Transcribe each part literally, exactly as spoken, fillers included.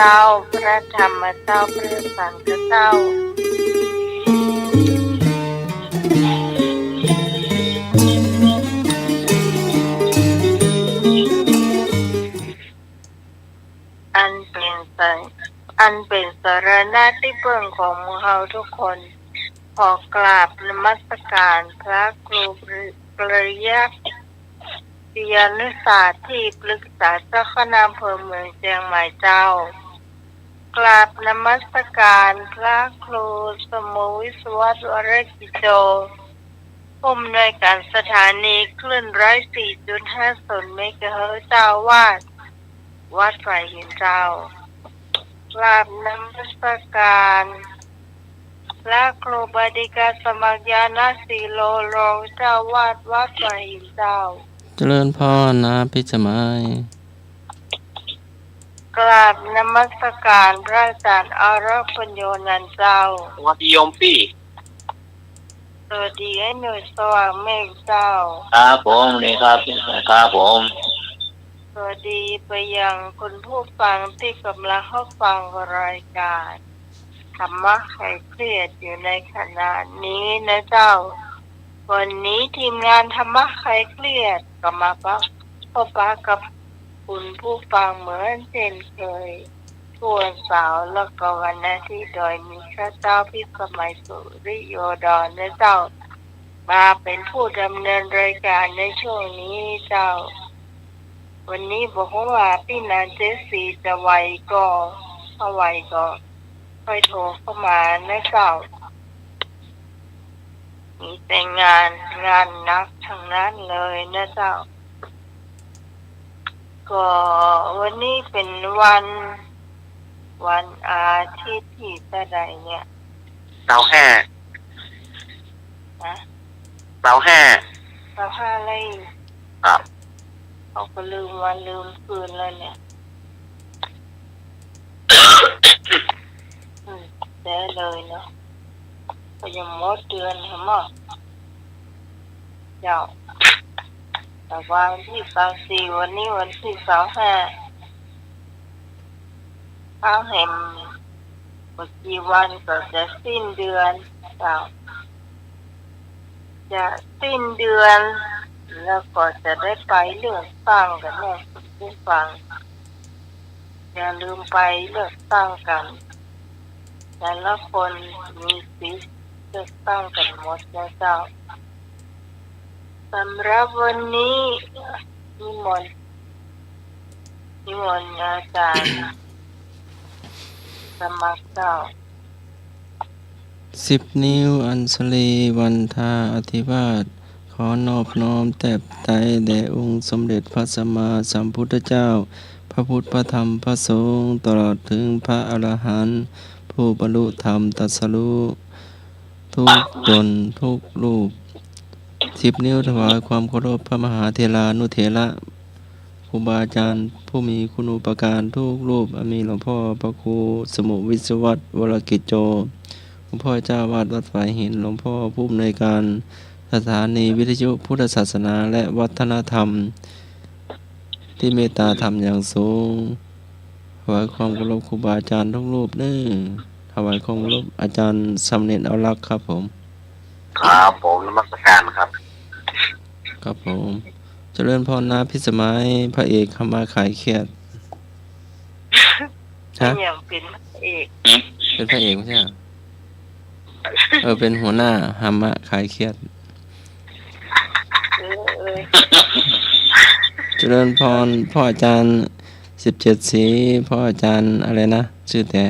เจ้า พระธรรมเจ้า พระสังฆเจ้า อันเป๋นสร- อันเป๋นสรณะตี้เปิ้งของหมู่เฮาทุกคน ขอกราบนมัสการพระครูปริยติยานุศาสน์ตี้ปรึกษาเจ้าคณะอำเภอเมืองเจียงใหม่เจ้า กราบนมัสการพระครูสมุวิศวัตร วรกิจโจ ผู้อำนวยการสถานีคลื่นร้อยสี่จุดห้าศูนย์เมกะเฮิรตซ์ เจ้าอาวาสวัดฝายหินเจ้า กราบนมัสการพระครูบดินทร์สมัครญาณสีโล รองเจ้าอาวาสวัดฝายหินเจ้า เจริญพรนะพิสมัย กราบนมัสการพระอาจารย์อารักษ์ปัญโญนันท์เจ้า สวัสดีโยมปี้ สวัสดีไอ้หนุ่ยสว่างเมฆเจ้า ครับผม นี่ครับ ครับผม สวัสดีไปยังคุณผู้ฟังตี้ก่ำลังฮับฟังรายการธรรมะคลายเครียดอยู่ในขณะนี้นะเจ้า วันนี้ทีมงานธรรมะคลายเครียดก็มาปะ- พบปะกับคุณผู้ฟังเหมือนเช่นเคย ทุกวันเสาร์และก็วันอาทิตย์ โดยมีข้าเจ้าพิสมัย สุริโยดรนะเจ้า มาเป็นผู้ดำเนินรายการในช่วงนี้เจ้า วันนี้บ่ฮู้ว่าปี้นางเจสซี่จะไหวก่อ ถ้าไหวก็ค่อยโทรเข้ามานะเจ้า มีแต่งาน งานหนักทั้งนั้นเลยนะเจ้า ก็วันนี้เป๋นวัน วันอาทิตย์ตี้เต้าใดเนี่ย ซาวห้า ฮะ ซาวห้า ซาวห้าเลย ครับ เขาก็ลืมวันลืมคืนแล้วเนี่ย อืม แต๊เลยเนาะ ก็ยังหมดเดือนหั้นเนาะ เจ้า แต่ว่าวันตี้ซาวสี่ วันนี้วันตี้ซาวห้า ถ้าแหมบ่กี่วันก็จะสิ้นเดือน เจ้า จะสิ้นเดือน แล้วก็จะได้ไปเลือกตั้งกั๋นเนาะ คุณผู้ฟัง อย่าลืมไปเลือกตั้งกั๋น แต่ละคนมีสิทธิ์เลือกตั้งกั๋นหมดนะเจ้า สำหรับวันนี้นิมนต์ นิมนต์อาจารย์สมัครเจ้า สิบนิ้วอัญชลีวันทาอธิวาส ขอนอบน้อมแตบไตรแด่องค์สมเด็จพระสัมมาสัมพุทธเจ้า พระพุทธ พระธรรม พระสงฆ์ ตลอดถึงพระอรหันต์ผู้บรรลุธรรมตรัสรู้ทุกตนทุกรูป สิบนิ้วถวายความเคารพพระมหาเถรานุเถระ ครูบาอาจารย์ผู้มีคุณูปการทุกรูป อันมีหลวงพ่อพระครูสมุวิศวัตร วรกิจโจ หลวงพ่อเจ้าอาวาสวัดฝายหิน หลวงพ่อผู้อำนวยการสถานีวิทยุพุทธศาสนาและวัฒนธรรม ที่เมตตาธรรมอย่างสูง ถวายความเคารพครูบาอาจารย์ทุกรูปเน้อ ถวายความเคารพอาจารย์สามเณรอรักษ์ครับผม ครับผม นมัสการครับ ครับผม เจริญพรนะพิสมัย พระเอกธรรมะคลายเครียด ฮะ เป็นอย่างเป็นพระเอก เป็นพระเอกไม่ใช่เหรอ เออ เป็นหัวหน้าธรรมะคลายเครียด เออ เออ เจริญพร พ่ออาจารย์สิบเจ็ดสี พ่ออาจารย์อะไรนะ ชื่อแต๊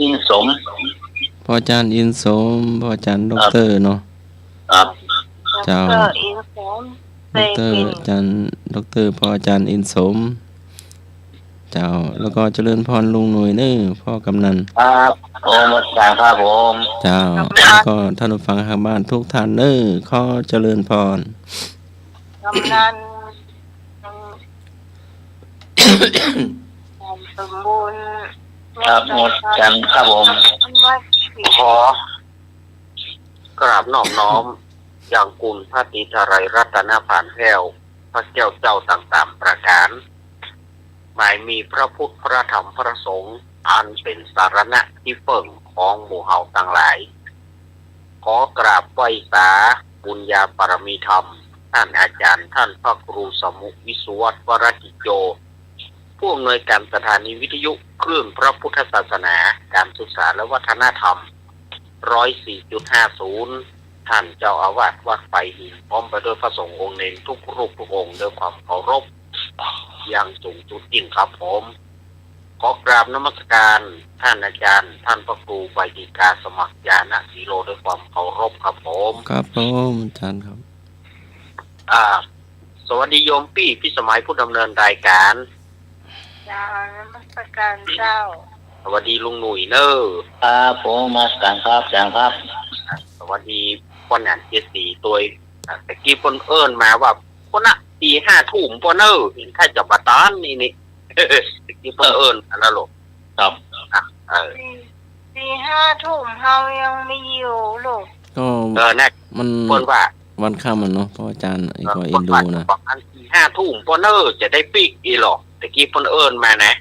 อินสม พ่ออาจารย์อินสม พ่ออาจารย์ด็อกเตอร์เนาะ ครับ เจ้า ด็อกเตอร์อินสม ด็อกเตอร์ เซปิน อาจารย์ด็อกเตอร์ พ่ออาจารย์อินสม เจ้า แล้วก็เจริญพรลุงหนุ่ยเน้อ พ่อกำนัน ครับ โอ้ นมัสการครับผม เจ้า กำนัน แล้วก็ท่านผู้ฟังทางบ้านทุกท่านเน้อ ขอเจริญพร กำนัน สมบูรณ์ ครับ นมัสการครับผม ขอกราบนอบน้อมยังคุณพระศรีไตรัยรัตนผานแก้ว พระแก้วเจ้าต่างๆประการ หมายมีพระพุทธ พระธรรม พระสงฆ์ อันเป๋นสรณะตี้เปิ้งของหมู่เฮาตังหลาย ขอกราบไหว้สาบุญญาบารมีธรรม ต้านอาจ๋ารย์ ต้านพระครูสมุห์ วิศวัตร วรกิจโจ ผู้อำนวยก๋านสถานีวิทยุคลื่นพระพุทธศาสนา ก๋านศึกษาและวัฒนธรรม ร้อยสี่จุดห้าศูนย์ ต้านเจ้าอาวาสวัดฝายหิน พร้อมไปด้วยพระสงฆ์องค์เณรทุกรูปทุกองค์ ด้วยความเคารพอย่างสูงสุดยิ่งครับผม ขอกราบนมัสก๋านต้านอาจ๋ารย์ ต้านพระครูใบดิกาสมัครญาณสีโล ด้วยความเคารพครับผม ครับผม อาจ๋ารย์ครับ อ่า สวัสดีโยมปี้พิสมัยผู้ดำเนินรายการ เจ้า นมัสก๋านเจ้า สวัสดีลุงหนุ่ยเน่อ ครับผม นมัสก๋านครับ อาจ๋ารย์ครับ สวัสดีป้อหนานเจดสีตวย อ่า ตะกี้เปิ้นเอิ้นมาว่า คนน่ะ สี่ห้าทุ่มป้อเน่อ ถ้าจะบ่ตานนี่นี่ ตะกี้เปิ้นเอิ้นมาแล้วลูก ครับ อ่ะ เออ สี่ สี่ห้าทุ่มเฮายังมีอยู่ลูก ก็ เออ นะ มัน เปิ้นว่า วันค่ำอะเนาะ พระอาจ๋ารย์ เออ ก็เอ็นดูนะ เปิ้นว่าประมาณสี่ห้าทุ่มป้อเน่อ จะได้ปิ๊กอี้หลอ ตะกี้เปิ้นเอิ้นมานะ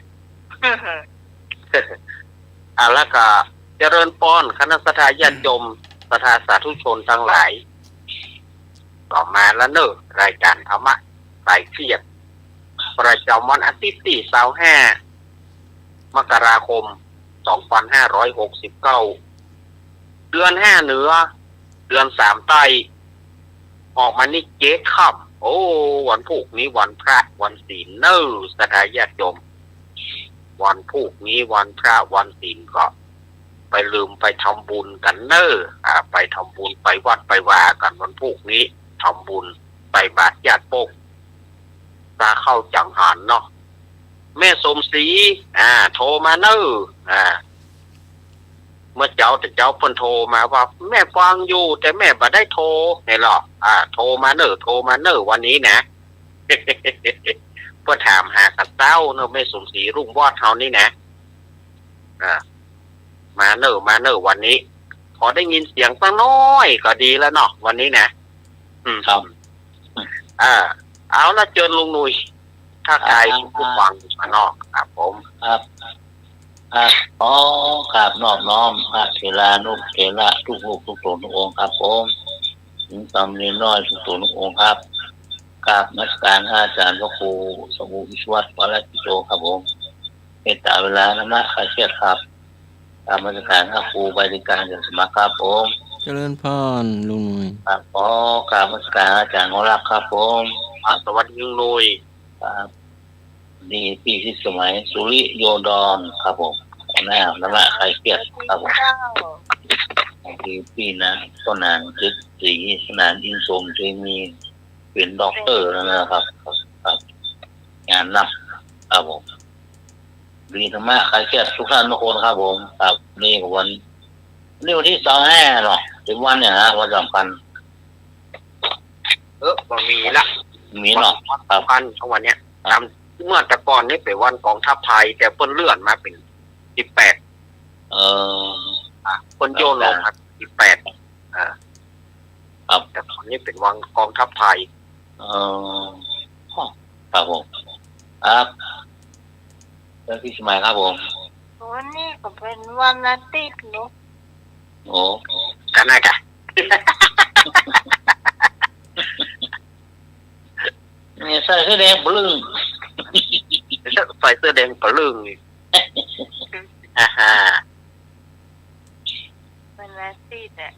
อ่ะ แล้วก็เจริญปอน คณะศรัทธาญาติโยม ศรัทธาสาธุชนตังหลาย ก็มาแล้วเน่อ รายการธรรมะคลายเครียด ประจ๋ำวันอาทิตย์ตี้ซาวห้า มกราคม สองพันห้าร้อยหกสิบเก้า เดือนห้าเหนือ เดือนสามใต้ ออกมานี่เจ๊ค่ำ โอ้ วันพูกนี้วันพระวันศีลเน่อ ศรัทธาญาติโยม วันพูกนี้วันพระวันศีลก็ ไปลืมไปทำบุญกั๋นเน่อ อ่า ไปทำบุญ ไปวัดไปวากั๋น วันพูกนี้ทำบุญ ใส่บาตรญาติโยม ตาเข้าจังหันเนาะ แม่สมศรี อ่า โทรมาเน่อ อ่า เมื่อเจ๊าแต่เจ๊าเปิ้นโทรมาว่า แม่ฟังอยู่ แต่แม่บ่ได้โทร นี่หลอ อ่า โทรมาเน่อ โทรมาเน่อ วันนี้นะ เปิ้นถามหากั๋นเต้าเน่อ แม่สมศรี รุ่งวอดเฮานี่นะ อ่า มาเน่อ มาเน่อ วันนี้ ขอได้ยินเสียงสักหน้อยก็ดีแล้วเนาะ วันนี้นะ อืม ครับ อ่า เอาละ เจิญลุงหนุ่ย ทักทาย อ่า ผู้ฟังมาเนาะ ครับผม ครับ ครับ ขอกราบนอบน้อมพระเถรานุเถระทุกรูปทุกต๋นทุกองค์ครับผม ถึงสามเณรน้อยทุกต๋นทุกองค์ครับ กราบนมัสก๋านพระอาจ๋ารย์พระครูสมุห์ วิศวัตร วรกิจโจครับผม เมตตาเวลาธรรมะคลายเครียดครับ กราบนมัสก๋านพระครูใบดิกา อาจ๋ารย์สมัครครับผม เจริญพรลุงหนุ่ย ครับ ขอกราบนมัสก๋านอาจ๋ารย์หอรักครับผม อ่า สวัสดีลุงหนุ่ย ครับ นี่ปี้พิสมัย สุริโยดรครับผม หัวหน้าธรรมะคลายเครียดครับผม เจ้า นี่ปี้นะ ป้อหนานเจดสี ป้อหนานอินทร์สม เจมี เป๋นด็อกเตอร์แล้วนะครับ ครับ งานหนักครับผม มีธรรมะคลายเครียดทุกท่านทุกคนครับผม ครับ นี่ก็วัน นี่วันตี้ซาวห้าเนาะ เป๋นวันเนี่ยนะ วันสำคัญ เออ บ่มีละ มีเนาะ วัน ครับ สำคัญของวันเนี้ย ครับ ตามเมื่อแต่ก่อนนี่เป๋นวันกองทัพไทย แต่เปิ้นเลื่อนมาเป๋นสิบแปด เออ อ่ะ เปิ้นโยนลงมาสิบแปด อ่า ครับ แต่ต๋อนนี้เป๋นวันกองทัพไทย เออ ครับผม ครับ เจริญพรปี้สมัยครับผม วันนี้ก็เป๋นวันอาทิตย์เนาะ โอ้ กั๋นนะกะ นี่ใส่เสื้อแดงปะลึ่ง ใส่เสื้อแดงปะลึ่งนี่ ฮ่าฮ่า วันอาทิตย์อะ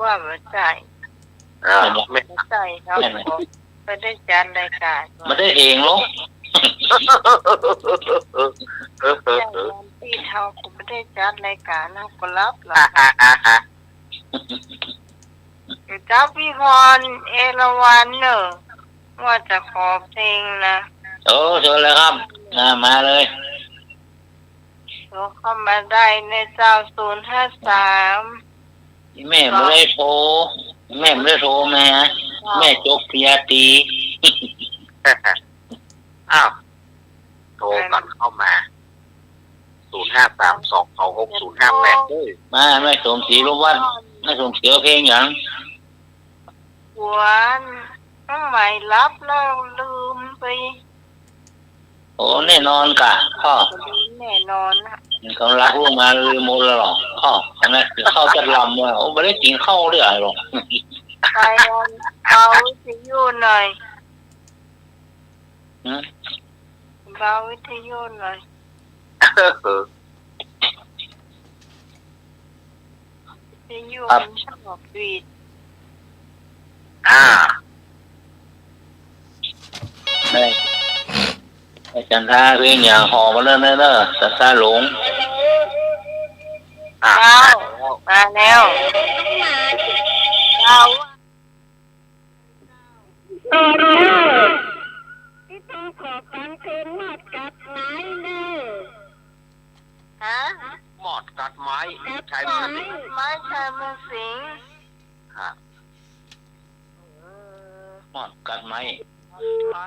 ว่าบ่ใจ้ เออ บ่ใจ้ เฮาก็บ่ได้จัดรายก๋าน บ่ได้เองหรอก ใจ้ วันอาทิตย์เฮาก็บ่ได้จัดรายก๋าน เฮาก็หลับละ เจ้าพี่พร เอราวัณเน่อ ว่าจะขอเพลงนะ โอ้ เชิญเลยครับ อ่า มาเลย โทรเข้ามาได้ในเจ้า ศูนย์ห้าสาม แม่บ่ได้โทร แม่บ่ได้โทรมา อ้าว แม่จบปริญญาตรี อ้าว โทรก่อนเข้ามา ศูนย์ห้าสามสองสองหกศูนย์ห้าแปด เอ้ย มา แม่สมศรี ร่มวัด แม่สมศรี เอาเพลงหยัง หวน น้องใหม่หลับแล้วลืม ย โอ้ แน่นอนก่ะ พ่อ แน่นอนนะ ก๋ำลังลุกมาลืมหมดแล้วเหรอ พ่อ อันนั้นกิ๋นข้าวจัดลำว่ะ โอ้ บ่ได้กิ๋นข้าวเลยเหรอ ไปเบาวิทยุหน่อย หืม เบาวิทยุหน่อย วิทยุ ครับ มันชอบดีด อ่า ได้ อาจ๋ารย์ท้าเพลงอย่างห่อมาเนิ่นๆ เน่อ อาจ๋ารย์ท้าหลง อ่ะ เจ้า มาแล้ว เจ้า เออ ตี้ต้องขอฟังเพลงมอดกัดไม้เน่อ ฮะ มอดกัดไม้ กัดไม้ ชัยเมืองสิงห์ ไม้ชัยเมืองสิงห์ ฮะ เออ มอดกัดไม้ ไม้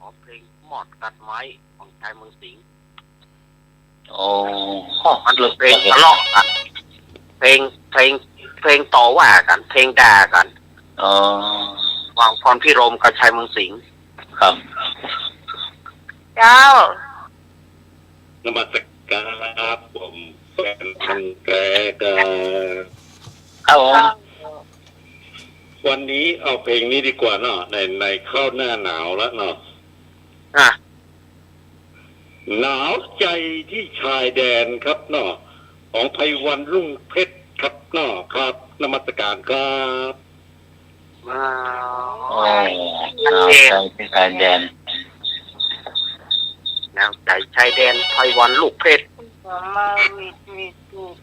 อ๋อ เพลงมอดกัดไม้ของชัยเมืองสิงห์ โอ้ มันเปิดเพลงทะเลาะกั๋น เพลง เพลง เพลงต่อว่ากั๋น เพลงด่ากั๋น อ๋อ หว่างพรพิรมกับชัยเมืองสิงห์ ครับ เจ้า นมัสการครับผม แฟนพันธุ์แท้ครับ ครับผม วันนี้เอาเพลงนี้ดีกว่าเนาะ ใน ในเข้าหน้าหนาวแล้วเนาะ อ่ะ หนาวใจที่ชายแดนครับเนาะ ของไพวันรุ่งเพชรครับเนาะ ครับ นมัสการครับ ว้าว โอ้ หนาวใจที่ชายแดน หนาวใจชายแดน ไพวันรุ่งเพชร มาวิดวิดวิด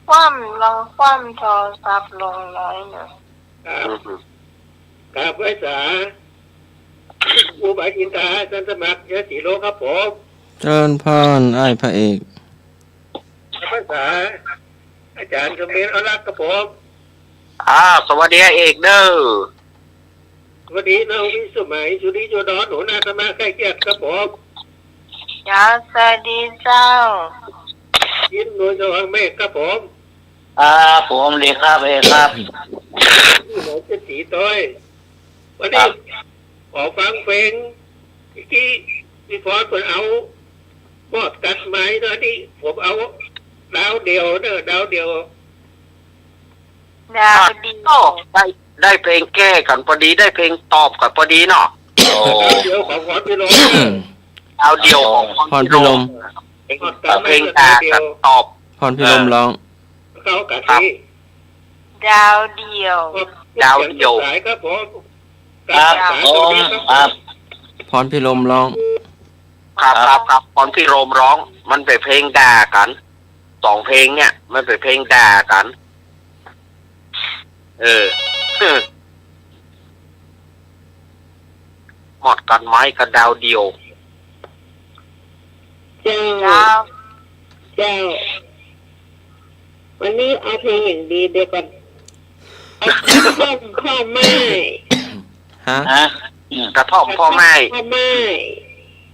คว่ำลองคว่ำโทรศัพท์ลงน้อยหน่อย ครับ ครับ ไหว้สา ครูบาอินทรา อาจารย์สมัคร ยศศรีโลครับผม เจริญพร อ้ายพระเอก ครับ ไหว้สา อาจารย์เขมร อรักษ์ครับผม อ่า สวัสดีเอกเน่อ สวัสดีน้องวิสมัย สุริโยดร หัวหน้าคณะใกล้เคียงครับผม เจ้า สวัสดีเจ้า อินทร์ นวลสว่างเมฆครับผม ครับผม ดีครับ เอกครับ นี่หมอเศรษฐีต้อย วันนี้ ครับ ขอฟังเพลง เมื่อกี้พี่พรเปิ้นเอามอดกัดไม้เนาะ นี่ผมเอาดาวเดี่ยวเน่อ ดาวเดี่ยว ดาวเดี่ยว อ้าว ได้ ได้เพลงแก้กั๋นพอดี ได้เพลงตอบกั๋นพอดีเนาะ โอ้ ดาวเดี่ยวของพรพิรม ดาวเดี่ยวของพรพิรม พรพิรม เพลงด่ากั๋นตอบ พรพิรมร้อง เข้ากั๋น ครับ ที่ ดาวเดี่ยว ดาวเดี่ยว สายครับผม ครับผม ครับ พรพิรมร้อง ครับ ครับ ครับ พรพิรมร้อง มันเป๋นเพลงด่ากั๋น สองเพลงเนี่ย มันเป๋นเพลงด่ากั๋น เออ มอดกัดไม้กับดาวเดี่ยว เจ้า เจ้า เจ้า วันนี้เอาเพลงอย่างดี เดี๋ยวก่อน เอากระท่อมพ่อไม้ ฮะ ฮะ อืม กระท่อมพ่อไม้ กระท่อมพ่อไม้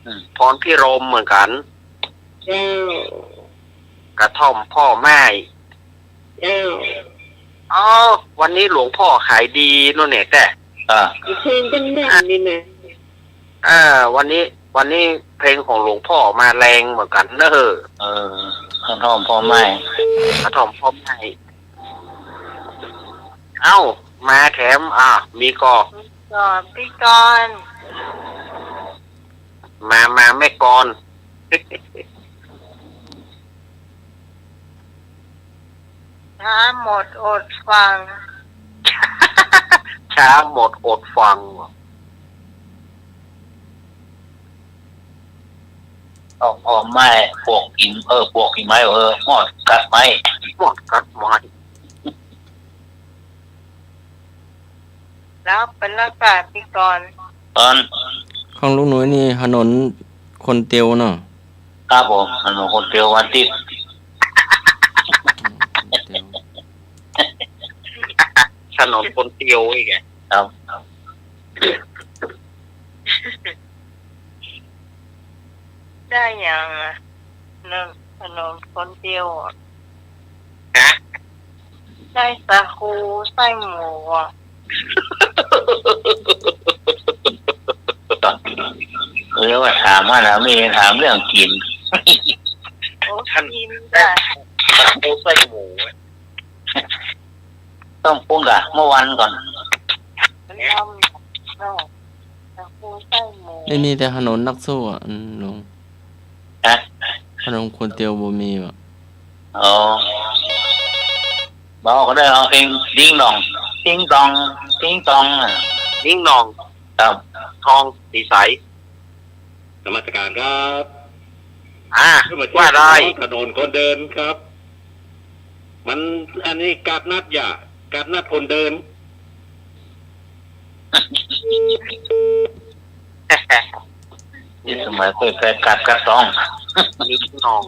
อืม พรพิรมเหมือนกั๋น เจ้า กระท่อมพ่อไม้ เจ้า อ๋อ วันนี้หลวงพ่อขายดีโน่นเนี่ยแต๊ อ่า เพลงดังๆ นี่นะ เออ วันนี้ วันนี้เพลงของหลวงพ่อมาแรงเหมือนกั๋นเน่อ เออ กระท่อมพ่อไม้ กระท่อมพ่อไม้ เอ้า มาแถม อ่ะ มีก่อ ก่อ พี่กรณ์ มา มา แม่กรณ์ ช้าหมดอดฟัง ช้าหมดอดฟัง กระท่อมพ่อไม้ ปวกกิ่ง เออ ปวกกิ่งไม้ เออ มอดกัดไม้ มอดกัดไม้ แล้วเป๋นละกา พี่กรณ์ ตอน ของลุงหนุ่ยนี่ถนนคนเตียวเนาะ ครับผม ถนนคนเตียววันอาทิตย์ อืม คนเตียว ถนนคนเตียวอีกอะ ครับ ได้ยังอะ ถนน ถนนคนเตียวอะ ฮะ ส้สาคู ไส้หมูอะ เออ ว่าถามมานะ มีถามเรื่องกิ๋น โอ้ กิ๋นจ้ะ สาคูไส้หมู ต้องปรุงกะเมื่อวันก่อน มันทำ เนาะ สาคูไส้หมู นี่มีแต่ถนนนักสู้อะ อืม ลุง ฮะ ถนนคนเตียวบ่มีว่ะ อ๋อ บ่ก็ได้เอาเพลงติ๊งหน่อง ติ๊งตอง ติ๊งตองอะ ติ๊งหน่อง ครับ ทองสีใส นมัสการครับ อ่า ขึ้นมาเที่ยว ว่าได้ ถนนคนเดินครับ มัน อันนี้กาดนัดอย่า กาดนัดคนเดิน นี่สมัยเปิดแฟนกัดกัดตอง ติ๊งหน่อง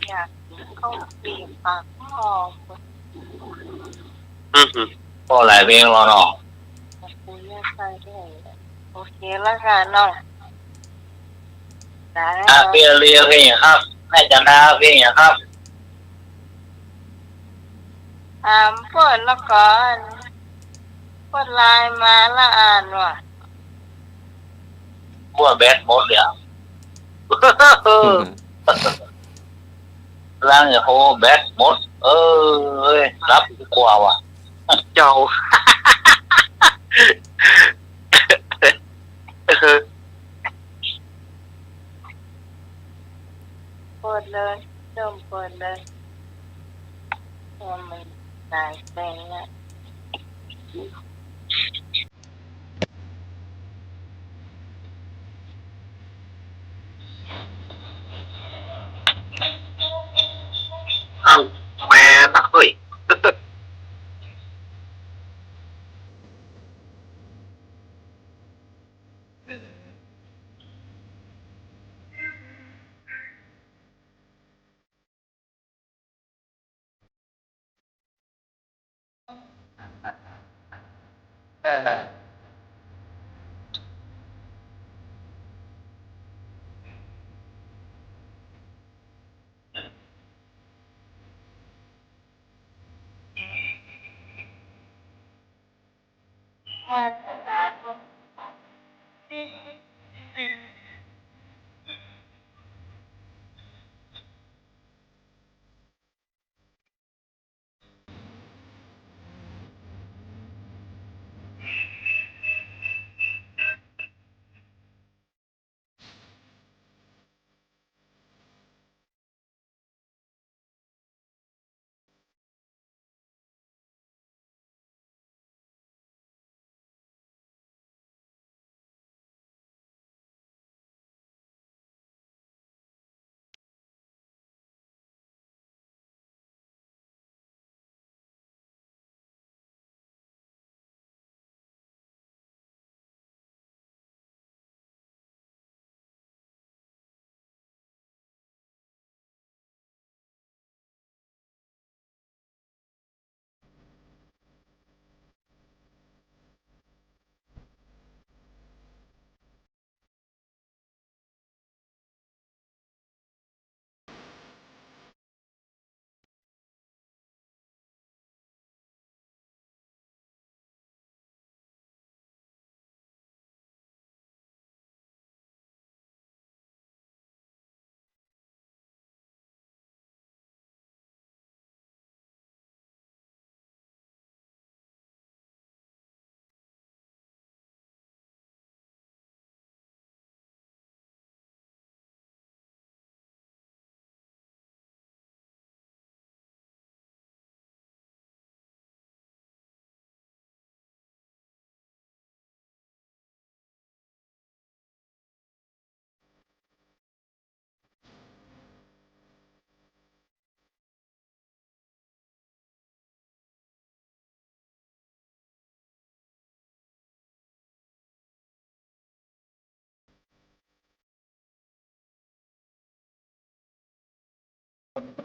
อยากกิ๋นข้าวเปียกปากหม้อ อือหือ ก็หลายเพลงแล้วเนาะ โอเคแล้วกันเนาะ ได้ อ่ะ เปียเรียเพลงอย่างครับ แม่จันดาเพลงอย่างครับ ถามเปิ้นละก่อน เปิ้นไลน์มาละอ่านว่ะ ว่าแบตหมดแล้ว ล้างเนี่ย โอ้ แบตหมด เออ เอ้ย หลับดีกว่าว่ะ เจ้า เปิดเลย เริ่มเปิดเลย เพราะมันหลายเพลงแล้ว เอ้า แม่ตักเอ้ย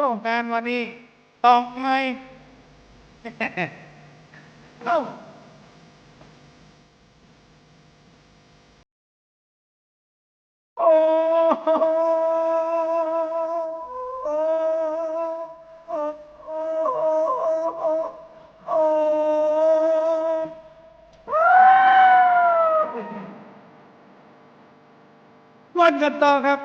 ต้องการวันนี้ ต้องไหม เอ้า โอ้ ม่วนกั๋นต่อครับ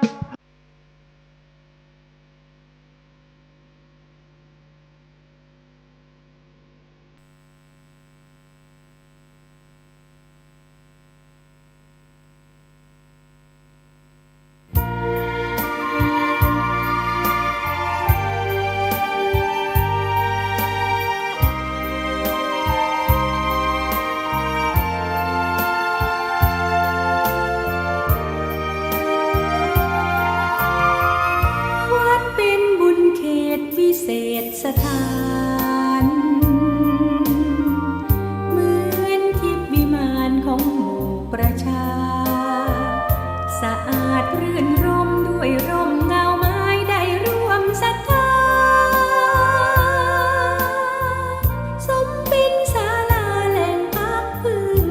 วัดเป๋นบุญเขตวิเศษ สถาน เหมือนทิพย์วิมานของหมู่ประชา สะอาดรื่นรมย์ด้วยร่มเงาไม้ได้ร่วมศรัทธา สมเป๋นศาลาแหล่งพักพึ่ง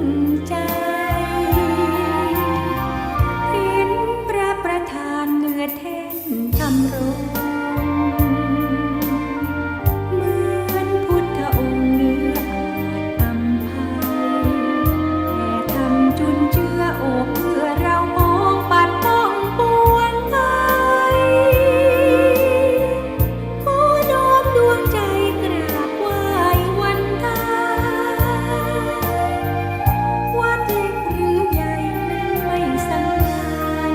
ใจ๋ เป๋นพระประธานเนื้อแท่น ธรรมรงค์ เหมือนพุทธองค์เนื้ออาจอำไพ แผ่ธรรมจุนเจือโอบเอื้อเราปองปัดป้องปวงภัย ขอน้อมดวงใจ๋กราบไหว้วันทา วัดเล็กหรือใหญ่นั้นไม่สำคัญ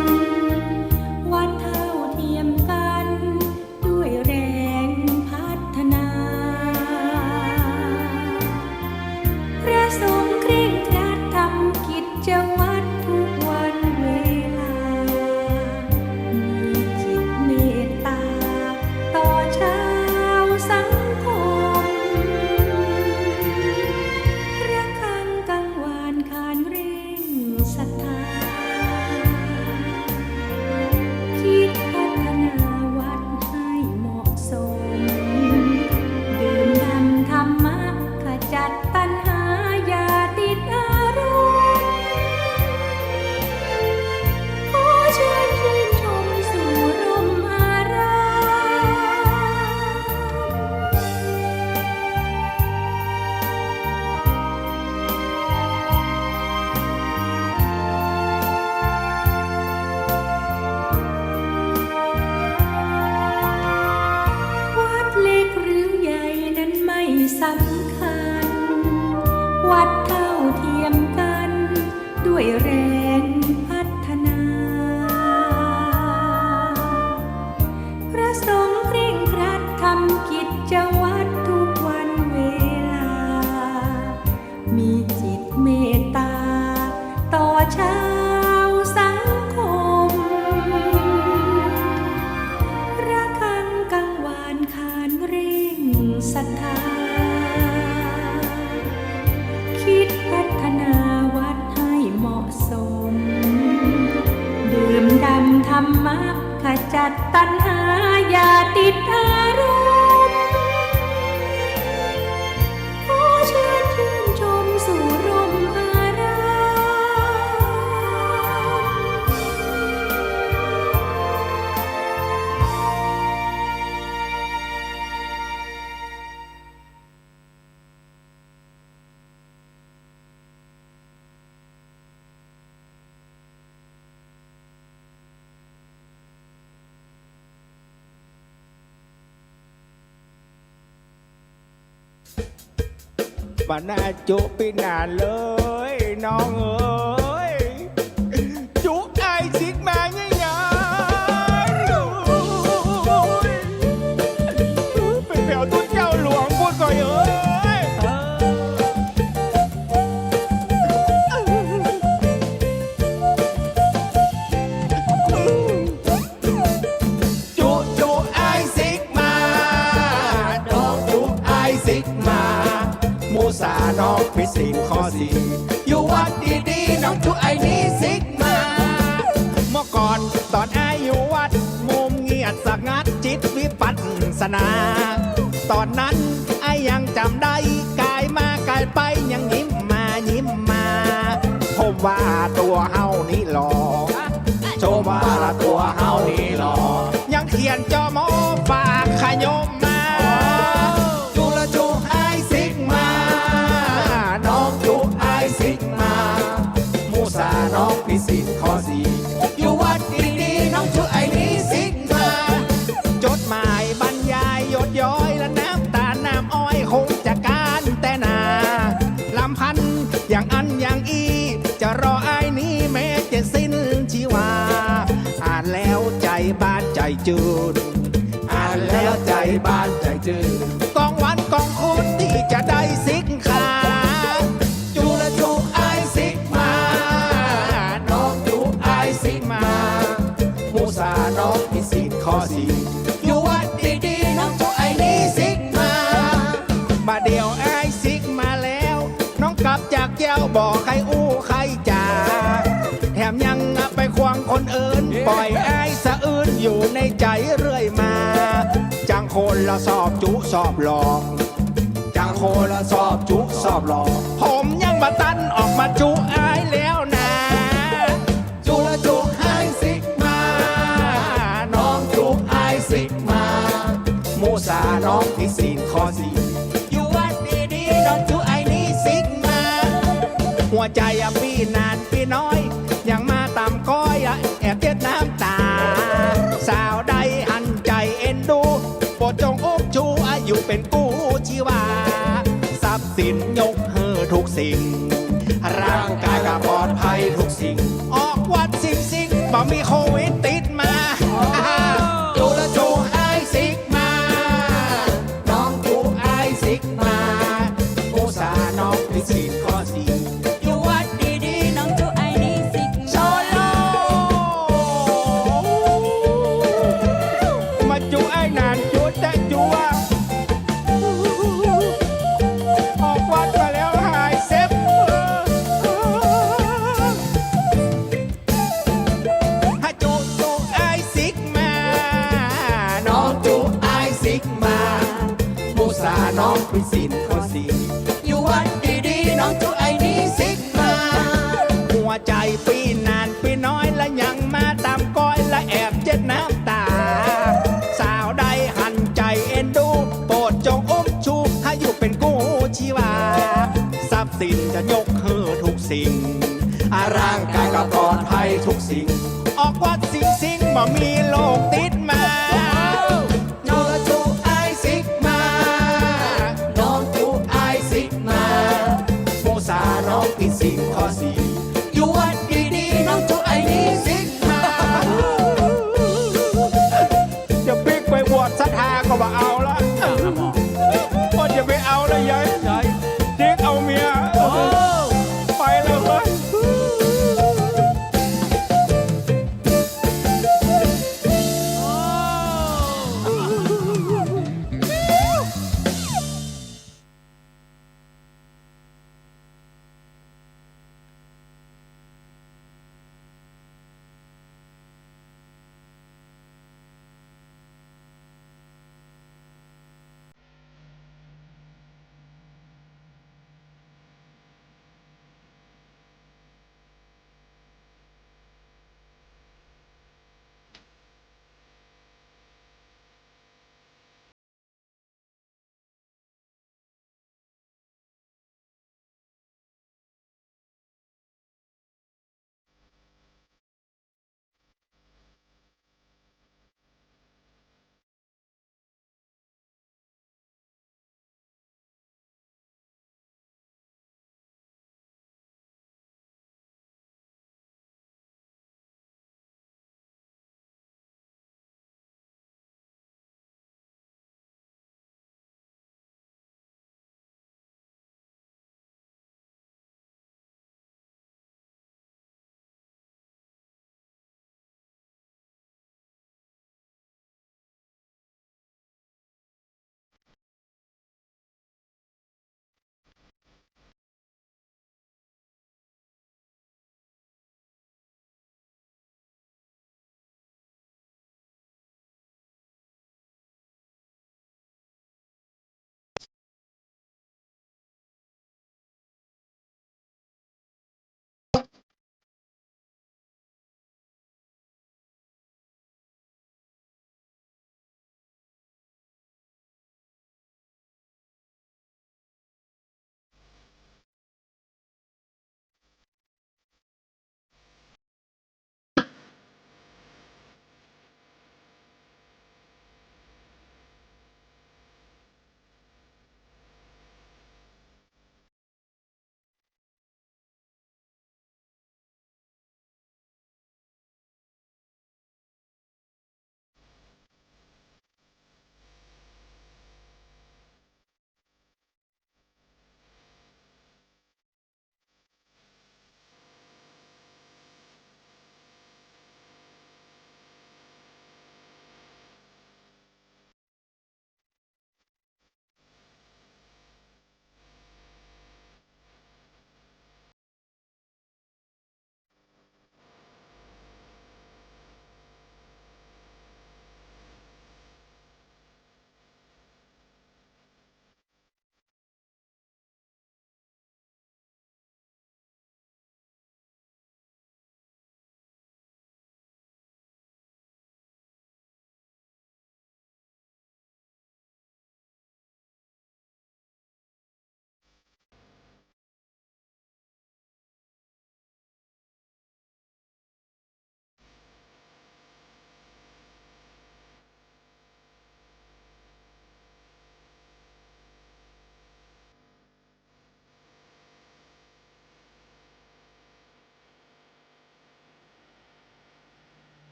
วัดเท่าเทียมกั๋น ด้วยแรงพัฒนา พระสงฆ์เคร่งครัดทำกิจวัตรทุกวันเวลา มีจิตเมตตาต่อชาวสังคม ระฆังกังวานขานเร่ง ศรัทธา คิดพัฒนาวัดให้เหมาะสม ดื่มด่ำธรรมะขจัดตัณหาอย่าติดอารมณ์ ขอเชิญชื่นชมสู่ร่มอาราม วัดเล็กหรือใหญ่นั้นไม่สำคัญ วัดเท่าเทียมกั๋น ด้วยแรงพัฒนา พระสงฆ์เคร่งครัดทำกิจวัตรทุกวันเวลา มีจิตเมตตาต่อชาวสังคม ระฆังกังวานขานเร่งศรัทธา คิดพัฒนาวัดให้เหมาะสม ดื่มด่ำธรรมะขจัดตัณหาอย่าติดอารมณ์ ขอเชิญชื่นชมสู่ร่มอาราม บ่น่าจุ๊ปี้นาเลย น้องเอ๋ย จุ๊อ้ายสิกมาเนี่ยนะ ไปแป๋วตุ๊เจ้าหลวงปู๊นก่อนเอ๋ย จุ๊จุ๊อ้ายสิกมา น้องจุ๊อ้ายสิกมา หมู่สาน้องผิดศีลข้อสี่ อยู่วัดดีๆ น้องจุ๊อ้ายนี้สิกมา เมื่อก่อนต๋อนอ้ายอยู่วัด มุมเงียบสงัดจิตวิปัสสนา ต๋อนนั้นอ้ายยังจ๋ำได้ ก๋ายมาก๋ายไปยังยิ้มมายิ้มมา ชมว่าตั๋วเฮานี้หล่อ ชมว่า ว่าเฮานี่หล่อ ยังเขียนจอมอฝากขยมมา จุละจุอ้ายสิกมา น้องจุอ้ายสิกมา หมู่สาน้องปี้สินข้อสี่ อยู่วัดดีๆ น้องจุอ้ายนี้สิกมา จดหมายบรรยายหยดย้อยและน้ำตาน้ำอ้อยคงจะกานแต่นา ลำพันอย่างอั้นอย่างอี้ จะรออ้ายนี้แม้จะสิ้นชีวา อ่านแล้วใจ๋บานใจ๋จืน อ่านแล้วใจ๋บานใจ๋จืน กองวันกองคืนตี้จะได้สิกขา จุละจุอ้ายสิกมา น้องจุอ้ายสิกมา หมู่สาน้องปี้สินข้อสี่ อยู่วัดดีๆ น้องจุอ้ายนี้สิกมา บ่าเดี่ยวอ้ายสิกมาแล้ว น้องกลับจากเยี่ยวบ่ใค่อู้ใค่จ๋า แถมยังไปควงคนอื่น ป่อยอ้ายสะอื้นอยู่ในใจ๋เรื่อยมา จังคนละสอบจุสอบหลอก จังคนละสอบจุสอบหลอก ผมยังบ่ตันออกมาจุอ้ายแล้วนา จุละจุอ้ายสิกมา น้องจุอ้ายสิกมา หมู่สาน้องปี้สินข้อสี่ อยู่วัดดีๆ น้องจุอ้ายนี้สิกมา หัวใจ๋อะปี้นานปี้น้อย ยังมาตำก้อยอะแอบเจ็ดน้ำตา สาวใดหันใจ๋เอ็นดู โปรดจงอุ้มชูอายุเป็นกู้ชีวา ทรัพย์สินยกหื้อทุกสิ่ง ร่างกายก็ปลอดภัยทุกสิ่ง ออกวัดสิ่งๆ บ่มีโควิดติดมา จุละจุอ้ายสิกมา น้องจุอ้ายสิกมา หมู่สาน้องปี้สินข้อสี่ อยู่วัดดีๆ น้องจุอ้ายนี้สิกมา โซโล่ มาจุอ้ายนานจุแต่จัว ออกวัดมาแล้วหายเซ็บ ฮะจุจุอ้ายสิกมา น้องจุอ้ายสิกมา หมู่สาน้องปี้สินข้อสี่ อยู่วัดดีๆ น้องจุอ้ายนี้สิกมา หัวใจ๋ปี้นานปี้น้อย และยังมาตำก้อยและแอบเจ็ดน้ำตา สาวใดหันใจ๋เอ็นดู โปรดจงอุ้มชู ให้อยู่เป็นกู้ชีวา ทรัพย์สินจะยกหื้อทุกสิ่ง อ่า ร่างกายก็ปลอดภัยทุกสิ่ง ออกวัดสิ่งๆ บ่มีโรคติดมา จุละจุอ้ายสิกมา น้องจุอ้ายสิกมา หมู่สาน้องปี้สินข้อสี่ อยู่วัดดีๆ น้องจุอ้ายนี้สิกมา จะปิ๊กไปบวชศรัทธาก็บ่เอาละ โอ้ย อย่าไปเอาละยาย ยาย ปิ๊กเอาเมีย โอ้ ไปแล้วเว้ย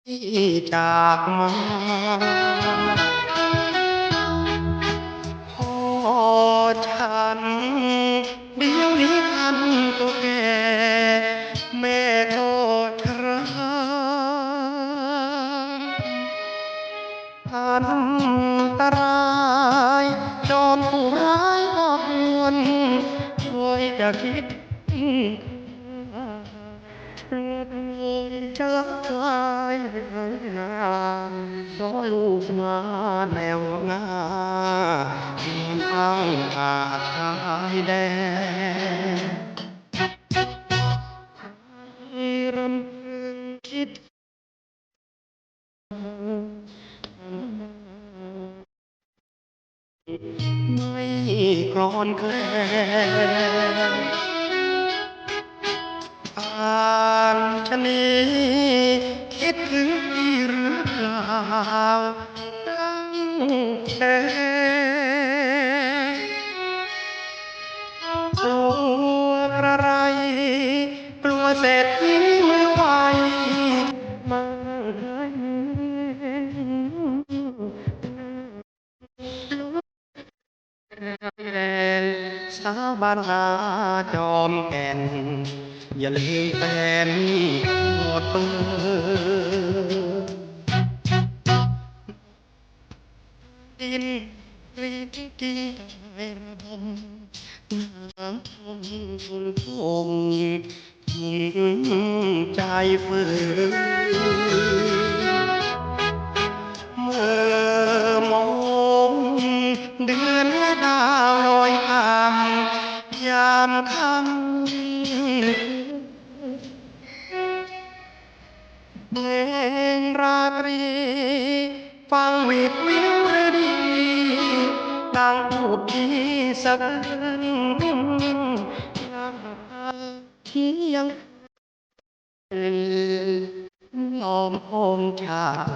จากมา พ่อฉัน เดี๋ยวนี้ท่านก็แก่ แม่ก็ชรา อันตรายจอมผู้ร้ายก็ควร ช่วยจะคิด จะช่วยลูกมาแนวหน้า เมืองตั้งหากชายแดน รำพึงคิด ไม่คลอนแคลน อัญชลี คิดถึงพี่หรือเปล่า ตั้งแต่ กลัวกระไร กลัวเศรษฐีมือไว มา สาบานหาจอมแก่น อย่าลืมแฟนหมดเปอ ดินรินกินระบม น้ำท่วมท่วม ใจฝืน เมื่อมองเดือนดาวลอยคำ ยามค่ำ เพลงราตรี ฟังวิววิวฤดี ดังพูดดีสะอื้น เคียง น้อมองค์ชาติ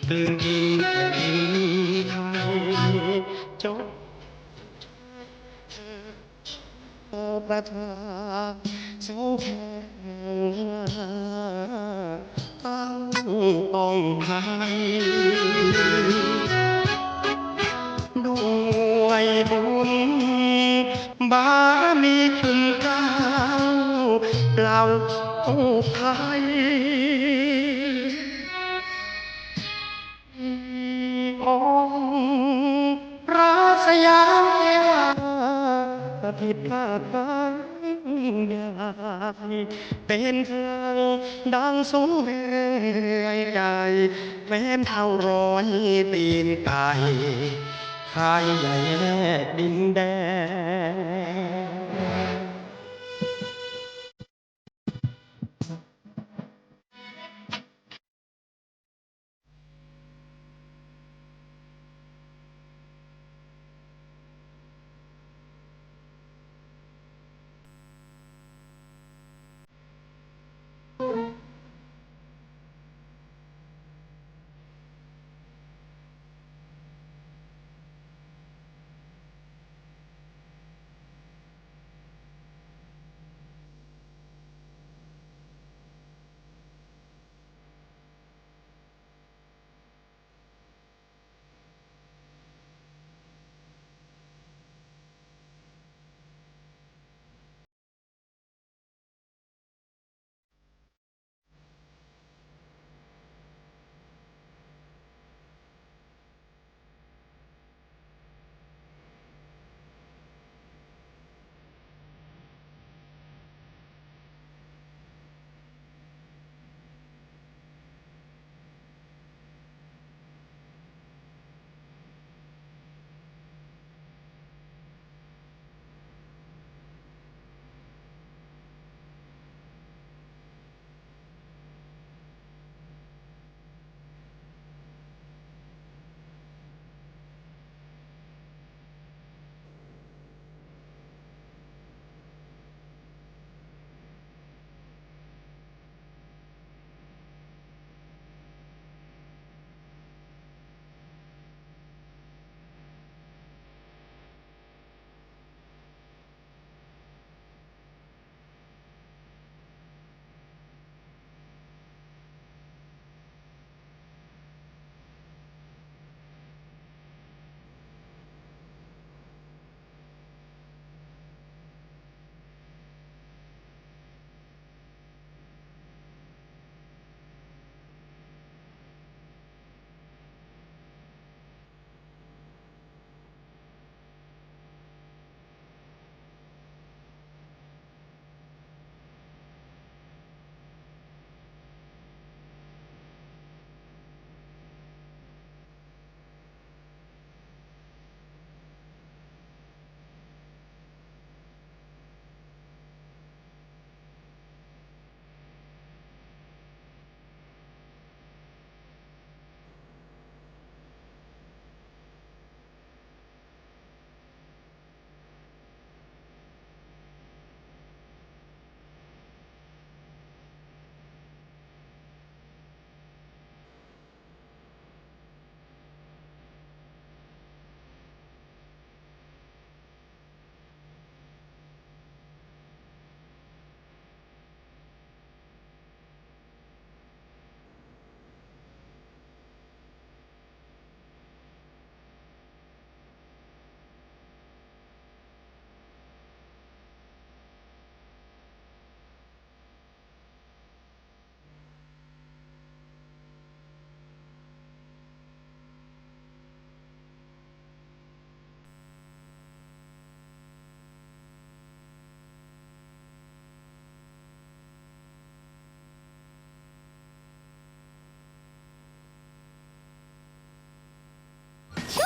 ตื่นกินแผ่นดินไทย จง ประทานทรงแผ่ตั้งกองไทย ด้วยบุญบารมีคุณเกล้าเหล่าไทย องค์พระสยามเทวา สถิตข้าทั้งยาม เป็นทางดังสงแห่งใจ แม้นเท่ารอยตีนไก่ ใครแยกดินแดน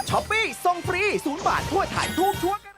ช้อปปี้ส่งฟรีศูนย์บาททั่วไทย ถูกชัวร์กัน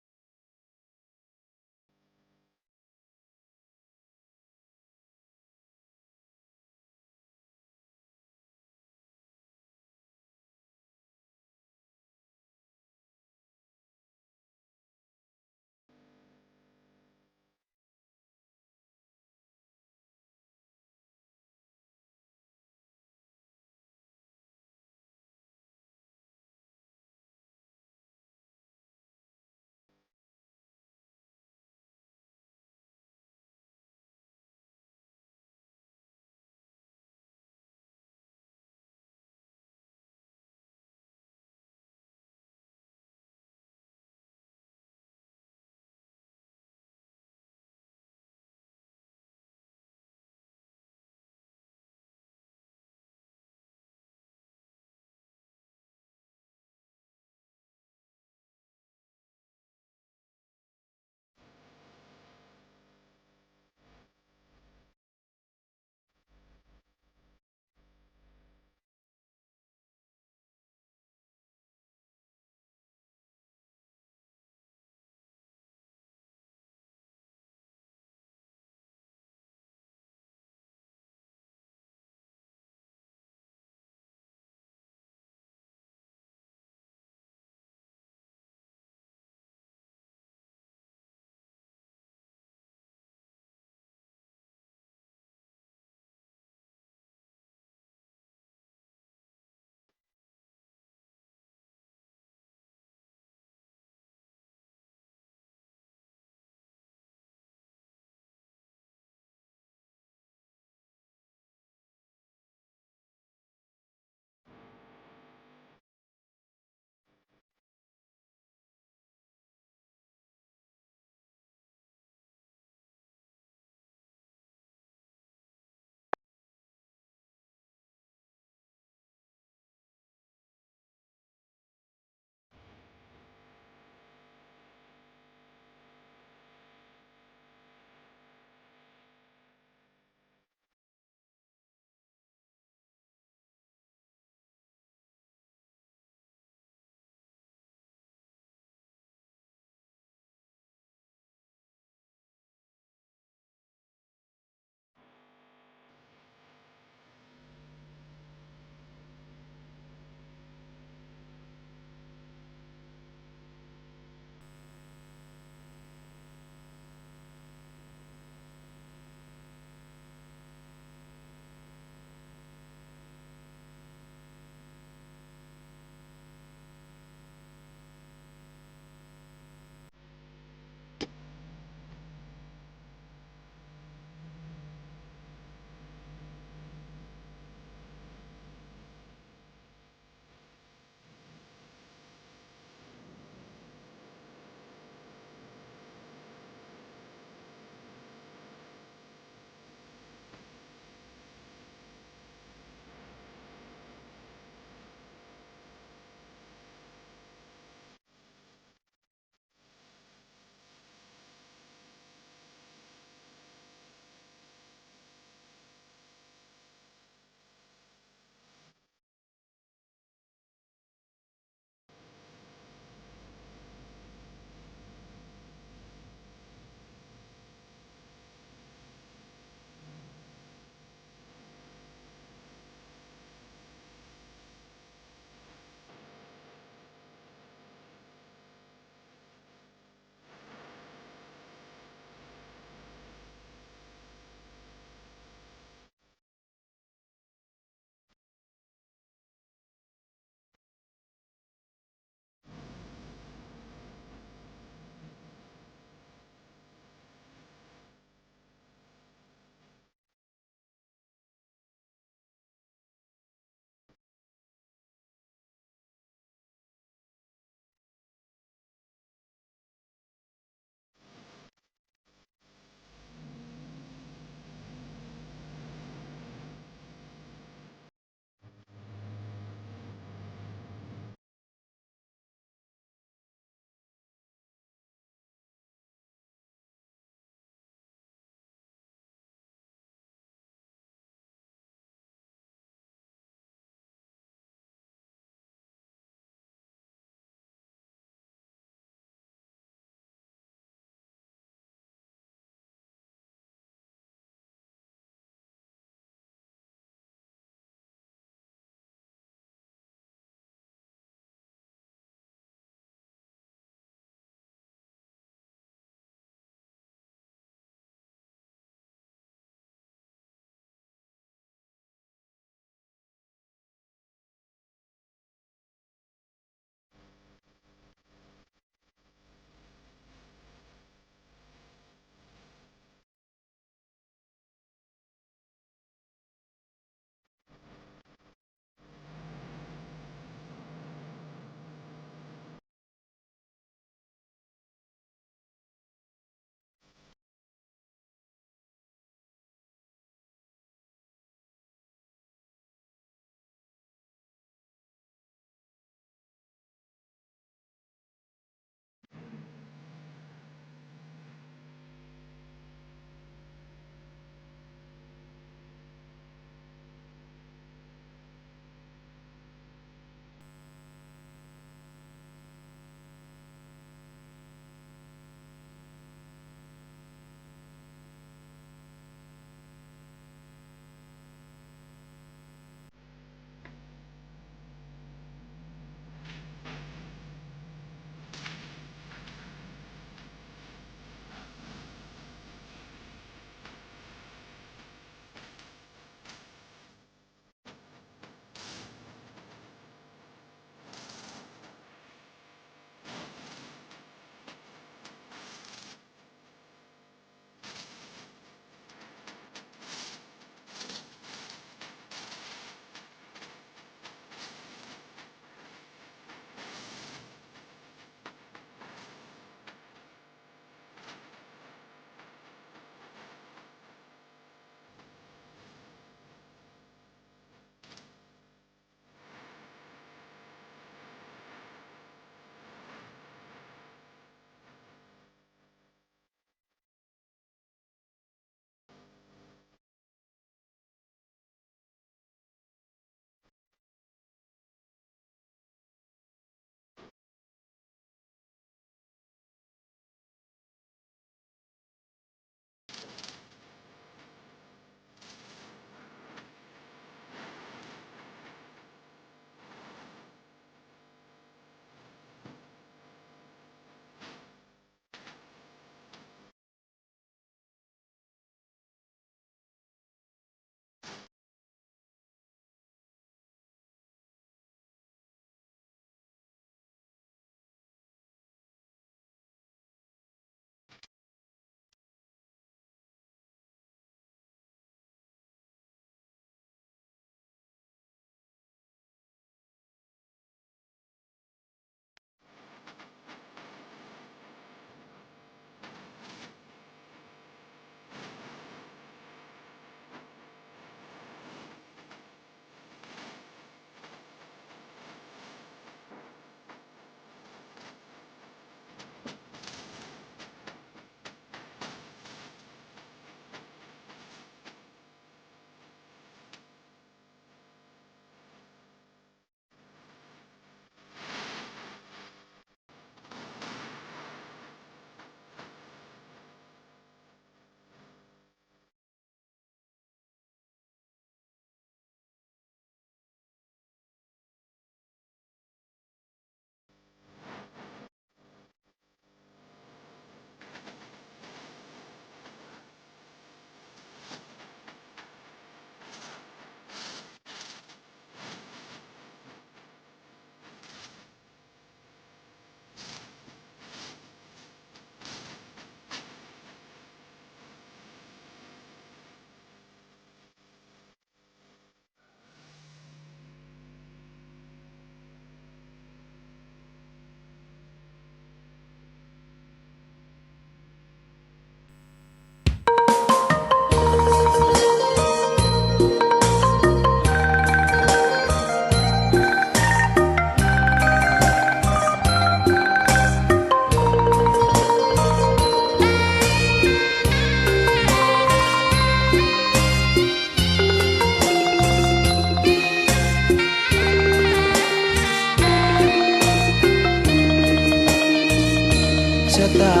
ชะตา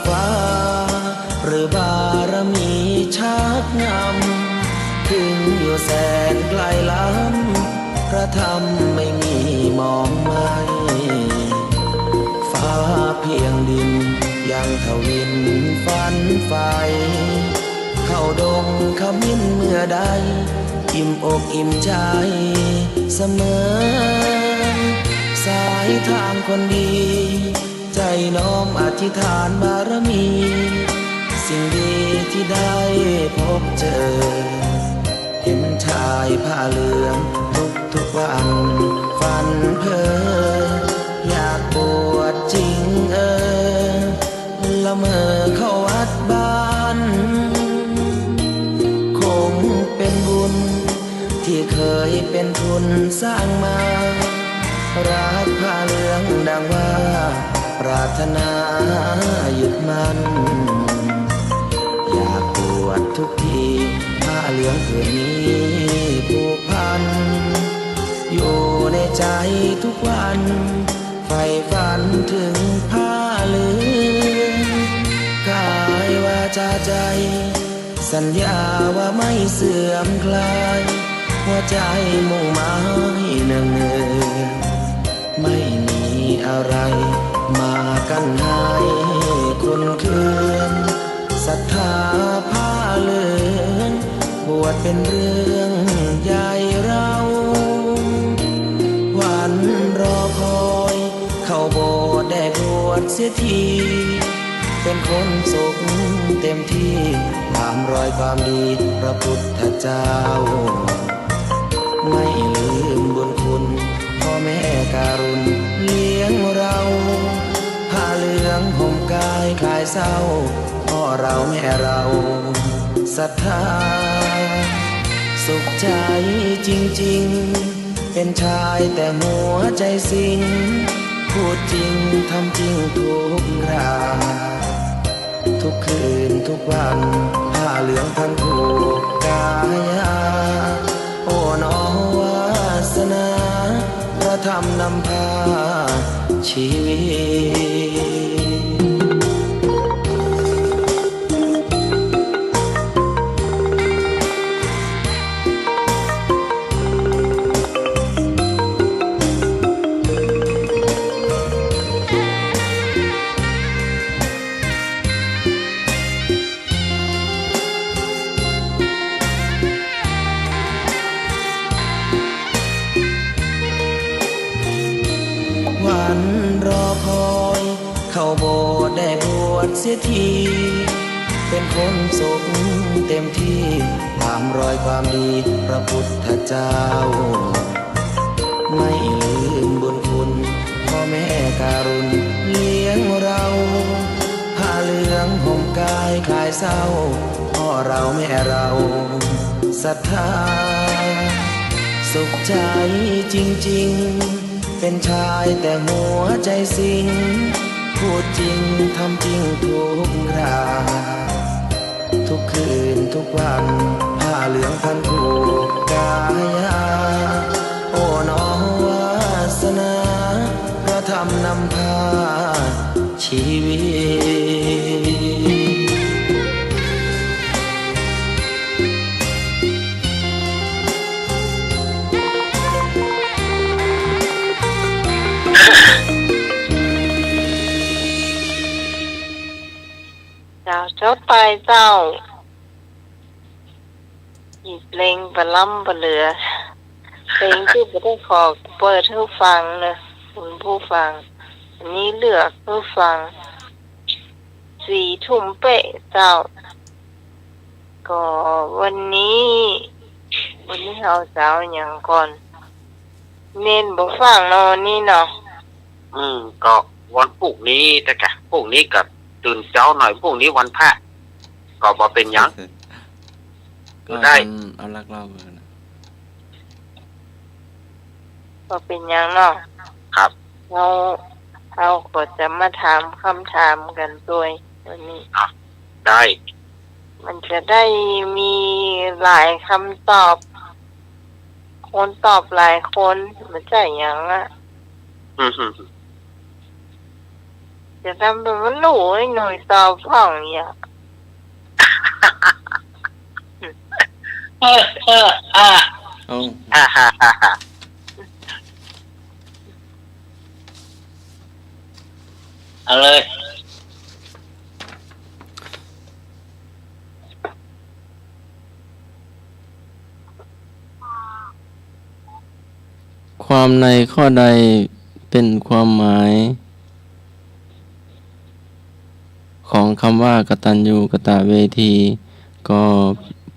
ฟ้า หรือบารมีชักนำ ถึงอยู่แสนไกลล้ำ พระธรรมไม่มีหมองไหม้ ฟ้าเพียงดินยังทวินฝันใฝ่ เข้าดงขมิ้นเมื่อใด อิ่มอกอิ่มใจเสมอ สายทางคนดี ใจน้อมอธิษฐานบารมี สิ่งดีที่ได้พบเจอ เห็นชายผ้าเหลืองทุกๆวัน ฝันเพ้ออยากบวชจริงเออ ละเมอเข้าวัดบ้าน คงเป็นบุญที่เคยเป็นทุนสร้างมา รักผ้าเหลืองดังว่าปรารถนายึดมั่น อยากบวชทุกที ผ้าเหลืองผืนนี้ผูกพัน อยู่ในใจทุกวัน ใฝ่ฝันถึงผ้าเหลือง กายวาจาใจ สัญญาว่าไม่เสื่อมคลาย หัวใจมุ่งหมายเนืองๆ ไม่มีอะไรมากั้นให้คลอนเคลือน ศรัทธาผ้าเหลือง บวชเป็นเรื่องใหญ่เรา วันรอคอย เข้าโบสถ์ได้บวชเสียที เป็นคนสุขเต็มที่ ตามรอยความดีพระพุทธเจ้า ไม่ลืมบุญคุณพ่อแม่การุณเลี้ยงเรา ผ้าเหลืองห่มกายคลายเศร้า พ่อเราแม่เราศรัทธา สุขใจจริงๆ เป็นชายแต่หัวใจสิง พูดจริงทำจริงทุกครา ทุกคืนทุกวัน ผ้าเหลืองพันผูกกายา โอ้หนอวาสนา พระธรรมนำพาชีวิต วันรอคอย เข้าโบสถ์ได้บวชเสียที เป็นคนสุขเต็มที่ ตามรอยความดีพระพุทธเจ้า ไม่ลืมบุญคุณพ่อแม่การุณเลี้ยงเรา ผ้าเหลืองห่มกายคลายเศร้า พ่อเราแม่เราศรัทธา สุขใจจริงๆ เป็นชายแต่หัวใจสิง พูดจริงทำจริงทุกครา ทุกคืนทุกวัน ผ้าเหลืองพันผูกกายา โอ้หนอวาสนา พระธรรมนำพาชีวิต เจ้า จบไปเจ้า อีกเพลงปะล้ำปะเหลือ เพลงตี้บ่ได้ขอเปิดหื้อฟังเน่อ คุณผู้ฟัง อันนี้เลือกหื้อฟัง สี่ทุ่มเป๊ะเจ้า ก็วันนี้ วันนี้เฮาจะเอาหยังก่อน เณรบ่ฟังเนาะวันนี้เนาะ อืม ก็วันพรุ่งนี้นะกะ พรุ่งนี้ก็ตื่นเจ๊าหน่อย พรุ่งนี้วันพระ ก็บ่เป็นหยัง ก็ได้ เอาหลักเล่าก่อนนะ บ่เป็นหยังเนาะ ครับ เฮา เฮาก็จะมาถามคำถามกั๋นตวยวันนี้ อ่ะ ได้ มันจะได้มีหลายคำตอบ คนตอบหลายคน บ่ใจ้หยังอะ อืม แต่ จะทำเป็นมันรู้ให้หน่อยตอบพ่องเนี่ย เออ เออ อ่ะ เอา อ่ะ ฮ่า ฮ่า ฮ่า เอาเลย ความในข้อใดเป๋นความหมายของกำว่ากตัญญูกตเวที ก็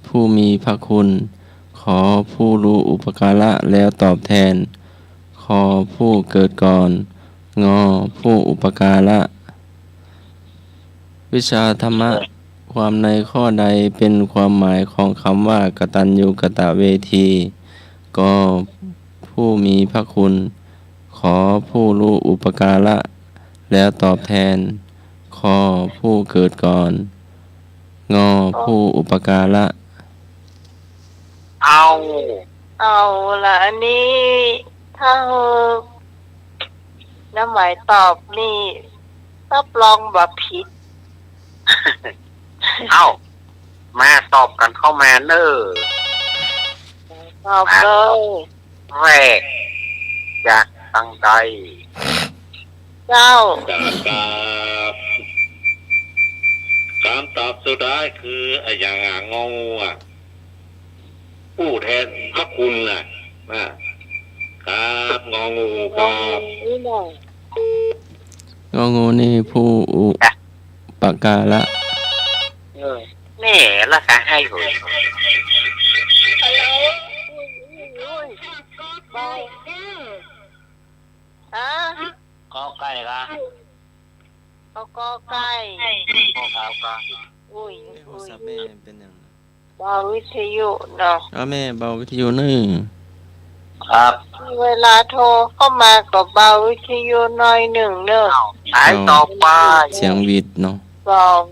ผู้มีพระคุณ ขอผู้รู้อุปการะแล้วตอบแทน ขอผู้เกิดก่อน งอ ผู้อุปการะ วิชาธรรมะ ความในข้อใดเป๋นความหมายของกำว่ากตัญญูกตเวที ก ผู้มีพระคุณ ข ผู้รู้อุปการะแล้วตอบแทน ค ผู้เกิดก่อน ง ผู้อุปการะ เอา เอาละ อันนี้ถ้า น้ำหมายตอบนี่ รับรองบ่ผิด เอ้า มาตอบกั๋นเข้ามาเน่อ ตอบเลย แรก จากตังใด เจ้า ครับ คำตอบสุดท้ายคืออะหยังอะ งองูอะ ผู้แทนพระคุณน่ะ นะครับ งองูครับ งองูนี่ผู้อุปการะ เออ แม่ละกะให้เหย ฮัลโหล ฮะ กอไก่ครับ เอากอไก่ กอไก่ครับ อุ้ย เอ๊ะ โทรศัพท์แม่เป๋นหยัง เบาวิทยุเนาะ เอาแม่เบาวิทยุหน่อย ครับ เวลาโทรเข้ามาก็เบาวิทยุหน่อยนึ่งเนาะ อ้าว สายต่อไป เสียงหวีดเนาะ สอง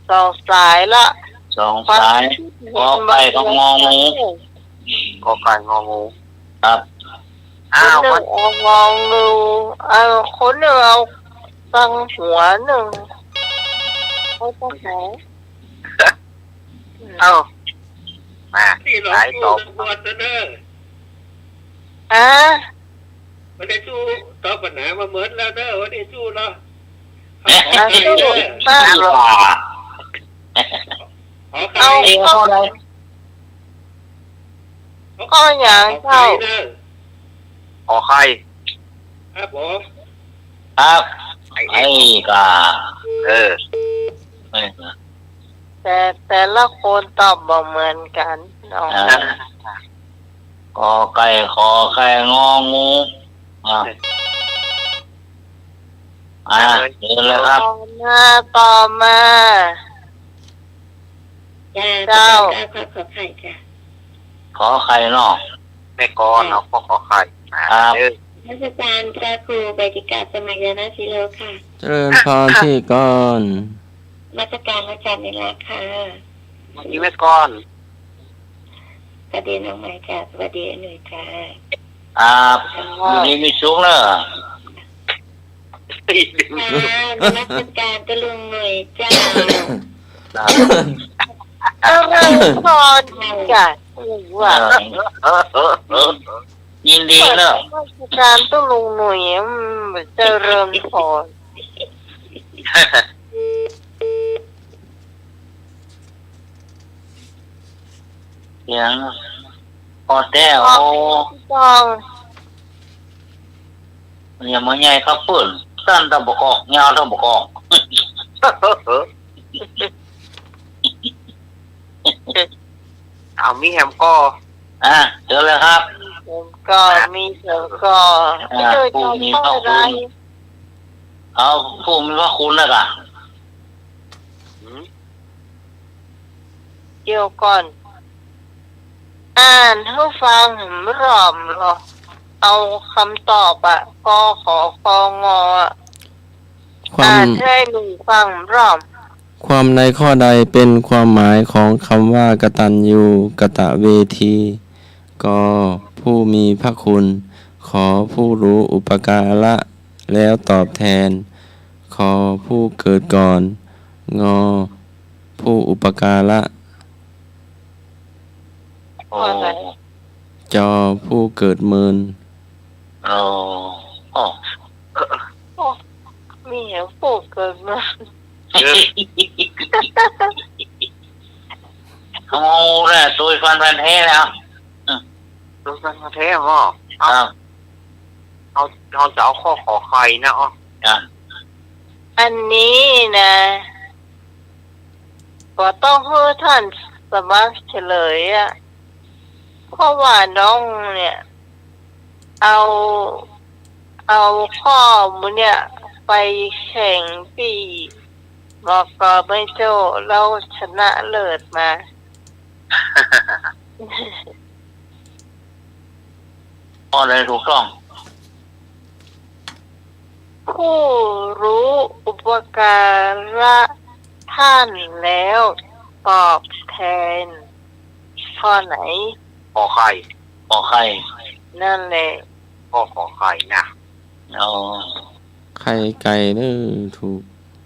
สองสายละ สองสาย กอไก่กับงองู กอไก่งองู ครับ อ้าว คนนึ่งเอางองู เอา คนนึ่งเอาตังหัวนึ่ง เอาตังหัว เอ้า มา นี่เรา สายต่อ สู้ตำรวจนะเด้อ อ่ะ บ่ได้สู้ตอบปัญหามาเมิดแล้วเด้อ บ่ได้สู้เนาะ เอา เอา สู้ เด้อ มา ขอไข่ เอา เอาข้อใด ข้อหยังเจ้า ขอไข่เด้อ ขอไข่ ครับผม ครับ ไอ้ ไอ้กา เออ เออ แต่ แต่ละคนตอบบ่เหมือนกั๋นเนาะ อ่า กอไก่ ขอไข่ งองู อ่า อ่า เชิญเลยครับ ต่อมา ต่อมา เจ้า เจ้า เจ้า ขอ ขอไข่จ้ะ ขอไข่เนาะ แม่กร เอาข้อขอไข่มา ครับ เออ นมัสการพระครู ไปฏิกะสมัยยานาสีโลค่ะ เจริญพร พี่กร นมัสการอาจารย์นิรักษ์ค่ะ สวัสดีแม่กร สวัสดีน้องใหม่จ้ะ สวัสดีอาหนุ่ยจ้ะ ครับ อยู่ดีมีสุขเนอะ ค่ะ นมัสการเจ้าลุงหนุ่ยเจ้า ครับ เจริญพรจ้ะ ว่า เออ ยินดีเนอะ นมัสการเจ้าลุงหนุ่ย อืม เจริญพร เสียง พอแต๊ โอ้ ต้อง เนี่ย มันใหญ่ครับเปิ้น สั้นตะบะกอก ยาวตะบะกอก เอามีแหมก็ อ่ะ เชิญเลยครับ แหมก็ มีแหมก็ อ่ะ ผู้มีพระคุณ เอา ผู้มีพระคุณนะกะ หืม เดี๋ยวก่อน อ่านหื้อฟังหื้อรอบเนาะ เอากำตอบอะ ก ข ค ง อะ ความ อ่านหื้อหมู่ฟังหื้อรอบ ความในข้อใดเป๋นความหมายของกำว่ากตัญญูกตเวที ก ผู้มีพระคุณ ข ผู้รู้อุปการะแล้วตอบแทน ขอผู้เกิดก่อน งอ ผู้อุปการะ โอ้ จอ ผู้เกิดเมิน โอ้ โอ้ โอ้ มีแหงผู้เกิดเมิน เออ เอาละ ซุยฟันพันธุ์แท้แล้ว อืม ซุยฟันพันธุ์แท้บ่ เอา ครับ เอา เอาจะเอาข้อขอไข่นะ อ๋อ ครับ อันนี้นะ บ่ต้องหื้อต้านสมัครเฉลยอะ เพราะว่าน้องเนี่ย เอา เอาข้อมูลเนี่ย ไปแข่งตี้ มก.แม่โจ้ แล้วชนะเลิศมา ข้อใดถูกต้อง ผู้รู้อุปการะท่านแล้วตอบแทน ข้อไหน ขอไข่ ขอไข่ นั่นแหละ ข้อขอไข่นะ อ๋อ ไข่ไก่เด้อ ถูก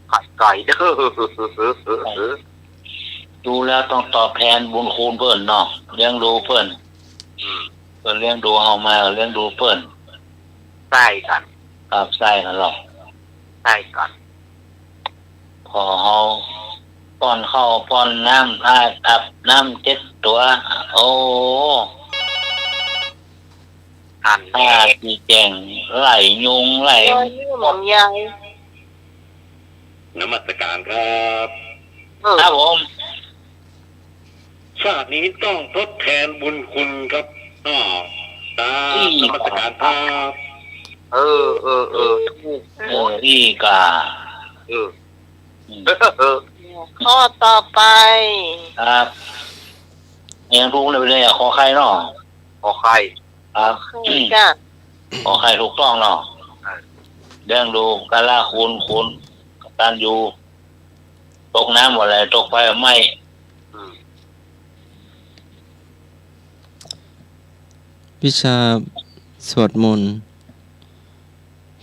ไข่ไก่เด้อ ดูแล้วต้องตอบแทนบุญคุณเปิ้นเนาะ เลี้ยงดูเปิ้น อืม เปิ้นเลี้ยงดูเฮามา เลี้ยงดูเปิ้น ใจ้กั๋น ครับ ใจ้กั๋นลอ ใจ้กั๋น ขอเฮาป้อนข้าวป้อนน้ำ อาบน้ำเจ็ดตั๋ว โอ้ อันนี้ ผ้าตี้แจ้ง ไล่ยุง ไล่ โอ้ย นี่มันใหญ่ นมัสการครับ เออ ครับผม ชาตินี้ต้องทดแทนบุญคุณครับ อ้อ ครับ อี้ นมัสการครับ เออ เออ เออ ถูก เออ อี้ก่า เออ อืม เออ ข้อต่อไป ครับ ยังถูกเลยเนี่ย ขอไข่เนาะ ขอไข่ ครับ ขอไข่จ้ะ ขอไข่ถูกต้องเนาะ อ่า เลี้ยงดู การละคุณ คุณ กตัญญู ตกน้ำบ่ไหล ตกไฟบ่ไหม้ อืม วิชาสวดมนต์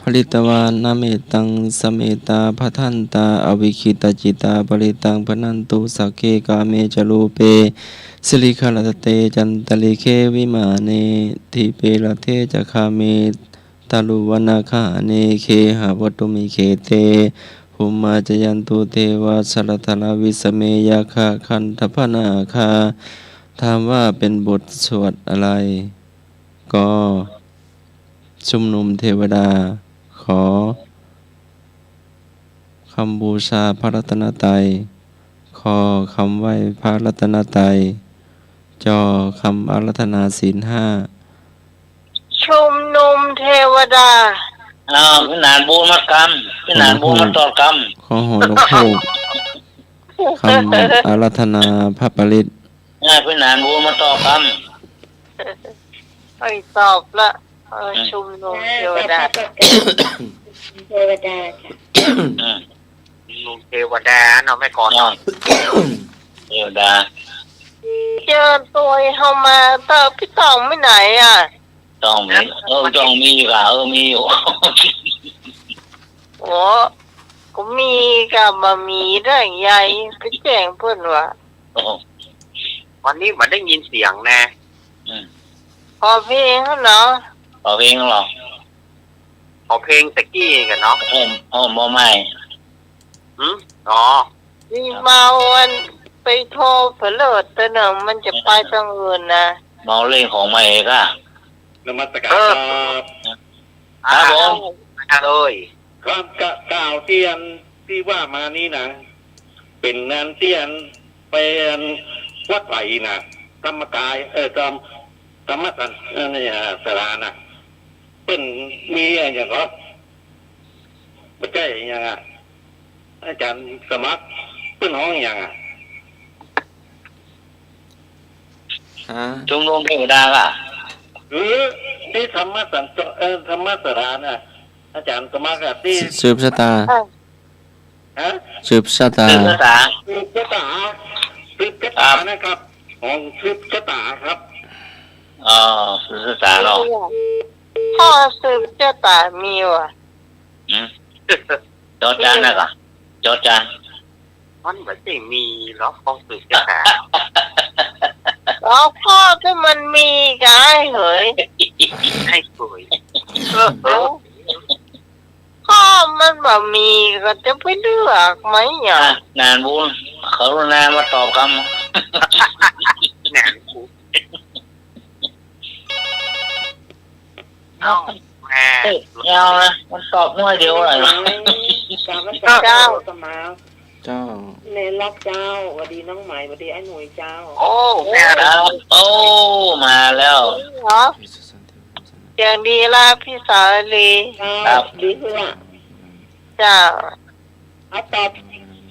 Pharitvāna mettaṃ sametā bhadantā avikkhittacittā parittaṃ bhaṇantu. Sagge kāme ca rūpe girisikharataṭe cantalikkhe vimāne dīpe raṭṭhe ca gāme taruvanagahane gehavatthumhi khette bhummā cāyantu devā jalathalavisame yakkhagandhabbanāgā. ถามว่าเป็นบทสวดอะไร ก ชุมนุมเทวดา ข คำบูชาพระรัตนตรัย ค คำไหว้พระรัตนตรัย จ คำอาราธนาศีลห้า ชุมนุมเทวดา อ้าว พิหารบูรณ์มัดกำ พิหารบูรณ์มัดตอดกำ ขอหอหนกฮูก คำอาราธนาพระปริตร อ่า พิหารบูรณ์มัดตอดกำ ไอ้ตอบละ เออ อืม ชุมนุมเทวดา เทวดาจ้ะ อืม ชุมนุมเทวดาเนาะ แม่กลอนเนาะ เทวดา เจิญตวยเฮามาเต๊อะ ปี้ต้องไปไหนอะ ต้องมี เออ ต้องมีก่ะ เออ มีอยู่ โอ้ ก็มีก่ะ บ่มีได้ไง ไปแจ้งเปิ้นว่า โอ้ วันนี้บ่ได้ยินเสียงนะ อืม ขอเพลงเนาะ ขอเพลงเหรอ ขอเพลงตะกี้ก่ะเนาะ โอ้ โอ้ บ่ไม่ หืม อ๋อ นี่เมาอันไปโทรเผลอเตอเนาะ มันจะไปตางอื่นนะ เมาเล่นของใหม่เองอะ นมัสการ เออ ครับ ครับผม มาเลย ครับ กะ กล่าวตี้อันตี้ว่ามานี้นะ เป๋นอันตี้อันไปอันวัดไหนนะ ธรรมกาย เออ ธรรม ธรรมศาลา เออ นี่ อ่า ศาลานะ เปิ้นมีอะหยังก็ บ่ใจ้อะหยังอะ อาจ๋ารย์สมัคร เปิ้นฮ้องอะหยังอะ ฮะ ชุมนุมเทวดาก่ะ เออ ตี้ธรรมศาลา เออ ธรรมศาลาน่ะ อาจ๋ารย์สมัครอะ ตี้ สืบชะตา เออ ฮะ สืบชะตา สืบชะตา สืบชะตา สืบชะตา ครับ นะครับ ของสืบชะตาครับ อ๋อ สืบชะตาเนาะ พ่อสืบชะตามีว่ะ หืม เอ จอจานนะก่ะ จอจาน มันบ่ได้มีหรอก ของตึกจะหา อ๋อ ข้อตี้มันมีกะไอ้เหย ไอ้เหย เออ เออ ข้อมันบ่มีก็จะไปเลือกไหมอ่ะ อ่ะ นานบุญ กรุณามาตอบกำ นานบุญ เอ้า แม่ เอ้ย เอานะ มันตอบน้อยเดียวอะไรวะ กราบนมัสก๋าน เจ้า เจ้า เนรรัตน์เจ้า หวัดดีน้องไหม หวัดดีไอ้หนุ่ยเจ้า โอ้ แม่ ครับ โอ้ มาแล้ว เหรอ เสียงดีละพี่สาลี ครับ ดีขึ้นละ เจ้า เอาตอบ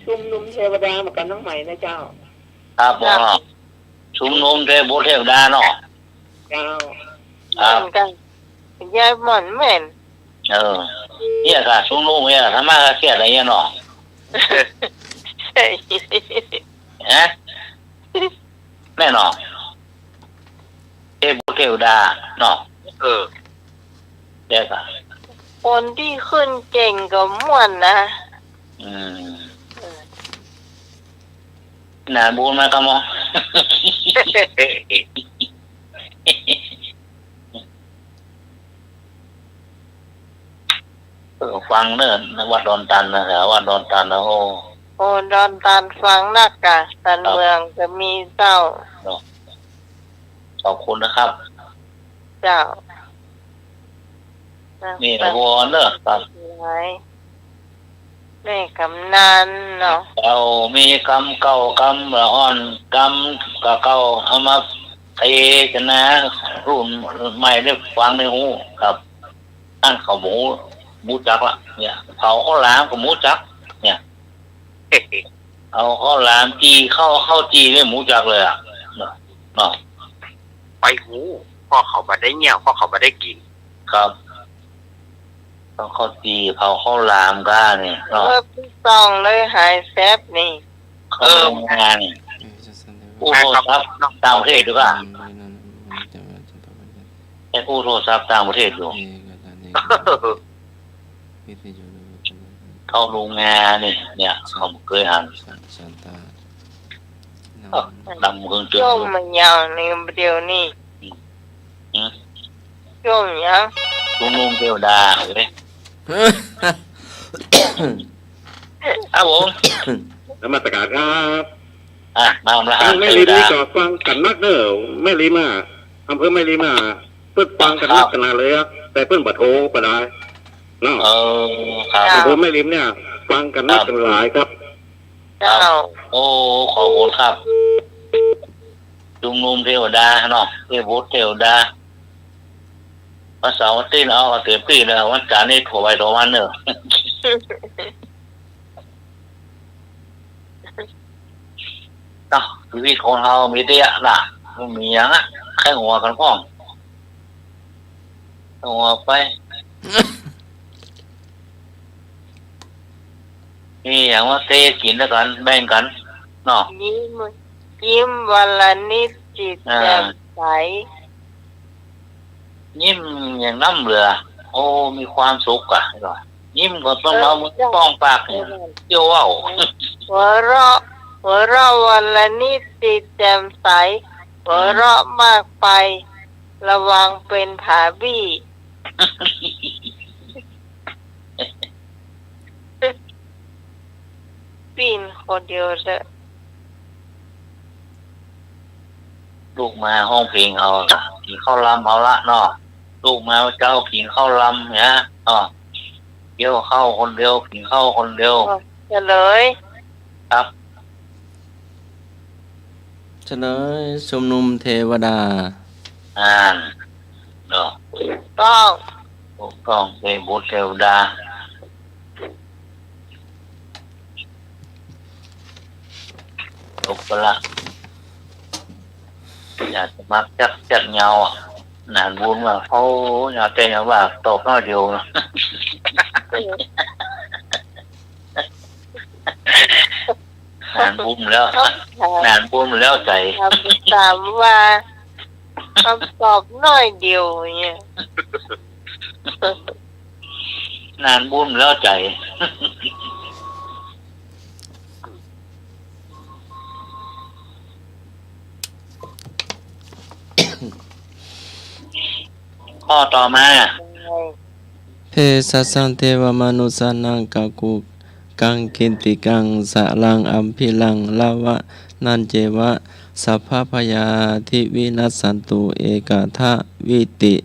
ชุมนุมเทวดาเหมือนกันน้องไหมนะเจ้า ครับผม เจ้า ชุมนุมเทพบุตรเทวดาเนาะ เจ้า ครับ เหมือนกัน ยายหม่อนแม่น เออ เนี่ยค่ะ ชุมนุมเนี่ย ธรรมะก็เครียดอะไรเงี้ยเนาะ ใช่ ฮะ แม่นเนาะ เทพบุตรเทวดาเนาะ เออ เดี๋ยวก่อน คนตี้ขึ้นเก่งก็ม่วนนะ อืม เออ นานบุญมาครับหมอ เออ ฟังเนอะ วัดดอนตันนะ แถววัดดอนตันนะ โอ้ โอ้ ดอนตันฟังนักกะ ตัน ครับ เมืองก็มีเจ้า เนาะ ขอบคุณนะครับ เจ้า นี่ นะ วอนเนอะ ครับ หลาย แม่กำนันเนาะ เก่ามีกำเก่ากำละอ่อน กำก็เก่า เอามาเตะกันนะ รุ่นใหม่ได้ฟังได้ฮู้ครับ อันเขาบ่ฮู้ บ่ฮู้จักละ เนี่ย เผาข้าวหลามก็บ่ฮู้จัก เนี่ย เอาข้าวหลามจี่ ข้าว ข้าวจี่นี่บ่ฮู้จักเลยอะ เนาะ เนาะ ไปฮู้ เพราะเขาบ่ได้เยี่ยว เพราะเขาบ่ได้กิ๋น ครับ ต้องข้าวจี่ เผาข้าวหลามก้านี่เนาะ เออ พี่ส่องเลยหายแซบนี่ เข้าโรงงานนี่ อู้โทรศัพท์ต่างประเทศดูก้า แค่อู้โทรศัพท์ต่างประเทศดู เข้าโรงงานนี่ เนี่ย เขาบ่เกยหัน เอ้า ดำเกินเกิน โจ้มมันยาวในเดี๋ยวนี้ อืม โจ้มยัง ชุมนุมเทวดาเว้ย ครับผม นมัสการครับ อ่ะ มาแล้ว แม่ริมนี่ก็ฟังกั๋นนักเน่อ แม่ริมอะ อำเภอแม่ริมอะ เปิ้นฟังกั๋นนักขนาดเลยอะ แต่เปิ้นบ่โทรไปได้เนาะ เออ ครับ อำเภอแม่ริมเนี่ย ฟังกั๋นนัก ครับ กั๋นหลายครับ เจ้า โอ้ ขอบคุณครับ ชุมนุมเทวดาเนาะ เทพบุตรเทวดา วันเสาร์วันตี้เอาเต๋มตี้เลย วันจันทร์นี่โทรไปโทรมาเน่อ เนาะ ชีวิตคนเฮามีเตื้อนะ บ่มีหยังอะ ใค่หัวกั๋นพ่อง หัวไป มีหยังมาเตะกิ๋นแล้วกั๋น แบ่งกั๋น เนาะ ยิ้ม ยิ้มวันละนิดจิต อ่า แจ่มใส ยิ้มอย่างน้ำเหลือ โอ้ มีความสุขอะ ยิ้มก็ต้องเอามือป้องปากเนี่ย เจ้า เตี้ยวเว้า หัวเราะ หัวเราะวันละนิดจิตแจ่มใส หัวเราะมากไป ระวังเป๋นผาบี้ ปิ้นคนเดียวเถอะ ลูกมาฮ้องเพลงเอาละ กิ๋นข้าวลำเอาละเนาะ ลูกมาเจ๊ากิ๋นข้าวลำเนี่ยเนาะ เคี้ยวข้าวคนเดียว กิ๋นข้าวคนเดียว เฉลย ครับ เฉลย ชุมนุมเทวดา อ่า เนาะ ต้อง ต้องเทพบุตรเทวดา จบไปละ อย่าสมัครจักจัดเงาอะ นานบุญว่า โอ้ อย่าแต่อย่าว่า ตอบน้อยเดียวนะ นานบุญแล้ว นานบุญแล้วใจ๋ ถาม ถามว่า คำตอบน้อยเดียวเนี่ย นานบุญแล้วใจ๋ ข้อต่อมา เภสัชชัง เทวมนุสสานัง กักขุกัง กิตติกัง สะลัง อัมภิลัง ละวะนัญเจวะ สัพพะพยาธิวินัสสันตุ เอกัคควิติ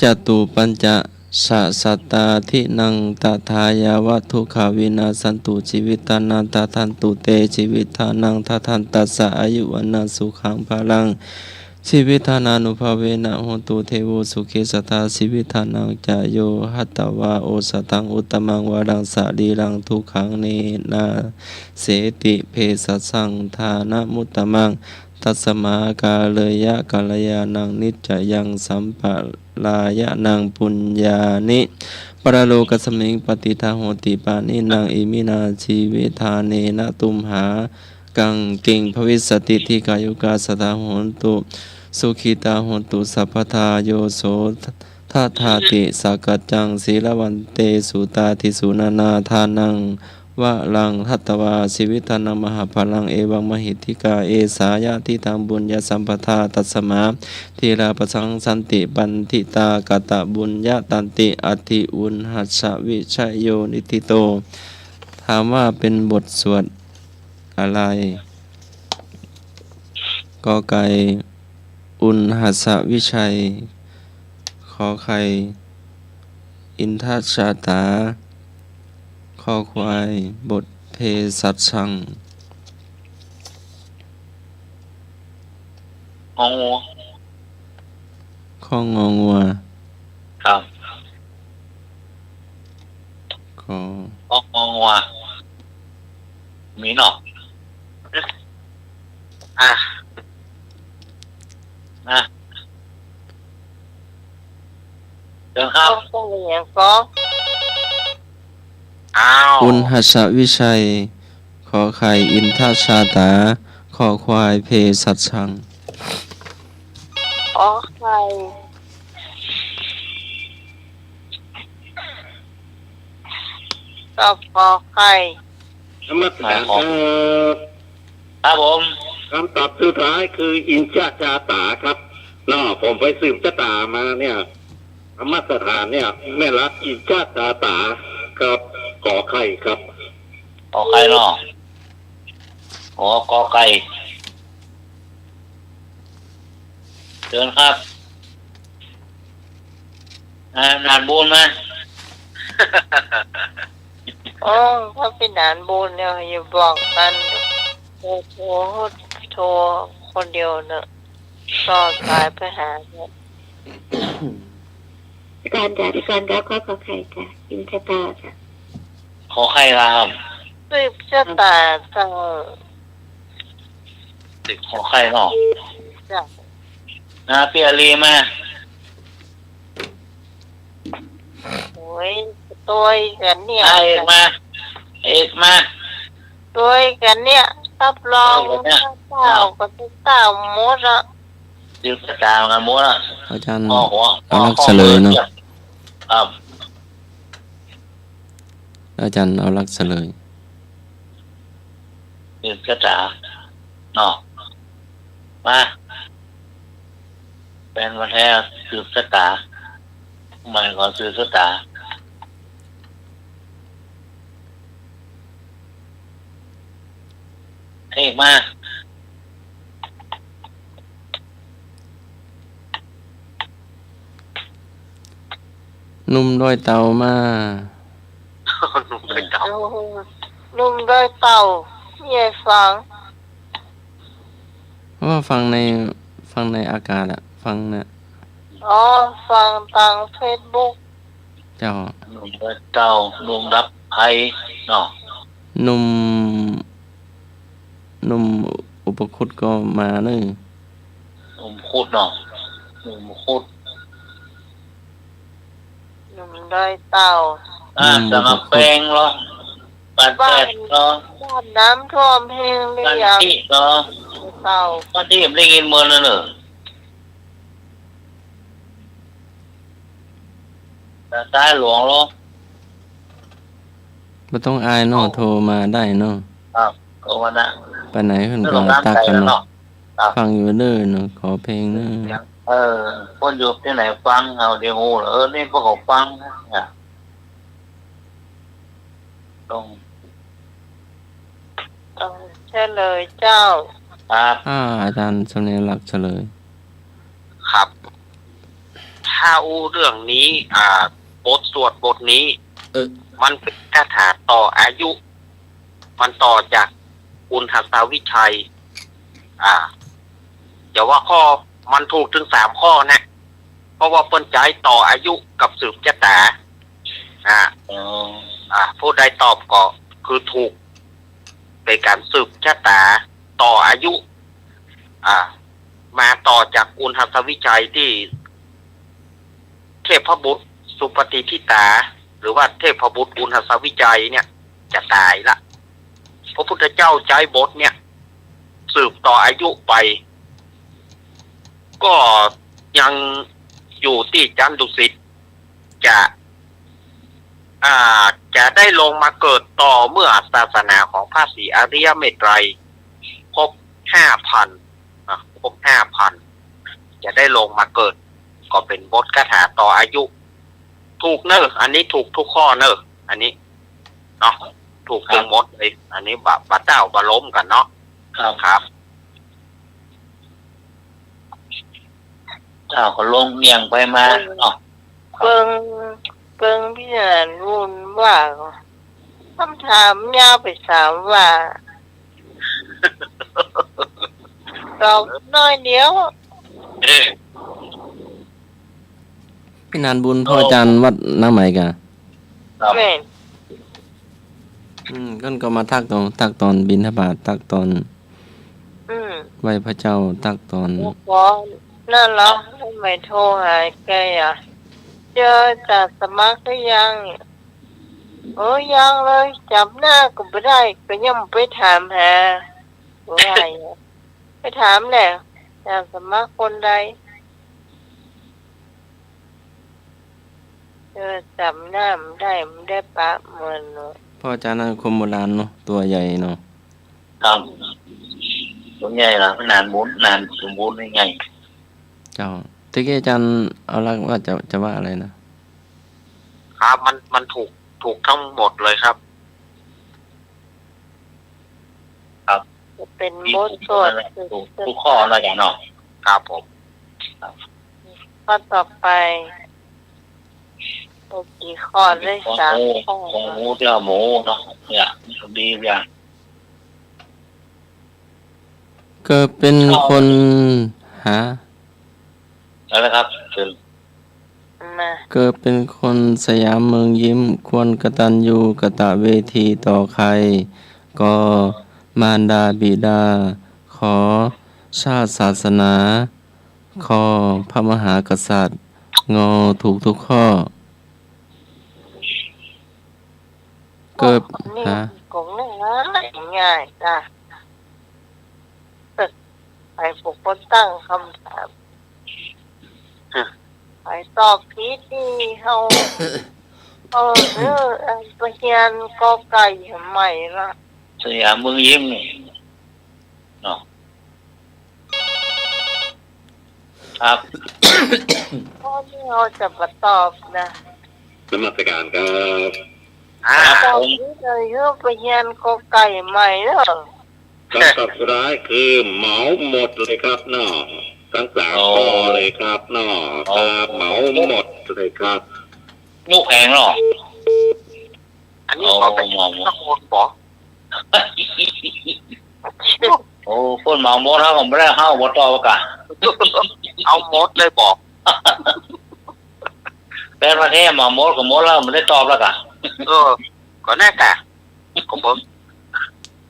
จตุปัญจะสะสัตตาทินัง ตถายาวะ ทุกขาวินัสสันตุ จีวิตานัง ดัฏฐันตุเต จีวิตานัง ดัฏฐันตัสสะ อายุ วัณณะ สุขัง พะลัง จีวิตานานุภาเวนะ โหนตุ เทโว สุขี สัตถา จีวิตานัง จะโย หัตถวา โอสถัง อุตตมัง วรัง สะรีรัง ทุกขัง เนนะ เสติ เภสัชชัง ทานะมุตตมัง ตัสมา กาเรยะ กัลยาณัง นิจจะยัง สัมปะรายะนัง ปุญญานิ ปะระโลกัสมิง ปะติฏฐา โหติ ปะนินนัง อิมินา จีวิตาเนนะ ตุมหากัง กิง ภวิสสติ ดีฆายุกา สัตถา โหนตุ สุขีตา โหนตุ สัพพะทา โยโส ทะถาติ สักกัจจัง สีลวันเตสุ ตาดิสุ นานาทานัง วะรัง หัตถวา จีวิตานัง มหาพะลัง เอวัง มหิทธิกา เอสายะ ทิฏฐัง ปุญญสัมปะทา ตัสมา ธีรา ปะสังสันติ ปัณฑิตา กะตะปุญญะตันติ อัตถิ อุณหัสสะ วิชะโย นิฏฐิโต ถามว่าเป๋นบทสวดอะไร กอไก่ อุณหัสสะวิชัย ขอไข่ อินทชาตา คอควาย บทเภสัชชัง งองู ข้ององัว ครับ ขอ ข้ององัว มีเนาะ อ่ะ อ่ะ เชิญครับ ต้องเรียนก็ อ้าว อุณหัสสะวิชัย ขอไข่ อินทชาตา คอควาย เภสัชชัง ขอไข่ ตอบขอไข่ นมัสการครับ ครับผม คำตอบสุดท้ายคืออินทชาตาครับ เนาะ ผมไปสืบชะตามาเนี่ย ธรรมสถานเนี่ย แม่รัฐอินทชาตาครับ ขอไข่ครับ ขอไข่เนาะ อ๋อ กอไก่ เชิญครับ อ่า นานบุญมา โอ้ ถ้าเป๋นนานบุญเนี่ย อย่าบอกกัน โทร โทร โทรคนเดียวเนอะ ต่อสายไปหาเนอะ พี่กรณ์จ้ะ พี่กรณ์รับข้อขอไข่จ้ะ อินทชาตาจ้ะ ขอไข่ครับ สืบชะตาเจ้า ขอไข่เนาะ จ้ะ นะ พี่อาลีมา โอ้ย ตวยกั๋นเนี่ย อ่ะ เอกมา เอกมา ตวยกั๋นเนี่ย รับรอง ตวยกั๋นเนี่ย เจ้าก็ต้องเจ้าหมดอะ สืบชะตากั๋นหมดอะ อาจารย์ อ๋อ หัว เอาหลักเฉลยเนาะ ครับ อาจารย์เอาหลักเฉลย สืบชะตา เนาะ มา แฟนพันธุ์แท้สืบชะตา ใหม่ขอสืบชะตา เอกมา หนุ่มดอยเต่ามา หนุ่มดอยเต่า เออ หนุ่มดอยเต่า เย่ฟัง ว่าฟังใน ฟังในอากาศอะ ฟังเนี่ย อ๋อ ฟังตางเฟซบุ๊ก เจ้า หนุ่มดอยเต่า หนุ่มรับใช้เนาะ หนุ่ม หนุ่มอุปคุตก็มาเนอะ หนุ่มคุตเนาะ หนุ่มคุต หนุ่มดอยเต่า อ่า หนุ่มอุปคุต สำหรับแปงเหรอ บ้านแปดเหรอ บ้านน้ำท่วมแฮงเลยอะ บ้านที่เหรอ เต่า บ้านที่ผมได้ยินเมืองนั่นเนอะ ตาซ้ายหลวงเหรอ บ่ต้องอายเนาะ เอ้า โทรมาได้เนาะ ครับ โทรมาได้ ไปไหนเพิ่นก็ตักกั๋นเนาะ ครับ ฟังอยู่เด้อเนาะ ขอเพลงเด้อ เสียง เออ คนอยู่ตี้ไหนฟังเอา เดี๋ยวฮู้ เออ นี่พวกเขาฟังนะ เนี่ย ตรง ต้องเฉลยเจ้า ครับ อ่า อาจ๋ารย์สำเนียงหลักเฉลย ครับ ถ้าอู้เรื่องนี้ อ่า บทสวดบทนี้ เออ มันเป๋นคาถาต่ออายุ มันต่อจากอุณหัสสวิชัย อ่า จะว่าข้อ มันถูกตึงสามข้อนะ เพราะว่าเปิ้นใจ๊ต่ออายุกับสืบชะตา อ่า อ๋อ อ่า ผู้ใดตอบก็คือถูก เป๋นก๋านสืบชะตา ต่ออายุ อ่า มาต่อจากอุณหัสสวิชัยตี้ เทพบุตรสุปฏิฏฐิตา หรือว่าเทพบุตรอุณหัสสวิชัยเนี่ย จะต๋ายละ พระพุทธเจ้าใจ๊บทเนี่ย สืบต่ออายุไป ก็ยังอยู่ตี้จันดุสิต จะ อ่า จะได้ลงมาเกิดต่อเมื่อศาสนาของพระศรีอริยเมตไตรยครบห้าพรรษ อ่ะ ครบห้าพรรษ จะได้ลงมาเกิด ก็เป๋นบทคาถาต่ออายุ ถูกเนอะ อันนี้ถูกทุกข้อเนอะ อันนี้ เนาะ ถูกตึงหมดเลย อันนี้บ่ บ่เต้าบ่ล้มกั๋นเนาะ ครับ ครับ อ้าว ก็ลงเนียงไปมาเนาะ เปิง เปิงพิจารณาบุญว่า กำถามยาวไปสามว่า ตอบน้อยเดียว เอ๊ะ พิจารณาบุญ พ่ออาจ๋ารย์วัดนาใหม่ก่ะ ครับ แม่น อืม ก้านก็มาตักตอน ตักตอนบิณฑบาต ตักตอน อืม ไหว้พระเจ้า ตักตอน ขอนั่นเหรอ ทำไมโทรหาแกอ่ะ เจออาจ๋ารย์สมัครหรือยัง เออ ยังเลย จ๋ำหน้าก็บ่ได้ ก็ยังไปถามหา ว่าอย่าง ไปถามแหละ อาจ๋ารย์สมัครคนใด เออ จ๋ำหน้าบ่ได้ บ่ได้ปะเมินเนาะ พ่ออาจ๋ารย์นั่นคนโบราณเนาะ ตั๋วใหญ่เนาะ ครับ ตั๋วใหญ่ละ นานบุญ นานสมบูรณ์ง่ายๆ เจ้า ตะกี้อาจ๋ารย์เอาหลักว่าจะ จะว่าอะไรนะ ครับ มัน มันถูก ถูกทั้งหมดเลยครับ ครับ จะเป๋นบทสวด ถูก ถูกข้อนะอาจ๋ารย์เนาะ ครับผม ครับ ข้อต่อไป โอ้ กี่ข้อเลย สามข้อ ของหมูเจ้าหมูเนาะ เนี่ย ดีอย่าง เกิดเป๋นคน ฮะ เอาละครับ เชิญ มา เกิดเป๋นคนสยามเมืองยิ้ม ควรกตัญญูกตเวทีต่อใคร ก็มารดาบิดา ขอชาติศาสนา ขอพระมหากษัตริย์ งอ ถูกทุกข้อ เกิด นี่ ฮะ ของง่ายๆ จ้ะ ใผผู้คนตั้งกำถาม ฮะ ใผตอบผิดนี่เฮา เออ เออ อันไปเฮียนกอไก่ใหม่ละ สยามเมืองยิ้มนี่ เนาะ ครับ ข้อนี้เฮาจะบ่ตอบนะ นมัสการครับ อ่า ตอบผิดเลย เออ ไปเฮียนกอไก่ใหม่เนาะ คำตอบสุดท้ายคือเหมาหมดเลยครับเนาะ ทั้งสาม โอ้ ข้อเลยครับเนาะ โอ้ ครับ เหมาหมดเลยครับ ยุแผงเนาะ อันนี้ โอ้ ขอไป เหมาหมด ตะโกนบอก โอ้ เปิ้นเหมาหมด เฮาก็บ่ได้ เฮาบ่ตอบละก่ะ เอาหมดเลยบอก แปลว่าแท้เหมาหมดก็หมดแล้ว บ่ได้ตอบละก่ะ เออ ก็แน่ก่ะ ก็บ่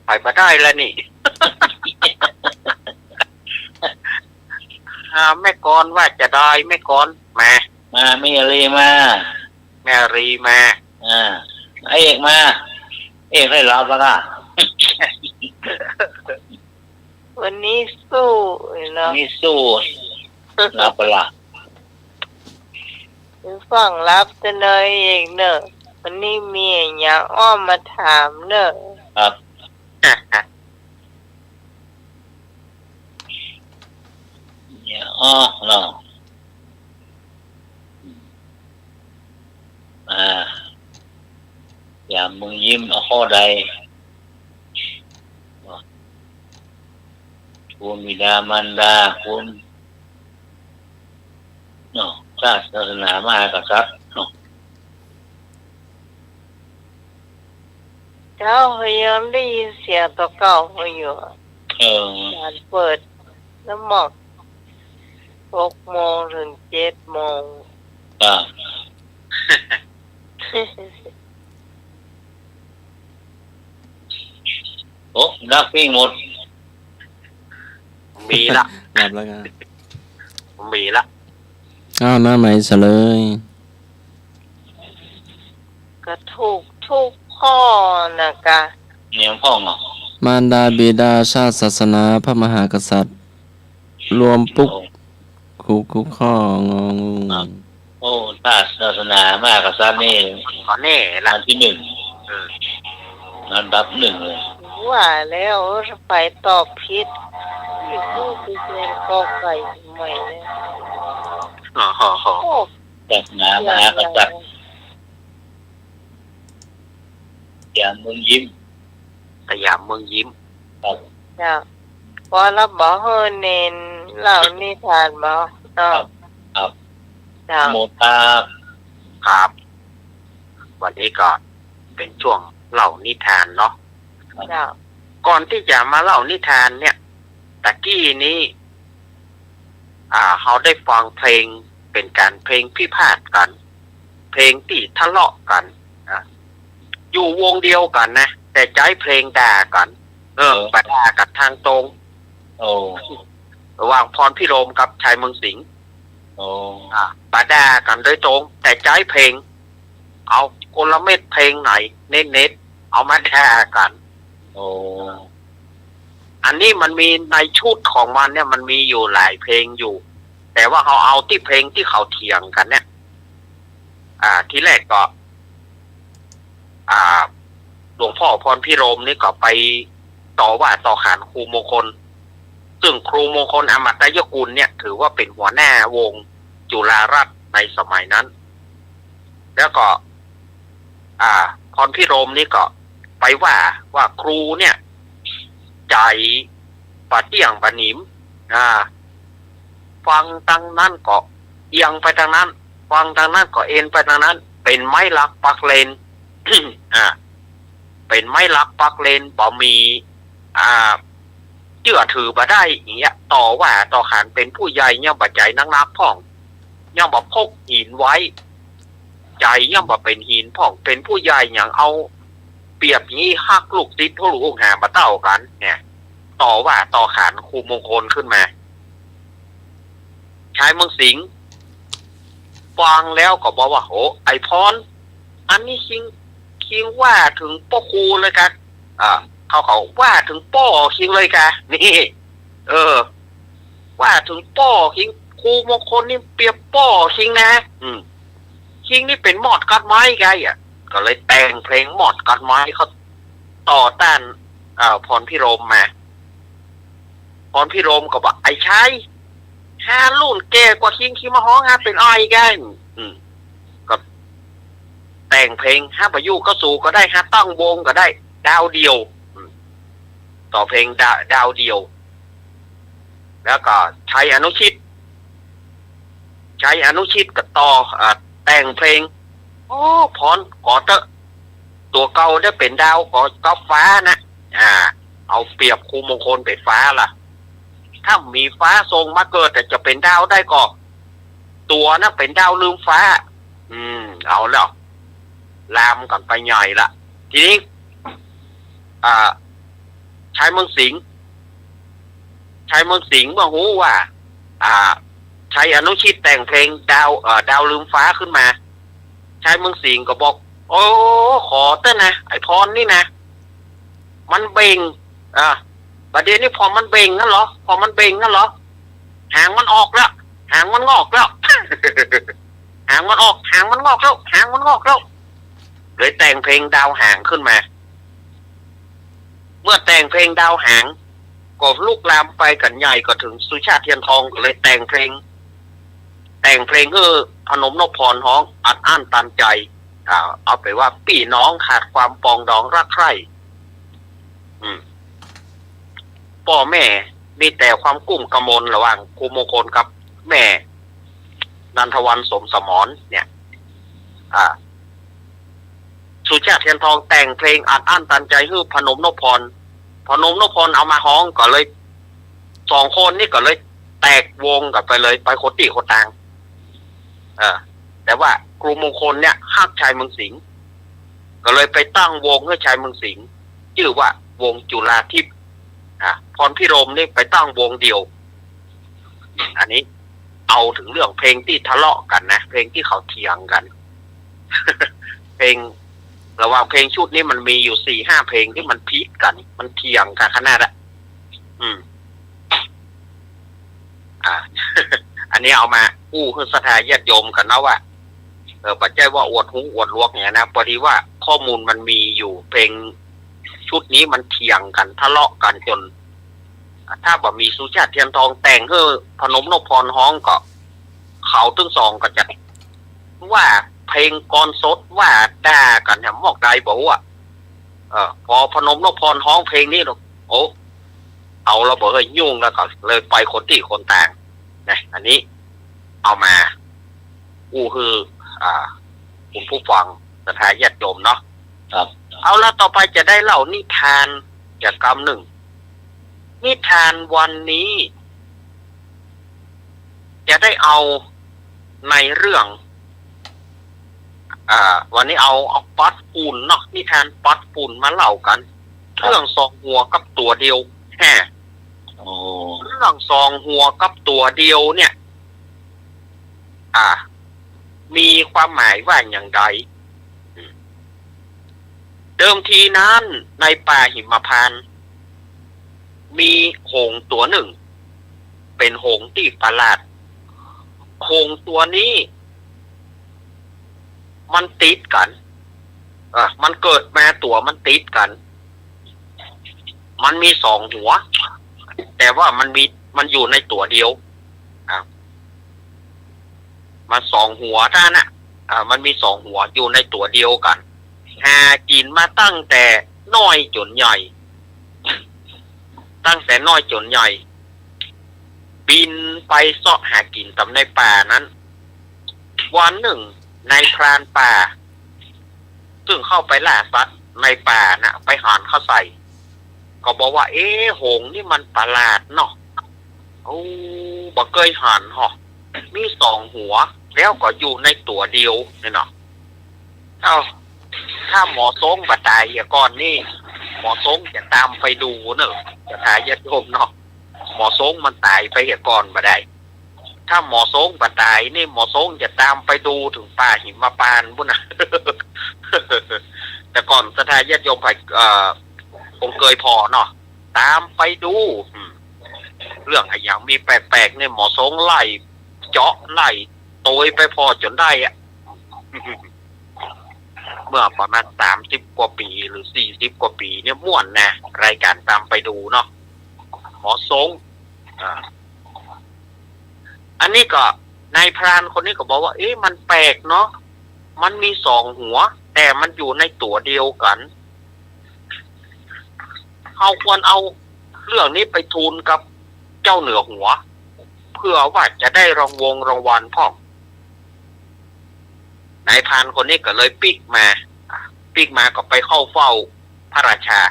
ไปบ่ได้แล้วนี่ อ่า แม่กรว่าจะได้ แม่กรมา มา แม่อารีมา แม่อารีมา อ่า ไอ้เอกมา เอกได้หลับละก่ะ วันนี้สู้เนาะ วันนี้สู้ หลับปะล่ะ หรือฟั่งหลับจะเลยเอกเนอะ วันนี้มีอะหยังอ้อมมาถามเนอะ ครับ เนี่ย อ้อ เนาะ อ่า ยามเมืองยิ้ม เอาข้อใด คุณบิดามารดา คุณ เนาะ ชาติ ศาสนา มหากษัตริย์ เนาะ เจ้า เฮายังได้ยินเสียงตั๋วเก่าเฮาอยู่ เออ การเปิดน้ำหมอก หกโมงเถิงเจ็ดโมง อ่า โอ้ ดับปิ้งหมด มีละ ดับแล้วครับ มีละ อ้าว หน้าใหม่เสลย ก็ถูกทุกข้อนะกะ เนี่ยพ่องเหรอ มารดาบิดา ชาติ ศาสนา พระมหากษัตริย์ รวมปุ๊ก โอ้ ถูกทุกข้อ งองู ครับ โอ้ ชาติ ศาสนา มหากษัตริย์นี่ ข้อแน่ละ อันที่หนึ่ง เออ อันดับหนึ่งเลย ว่าแล้ว ไปตอบผิด อีกลูกไปเรียนกอไก่ใหม่เลย อ๋อ โอ้ ศาสนา มหากษัตริย์ สยามเมืองยิ้ม สยามเมืองยิ้ม ครับ เจ้า ปอละบ่ เฮาเน้นเล่านิทานบ่ เนาะ ครับ ครับ เจ้า โมทา ครับ วันนี้ก็เป็นช่วงเล่านิทานเนาะ เจ้า ก่อนที่จะมาเล่านิทานเนี่ย ตะกี้นี้ อ่า เฮาได้ฟังเพลง เป๋นก๋านเพลงพิพาทกั๋น เพลงตี้ทะเลาะกั๋น อ่ะ อยู่วงเดียวกั๋นนะ แต่ใจ๊เพลงด่ากั๋น เออ เออ บ่ด่ากั๋นตางตรง โอ้ ระหว่างพรพิรมกับชายเมืองสิงห์ โอ้ อ่ะ บ่ด่ากั๋นโดยตรง แต่ใจ๊เพลง เอากลเม็ดเพลงไหนเน็ตๆ เอามาด่ากั๋น โอ้ อันนี้มันมีในชุดของมันเนี่ย มันมีอยู่หลายเพลงอยู่ แต่ว่าเฮาเอาตี้เพลงตี้เขาเถียงกั๋นเนี่ย อ่า ทีแรกก็ อ่า หลวงพ่อพรพิรมนี่ก็ไปต่อว่าต่อขานครูมงคล ซึ่งครูมงคลอมตะยกุลเนี่ย ถือว่าเป๋นหัวหน้าวงจุฬารัตน์ในสมัยนั้น แล้วก็ อ่า พรพิรมนี่ก็ไปว่า ว่าครูเนี่ย ใจ๋บ่เตี้ยงบ่หนิม อ่า ฟังตางนั้นก็เอียงไปตางนั้น ฟังตางนั้นก็เอนไปตางนั้น เป๋นไม้หลักปักเลน อ่า เป๋นไม้หลักปักเลน บ่มี อ่า เจื้อถือบ่ได้ อย่างเงี้ย ต่อว่าต่อขานเป๋นผู้ใหญ่ ยังบ่ใจ๋นักๆ พ่อง ยังบ่พกหินไว้ ใจ๋ยังบ่เป๋นหินพ่อง เป๋นผู้ใหญ่ยังเอาเปรียบอย่างนี้ ฮักลูกศิษย์ ฮู้ลูกหาบ่เต้ากั๋นเนี่ย ต่อว่าต่อขานครูมงคลขึ้นมา ชายเมืองสิงห์ฟังแล้วก็บอกว่า โห ไอ้พร อันนี้คิง คิงว่าเถิงป้อครูเลยกา อ่า เขาก็ว่าเถิงป้อคิงเลยกา นี่ เออ ว่าเถิงป้อคิง ครูมงคลนี่เปรียบป้อคิงนะ อืม คิงนี่เป๋นมอดกั๊ดไม้ไงอะ ก็เลยแต่งเพลงมอดกั๊ดไม้เข้าต่อต้าน เอ่อ พรพิรมมา พรพิรมก็บอก ไอ้ชาย ฮารุ่นแก่กว่าคิง คิงมาฮ้องฮาเป๋นอ้อยไง อืม ก็แต่งเพลง ฮาบ่อยู่ก็สู้ก็ได้ ฮาตั้งวงก็ได้ ดาวเดียว อืม ต่อเพลงดา-, ดาวเดียว แล้วก็ชัยอนุชิต ชัยอนุชิตก็ต่อ อ่า แต่งเพลง โอ้ พร ขอเต๊อะ ตั๋วเก่าได้เป๋นดาว ขอก๊อปฟ้านะ อ่า เอาเปรียบครูมงคลไปฟ้าล่ะ ถ้ามีฟ้าส่งมาเกิด แต่จะเป๋นดาวได้ก็ ตั๋วนะเป๋นดาวลืมฟ้า อืม เอาแล้ว ลามกั๋นไปใหญ่ละ ทีนี้ อ่า ชายเมืองสิงห์ ชายเมืองสิงห์เมื่อฮู้ว่า อ่า ชัยอนุชิตแต่งเพลงดาว เอ่อ ดาวลืมฟ้าขึ้นมา ชายเมืองสิงห์ก็บอก โอ้ ขอเต๊อะนะ ไอ้พรนี่นะ มันเบ่ง อ่า บ่าเดี่ยวนี้พอมันเบ่งหั้นเหรอ พอมันเบ่งหั้นเหรอ หางมันออกแล้ว หางมันงอกแล้ว หางมันออก หางมันงอกแล้ว หางมันงอกแล้ว เลยแต่งเพลงดาวหางขึ้นมา เมื่อแต่งเพลงดาวหาง ก็ลุกลามไปกั๋นใหญ่ ก็เถิงสุชาติ เทียนทอง ก็เลยแต่งเพลง แต่งเพลงหื้อพนมนพพรฮ้อง อัดอั้นตันใจ อ่า เอาไปว่าปี้น้องขาดความปรองดองรักใคร่ อืม ป้อแม่มีแต่ความกุ้มกระมวลระหว่างครูมงคลกับแม่นันทวรรณ สมสมร เนี่ย อ่า สุชาติ เทียนทองแต่งเพลงอัดอั้นตันใจหื้อพนมนพพร พนมนพพรเอามาฮ้องก็เลย สองคนนี่ก็เลยแตกวงกั๋นไปเลย ไปคนตี้คนตาง เออ แต่ว่าครูมงคลเนี่ยฮักชายเมืองสิงห์ ก็เลยไปตั้งวงหื้อชายเมืองสิงห์ จื้อว่าวงจุฬาทิพย์ อ่ะ พรพิรมนี่ไปตั้งวงเดี่ยว อันนี้เอาเถิงเรื่องเพลงตี้ทะเลาะกั๋นนะ เพลงตี้เขาเถียงกั๋น เพลง ระหว่างเพลงชุดนี้มันมีอยู่สี่ห้าเพลงตี้มันผิดกั๋น มันเถียงกั๋นขนาดอะ อืม อ่า อันนี้เอามาอู้หื้อศรัทธาญาติโยมกั๋นนะว่า เออ บ่ใจ้ว่าอวดฮู้อวดหลวงเนี่ยนะ พอดีว่าข้อมูลมันมีอยู่ เพลงชุดนี้มันเถียงกั๋น ทะเลาะกั๋นจ๋น ถ้าบ่มีสุชาติ เทียนทองแต่งหื้อพนมนพพรฮ้องก็ เขาตึงสองก็จะว่าเพลงกลอนสด ว่าด่ากั๋นแถมหมอกใดบ่ฮู้อะ เออ พอพนมนพพรฮ้องเพลงนี้แล้ว โอ้ เอาละเบ้อ ยุ่งแล้ว ก็เลยไปคนตี้คนตางนะ อันนี้เอามาอู้หื้อ อ่า คุณผู้ฟังศรัทธาญาติโยมเนาะ ครับ เอาละ ต่อไปจะได้เล่านิทานอีกกำนึ่ง นิทานวันนี้ จะได้เอาในเรื่อง อ่า วันนี้เอา เอาปัดฝุ่นเนาะ นิทานปัดฝุ่นมาเล่ากั๋น ครับ เรื่องสองหัวกับตั๋วเดียว แฮ่ โอ้ เรื่องสองหัวกับตั๋วเดียวเนี่ย อ่า มีความหมายว่าอย่างไร เดิมทีนั้นในป่าหิมพานต์ มีหงส์ตั๋วนึ่ง เป๋นหงส์ตี้ประหลาด หงส์ตั๋วนี้ มันติดกั๋น เออ มันเกิดมาตั๋วมันติดกั๋น มันมีสองหัว แต่ว่ามันมี มันอยู่ในตั๋วเดียว อ่ะ มันสองหัวเต้านั้นน่ะ อ่า มันมีสองหัวอยู่ในตั๋วเดียวกั๋น หากิ๋นมาตั้งแต่น้อยจ๋นใหญ่ ตั้งแต่น้อยจ๋นใหญ่ บินไปเซาะหากิ๋นต๋ามในป่านั้น วันนึ่งนายพรานป่า ซึ่งเข้าไปล่าสัตว์ในป่าน่ะ ไปหันเข้าใส่ ก็บอกว่า เอ๊ะ หงส์นี่มันประหลาดเนาะ โอ้ บ่เกยหันฮอ มีสองหัว แล้วก็อยู่ในตั๋วเดียวเนี่ยเนาะ เอ้า ถ้าหมอทรงบ่ต๋ายเหียก่อนนี่ หมอทรงจะต๋ามไปดูเนาะ ศรัทธาญาติโยมเนาะ หมอทรงมันต๋ายไปเหียก่อนบ่ได้ ถ้าหมอทรงบ่ต๋ายนี่ หมอทรงจะต๋ามไปดูเถิงป่าหิมพานต์ปู๊นนะ แต่ก่อนศรัทธาญาติโยมใผ เอ่อ คงเกยผ่อเนาะ ต๋ามไปดู อืม เรื่องอะหยังมีแปลกๆ นี่ หมอทรงไล่เจาะไล่โตยไปผ่อจ๋นได้อะ เมื่อประมาณสามสิบกว่าปี๋หรือสี่สิบกว่าปี๋เนี่ย ม่วนนะ รายก๋านต๋ามไปดูเนาะ หมอทรง อ่า อันนี้ก็นายพรานคนนี้ก็บอกว่า เอ๊ะ มันแปลกเนาะ มันมีสองหัว แต่มันอยู่ในตั๋วเดียวกั๋น เฮาควรเอาเรื่องนี้ไปทูลกับเจ้าเหนือหัว เพื่อว่าจะได้รางวงรางวัลพ่อง นายพรานคนนี้ก็เลยปิ๊กมา ปิ๊กมาก็ไปเข้าเฝ้าพระราชา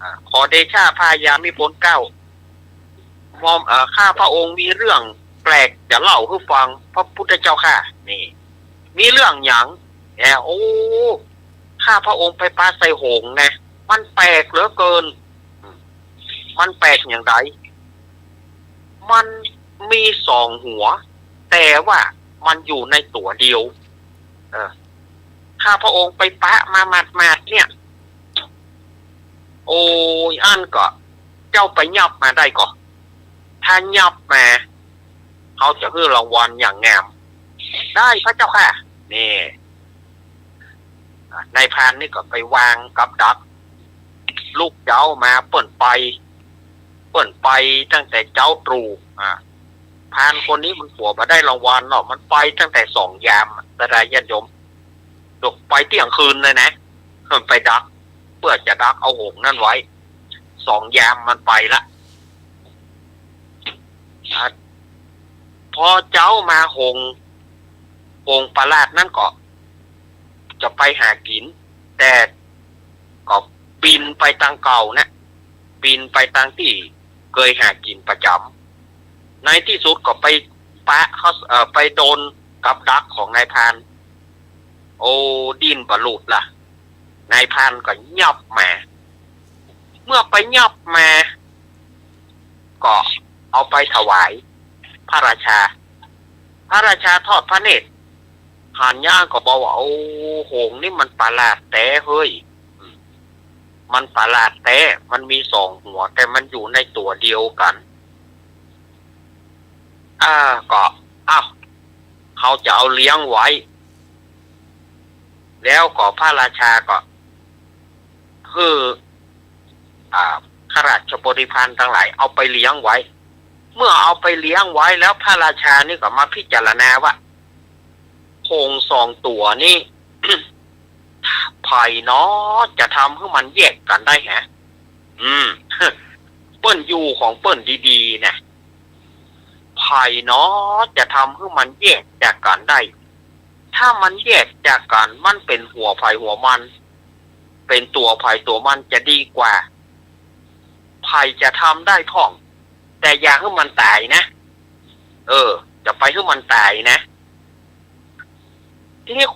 อ่า ขอเดชะพระยามิพลเกล้า หม่อม เอ่อ ข้าพระองค์มีเรื่องแปลกจะเล่าหื้อฟังพระพุทธเจ้าข้า นี่ มีเรื่องหยัง แอ โอ้ ข้าพระองค์ไปปะใส่หงส์นะ มันแปลกเหลือเกิน มันแปลกอย่างไร มันมีสองหัว แต่ว่ามันอยู่ในตั๋วเดียว เออ ข้าพระองค์ไปปะมาหมาดๆ เนี่ย โอ้ย อั้นก็ เจ้าไปยับมาได้ก่อ ถ้ายับมา เฮาจะหื้อรางวัลอย่างงาม ได้พระเจ้าข้า นี่ อ่ะ นายพรานนี่ก็ไปวางกับดัก ลุกเจ๊ามาเปิ้นไป เปิ้นไปตั้งแต่เจ๊าตรู่ อ่ะ พรานคนนี้มันกั๋วบ่ได้รางวัลเนาะ มันไปตั้งแต่สองยาม ศรัทธาญาติโยม ดกไปเตี้ยงคืนเลยนะ ไปดัก เปื้อจะดักเอาหงส์นั้นไว้ สองยามมันไปละ อ่ะ พอเจ๊ามาหงส์ หงส์ประหลาดนั้นก็จะไปหากิ๋น แต่ก็บินไปตางเก่านะ บินไปตางตี้เกยหากิ๋นประจ๋ำ ในตี้สุดก็ไปปะเขา เอ่อ ไปโดนกับดักของนายพราน โอ้ ดิ้นบ่หลุดละ นายพรานก็ยับมา เมื่อไปยับมา ก็เอาไปถวายพระราชา พระราชาทอดพระเนตรหันยางก็บอกว่า โอ้ หงส์นี่มันประหลาดแต๊เฮ้ย มันประหลาดแต๊ มันมีสองหัว แต่มันอยู่ในตั๋วเดียวกั๋น อ่า ก็ อ้าว เขาจะเอาเลี้ยงไว้ แล้วก็พระราชาก็หื้อ อ่า ข้าราชบริพารตังหลายเอาไปเลี้ยงไว้ เมื่อเอาไปเลี้ยงไว้แล้วพระราชานี่ก็มาพิจารณาว่า หงส์สองตั๋วนี้ ใผหนอจะทำหื้อมันแยกกั๋นได้แหะ อืม เปิ้นอยู่ของเปิ้นดีๆ นะ ใผหนอจะทำหื้อมันแยกจากกั๋นได้ ถ้ามันแยกจากกั๋น มันเป๋นหัวใผหัวมัน เป๋นตั๋วใผตั๋วมันจะดีกว่า ใผจะทำได้พ่อง แต่อย่าหื้อมันต๋ายนะ เออ จะไปหื้อมันต๋ายนะ ทีนี้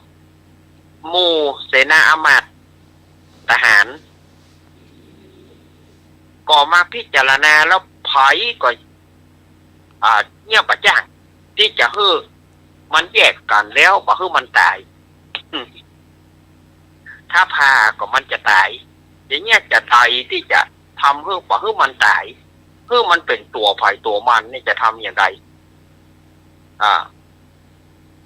หมู่เสนาอามาตย์ทหาร ก็มาพิจารณาแล้วใผก็ อ่า เยียะบ่จ้างตี้จะหื้อมันแยกกั๋นแล้วบ่หื้อมันต๋าย ถ้าผ่าก็มันจะต๋าย อย่างเงี้ยจะใดตี้จะทำหื้อบ่หื้อมันต๋าย หื้อมันเป๋นตั๋วใผตั๋วมันนี่จะทำอย่างใด อ่า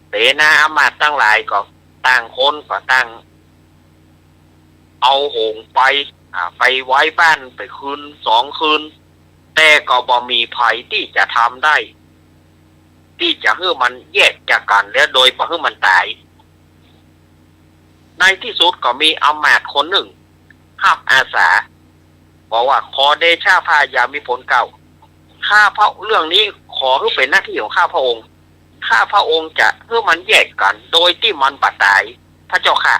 เสนาอามาตย์ตังหลายก็ต่างคนก็ต่างเอาหงส์ไป อ่า ไปไว้บ้านไปคืนสองคืน แต่ก็บ่มีใผตี้จะทำได้ ตี้จะหื้อมันแยกจากกั๋นแล้วโดยบ่หื้อมันต๋าย ในตี้สุดก็มีอามาตย์คนนึ่งฮับอาสา บอกว่า ขอเดชะพระยามิพลเกล้า ข้าพระ เรื่องนี้ขอหื้อเป๋นหน้าตี้ของข้าพระองค์ ข้าพระองค์จะหื้อมันแยกกั๋นโดยตี้มันบ่ต๋าย พระเจ้าข้า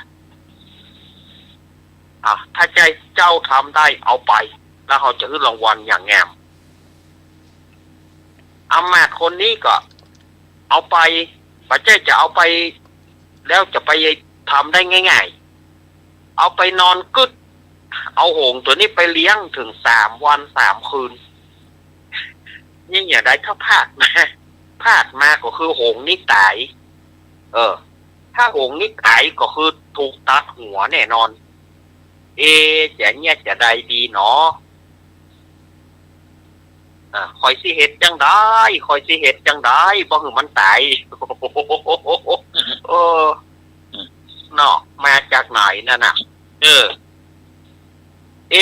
อ่ะ ถ้าใจ้เจ้าทำได้เอาไป แล้วเฮาจะหื้อรางวัลอย่างงาม อามาตย์คนนี้ก็เอาไป บ่ใจ้จะเอาไป แล้วจะไปทำได้ง่ายๆ เอาไปนอนกึ๊ด เอาหงส์ตั๋วนี้ไปเลี้ยงเถิงสามวันสามคืน นี่อย่างใดถ้าพลาดมา พลาดมาก็คือหงส์นี้ต๋าย เออ ถ้าหงส์นี้ต๋ายก็คือถูกตัดหัวแน่นอน เอ จะเยียะจะใดดีหนอ อ่า ข้อยสิเฮ็ดจั่งใด ข้อยสิเฮ็ดจั่งใด บ่หื้อมันต๋าย เออ เนาะ มาจากไหนนั่นน่ะ เออ เอ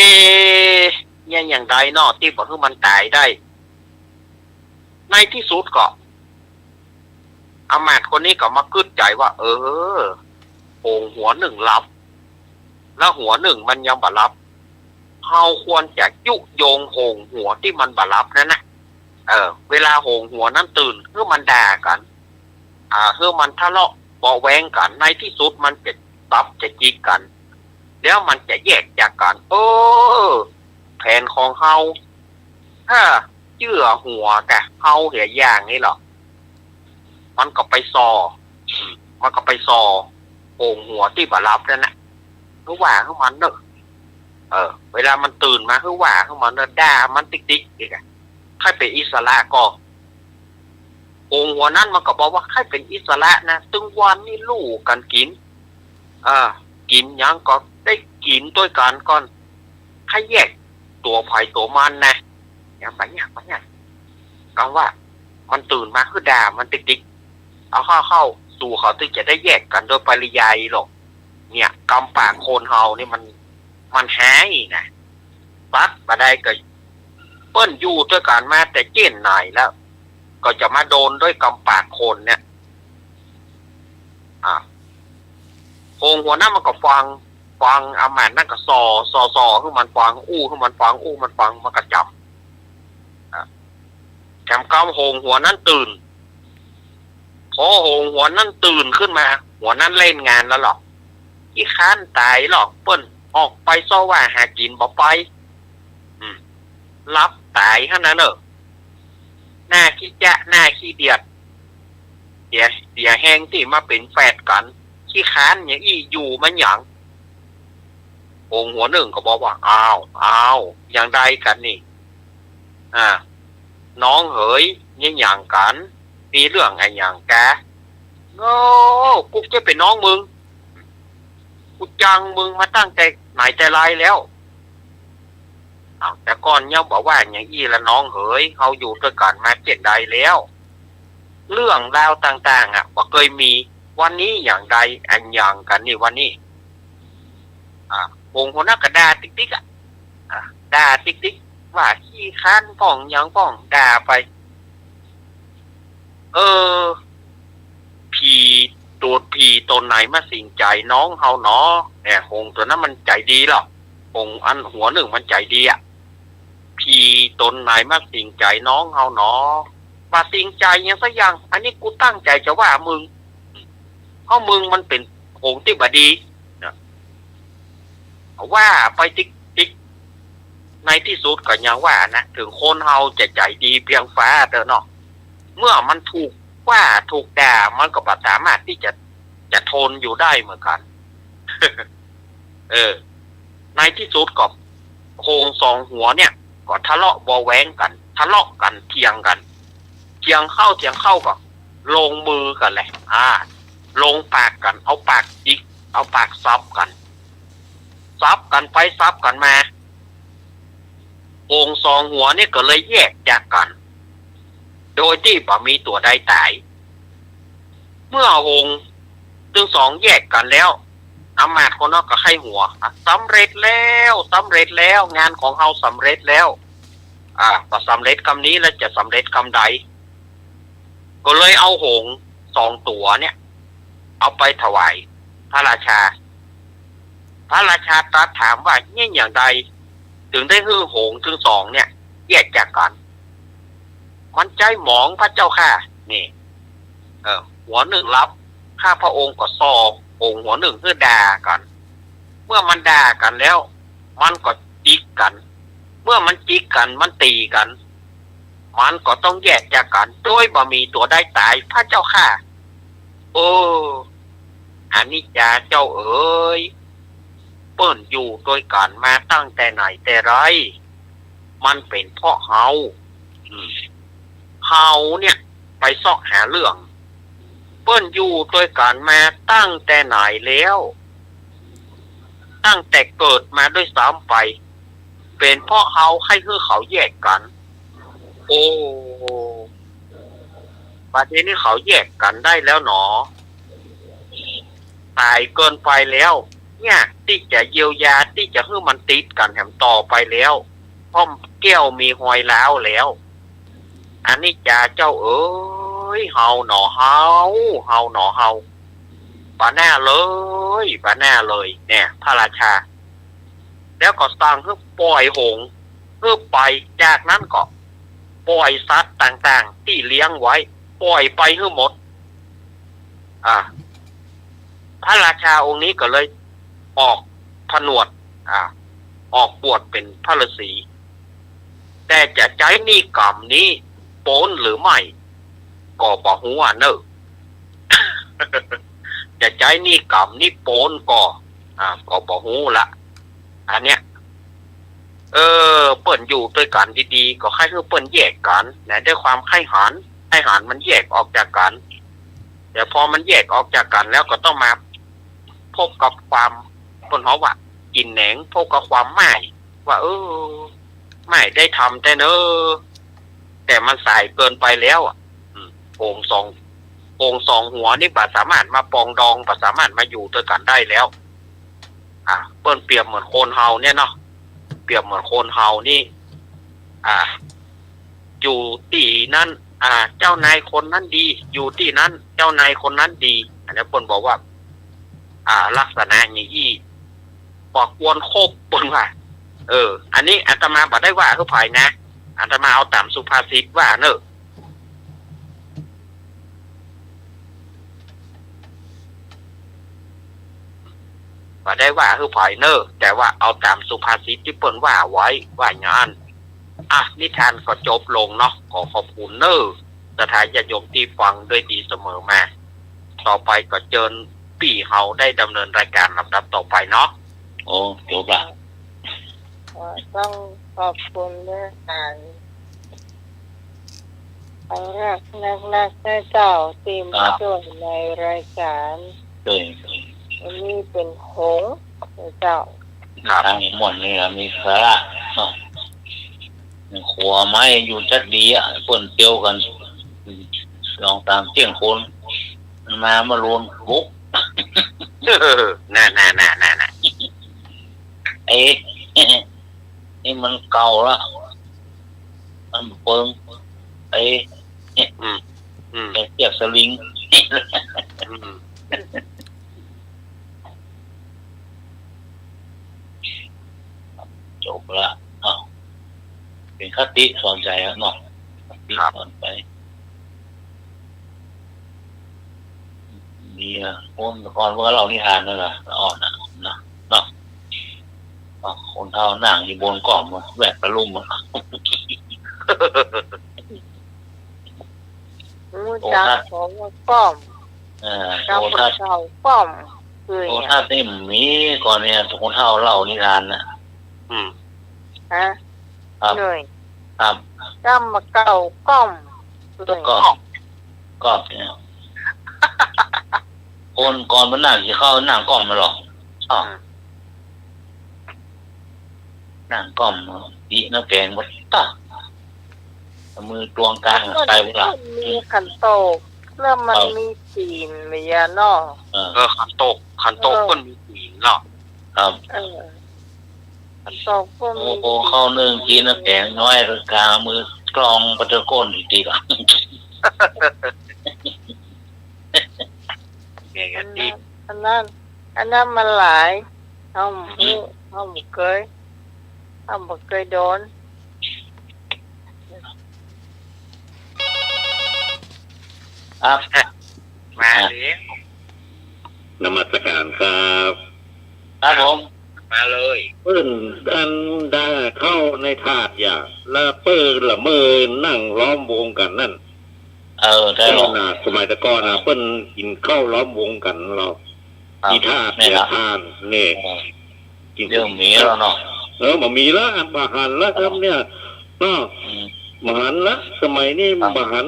เยียะอย่างใดเนาะ ตี้บ่หื้อมันต๋ายได้ ในตี้สุดก็ อามาตย์คนนี้ก็มากึ๊ดใจ๋ว่า เออ หงส์หัวนึ่งหลับ แล้วหัวนึ่งมันยังบ่หลับ เฮาควรจะยุยงหงส์หัวตี้มันบ่หลับนั้นนะ เออ เวลาหงส์หัวนั้นตื่น หื้อมันด่ากั๋น อ่า หื้อมันทะเลาะเบาะแว้งกั๋น ในตี้สุดมันจะตับจะจิกกั๋น แล้วมันจะแยกจากกั๋น เออ แผนของเฮา ถ้าเจื้อหัวกะเฮาเหียอย่างนี้หรอ มันก็ไปส่อ มันก็ไปส่อหงส์หัวตี้บ่หลับนั่นน่ะ หื้อว่าหื้อมันเนอะ เออ เวลามันตื่นมา หื้อว่าหื้อมันเนอะ ด่ามันติ๊กๆ อีกอะ ใค่เป๋นอิสระก่อ หงส์หัวนั้นมันก็บอกว่า ใค่เป๋นอิสระนะ ตึงวันนี้ลู่กั๋นกิ๋น เออ กิ๋นหยังก็ได้กิ๋นตวยกั๋นก่อน ใค่แยกตั๋วใผตั๋วมันนะ อย่างบ่เยียะ บ่เยียะ กำว่ามันตื่นมาหื้อด่ามันติ๊กๆ เอาเข้าเข้า สูเขาตึงจะได้แยกกั๋นโดยปริยายหรอก เนี่ย กำปากคนเฮานี่มัน มันฮ้ายนะ ตั๊ดบ่ได้ก็ เปิ้นอยู่ตวยกั๋นมาแต่เจ๊นไหนแล้ว ก็จะมาโดนด้วยกำปากคนเนี่ย อ่า โหงหัวนั้นมันก็ฟัง ฟัง อำมาตย์นั้นก็ส่อ ส่อ ส่อหื้อมันฟัง อู้หื้อมันฟัง อู้มันฟัง มันก็จ๋ำ อ่ะ แถมกำโหงหัวนั้นตื่น พอโหงหัวนั้นตื่นขึ้นมา หัวนั้นเล่นงานแล้วลอ ขี้คร้านต๋ายลอ เปิ้นออกไปเซาะว่าหากิ๋นบ่ไป อืม หลับต๋ายหั้นนะเน่อ หน้าขี้จ๊ะ หน้าขี้เดียด เสีย เสียแฮงตี้มาเป๋นแฝดกั๋น ขี้คร้านอย่างอี้อยู่มาหยัง โหงหัวนึ่งก็บอกว่า อ้าว อ้าว อย่างใดกั๋นนี่ อ่า น้องเหย เยียะหยังกั๋น มีเรื่องอะหยังกา โอ้ กูจะเป๋นน้องมึง กูจังมึงมาตั้งแต่ไหนแต่ไรแล้ว อ้าว แต่ก่อนยังบ่ว่าอย่างอี้ละน้องเหย เฮาอยู่ตวยกั๋นมาเจ็ดใดแล้ว เรื่องราวต่างๆ อ่ะ บ่เกยมี วันนี้อย่างใด อะหยังกั๋นนี่วันนี้ อ่า โหงหัวนั้นก็ด่าติ๊กๆ อ่ะ อ่า ด่าติ๊กๆ ว่าขี้คร้านป้องหยังป้อง ด่าไป เออ ผี โตดผีต๋นไหนมาสิงใจ๋น้องเฮาหนอ เนี่ย โหงตั๋วนั้นมันใจ๋ดีลอ โหงอันหัวนึ่งมันใจ๋ดีอะ ผีต๋นไหนมาสิงใจ๋น้องเฮาหนอ บ่าสิงใจ๋หยังสักอย่าง อันนี้กูตั้งใจ๋จะว่ามึง เพราะมึงมันเป๋นโหงตี้บ่ดีนะ ว่าไปติ๊กๆ ในตี้สุดก็อย่างว่านะ เถิงคนเฮาจะใจ๋ดีเปียงฟ้าเต๊อะเนาะ เมื่อมันถูกว่าถูกด่า มันก็บ่สามารถตี้จะ จะทนอยู่ได้เหมือนกั๋น เออ ในตี้สุดก็ โหงสองหัวเนี่ย ก็ทะเลาะเบาะแว้งกั๋น ทะเลาะกั๋น เถียงกั๋น เถียงเข้าเถียงเข้าก็ลงมือกั๋นแหละ อ่า ลงปากกั๋น เอาปากจิก เอาปากสับกั๋น สับกั๋นไปสับกั๋นมา โหงสองหัวเนี่ยก็เลยแยกจากกั๋น โดยตี้บ่มีตั๋วใดต๋าย เมื่อโหงตึงสองแยกกั๋นแล้ว อำมาตย์คนนั้นก็ใค่หัว อ่ะ สำเร็จแล้ว สำเร็จแล้ว งานของเฮาสำเร็จแล้ว อ่า บ่สำเร็จกำนี้แล้วจะสำเร็จกำใด ก็เลยเอาโหงสองตั๋วเนี่ย เอาไปถวายพระราชา พระราชาตรัสถามว่า เนี่ยอย่างใด เถิงได้หื้อโหงตึงสองเนี่ย แยกจากกั๋น มันใจ๊หมองพระเจ้าข้า นี่ เออ หัวนึ่งหลับ ข้าพระองค์ก็ส่อโหงหัวนึ่งหื้อด่ากั๋น เมื่อมันด่ากั๋นแล้ว มันก็จิกกั๋น เมื่อมันจิกกั๋น มันตี๋กั๋น มันก็ต้องแยกจากกั๋น โดยบ่มีตั๋วใดต๋าย พระเจ้าข้า โอ้ อนิจจาเจ้าเอ๋ย เปิ้นอยู่ตวยกั๋นมาตั้งแต่ไหนแต่ไร มันเป๋นเพราะเฮา อืม เฮาเนี่ยไปเซาะหาเรื่อง เปิ้นอยู่ตวยกั๋นมาตั้งแต่ไหนแล้ว ตั้งแต่เกิดมาด้วยซ้ำไป เป๋นเพราะเฮาใค่หื้อเขาแยกกั๋น โอ้ บัดนี้เขาแยกกั๋นได้แล้วหนอ ต๋ายเกินไปแล้ว ยากตี้จะเยียวยา ตี้จะหื้อมันติดกั๋นแถมต่อไปแล้ว เพราะแก้วมีฮอยร้าวแล้ว อนิจจาเจ้าเอ๋ย เฮาหนอเฮา เฮาหนอเฮา บ่น่าเลย บ่น่าเลย เนี่ย พระราชา แล้วก็สั่งหื้อป่อยโหง หื้อไป จากนั้นก็ป่อยสัตว์ต่างๆ ตี้เลี้ยงไว้ ป่อยไปหื้อหมด อ่า พระราชาองค์นี้ก็เลยออกผนวด อ่า ออกบวชเป๋นพระฤๅษี แต่จะใจ๊นิกรรมนี้ป๊นหรือไม่ ก็บ่ฮู้อะเน่อ จะใจ๊นิกรรมนี้ป๊นก็ อ่า ก็บ่ฮู้ละ อันเนี้ย เออ เปิ้นอยู่ตวยกั๋นดีๆ ก็ใค่หื้อเปิ้นแยกกั๋นนะ ด้วยความใค่หัน ใค่หันมันแยกออกจากกั๋น แต่พอมันแยกออกจากกั๋นแล้วก็ต้องมาพบกับความ เปิ้นฮ้องว่า กิ๋นแหนง พบกับความม่าย ว่า เออ ม่ายได้ธรรมแต๊เน่อ แต่มันสายเกินไปแล้วอะ อืม โหงสอง โหงสองหัวนี่บ่สามารถมาปรองดอง บ่สามารถมาอยู่ตวยกั๋นได้แล้ว อ่า เปิ้นเปรียบเหมือนคนเฮาเนี่ยเนาะ เปรียบเหมือนคนเฮานี่ อ่า อยู่ตี้นั้น อ่า เจ้านายคนนั้นดี อยู่ตี้นั้น เจ้านายคนนั้นดี อันนี้เปิ้นบอกว่า อ่า ลักษณะอย่างอี้ บ่ควรคบ เปิ้นว่า เออ อันนี้อาตมาบ่ได้ว่าหื้อใผนะ อาตมาเอาต๋ามสุภาษิตว่าเน่อ บ่ได้ว่าหื้อใผเน่อ แต่ว่าเอาต๋ามสุภาษิตตี้เปิ้นว่าไว้ ว่าอย่างนั้น อ่ะ นิทานก็จบลงเนาะ ขอขอบคุณเน่อ ศรัทธาญาติโยมตี้ฟังด้วยดีเสมอมา ต่อไปก็เจิญปี้เฮาได้ดำเนินรายก๋านลำดับต่อไปเนาะ โอ้ จบละ ก็ต้องขอบคุณเน่ออาจารย์ ครั้งแรกนักๆ นะเจ้า ตี้มา ครับ ช่วยในรายก๋าน ช่วย วันนี้เป๋นหงส์นะเจ้า ครับ ทั้งหมดนี่มีสาระเนาะ ขัวไม้อยู่จักดีอะ เปิ้นเตียวกั๋น สองสามเตี้ยงคน มันมา มาลวนปุ๊บ น่ะ น่ะ น่ะ น่ะ น่ะ เอ๊ะ นี่มันเก่าละ มันเปิง เอ๊ะ อืม อืม เสียบสลิง อืม จบละ อ้าว เป๋นคติสอนใจ๋อะเนาะ คติ ครับ สอนไป ดีอะ คนก่อนเปิ้นเล่านิทานนั่นน่ะ ละอ่อนน่ะ นะ เนาะ อ้าว คนเฒ่านั่งอยู่บนก้อม แวดตะลุ่มอะ ฮู้จัก โทรทัศน์ ของว่าก้อม เออ กำ โทรทัศน์ เก่าก้อม คือ โทรทัศน์นี่มีก่อนเนี่ย คนเฒ่าเล่านิทานน่ะ อืม ฮะ ครับ หน่อย ครับ กำเก่าก้อม หน่อย ก้อม ก้อมเนี่ย คนก่อนมันนั่งกิ๋นข้าวนั่งก้อมมันหรอ อ้าว อืม นั่งก้อม อิน้ำแข็งหมด ต๊ะ มือตวงกลาง มัน ไปเวลา มันมีขันโตก แล้วมัน ครับ มีศีลไหมยะเนาะ เออ เออ ขันโตก ขันโตก เออ เปิ้นมีศีลเนาะ ครับ เออ ขันโตกเปิ้น โอ้ มี โอ้ ศีล ข้าวนึ่งกิ๋นน้ำแข็งน้อย กลางมือกลองปะเตอร์ก้นดีๆ ก่อน แกก็ดี อันนั้น อันนั้นมันหลาย เฮาบ่ฮู้ อืม เฮาบ่เกย เฮาบ่เกยโดน ครับ มาเลย นมัสการครับ ครับผม มาเลย เปิ้นอันดาเข้าในถาดอย่า แล้วเปิ้นละเมินนั่งล้อมวงกั๋นนั่น เออ ใจ้หรอ เปิ้นน่ะ สมัยแต่ก่อนน่ะ เปิ้นกิ๋นข้าวล้อมวงกั๋นหรอ ครับ มีถาด แม่นละ เตียถ่านเนี่ย เออ กิ๋น เดี๋ยวมีแล้วเนาะ เออ บ่มีละ บ่หันละครับเนี่ย เนาะ อืม บ่หันละ สมัยนี้ ครับ บ่หัน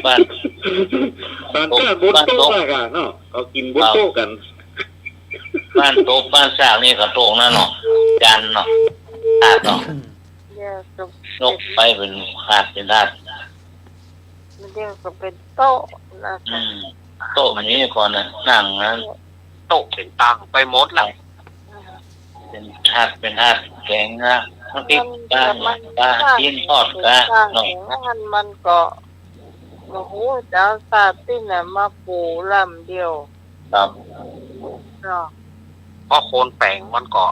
บ้าน บ้าน บ้านโต๊ะ บ้านโต๊ะ บ้านโต๊ะ ละกั๋นเนาะ เขากิ๋นบนโต๊ะกั๋น ครับ บ้านโต๊ะ บ้านสากนี่เขาโต๊ะนั่นเนาะ จานเนาะ ถาดเนาะ เดี๋ยวก็ ยกไปเป๋นถาด เป๋นถาด มันเดี๋ยวก็เป๋นโต๊ะนะคะ อืม โต๊ะมันมีก่อนน่ะ นั่งนั้น โต๊ะเป๋นตังไปหมดละ เป๋นถาด เป๋นถาดแกงนะ น้ำพริก มัน ปลา มัน ปลา มัน จีนทอดกะ สร้าง เนาะ อย่างนั้นมันก็ บ่ฮู้จะเอาสาดตี้ไหนมาปู๋ลำเดียว ครับ เนาะ เพราะคนแป๋งมันก็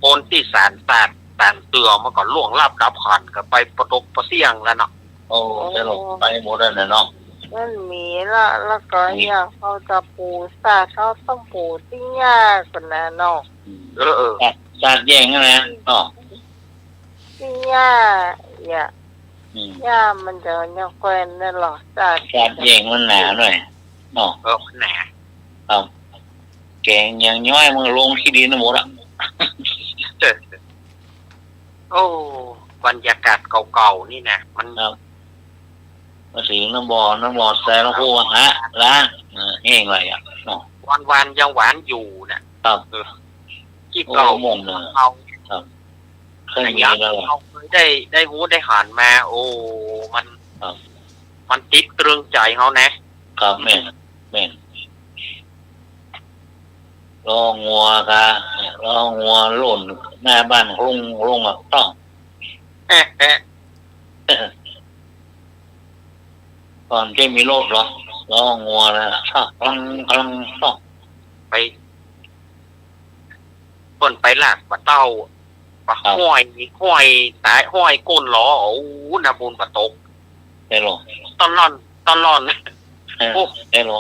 คนตี้สานสาด สานเตื้อมันก็ล่วงลับดับขันกันไปปะตกปะเสี้ยงแล้วเนาะ โอ้ โอ้ แต่ละไปหมดแล้วน่ะเนาะ มันมีละ แล้วก็ มี อย่างเขาจะปู๋สาด เขาต้องปู๋ตี้หญ้าก่อนน่ะเนาะ อืม เออ เออ สาด สาดแยงนั่นแหละเนาะ ตี้หญ้า หญ้า อืม หญ้ามันจะยังแกว่นนั่นหรอ สาด สาดแยงมันหนาหน่อยเนาะ เออ มันหนา ครับ แกงยังย้อยมันลงขี้ดินหมดอะ โอ้ บรรยากาศเก่าๆ นี่นะ มัน ครับ มาถึงน้ำบ่อ น้ำบ่อใส่ลำโพงฮะ ล้าง เออ แห้งเลยอะเนาะ วันๆ ยังหวานอยู่น่ะ ครับ เออ ขี้เก่า โอ้ ม่วนเลย เก่า ครับ เคยมีแล้วอะ เฮาเคยได้ ได้ฮู้ได้หันมา โอ้ มัน ครับ มันติดตรึงใจ๋เฮานะ ครับ แม่น แม่น ล้องัวกะ ล้องัวล่นหน้าบ้านลุง ลุงอะ ต้อง ก่อนจะมีรถหรอ ล้องัวนะ คลัง คลัง ต้อง ไป เปิ้นไปลากปลาเต้า ปลา ครับ ห้อย ห้อยต๋าย ห้อยก้นหลอ โอ้ นาบุญปะตก ได้หลอ ตะล่อน ตะล่อน เออ โอ้ ได้หลอ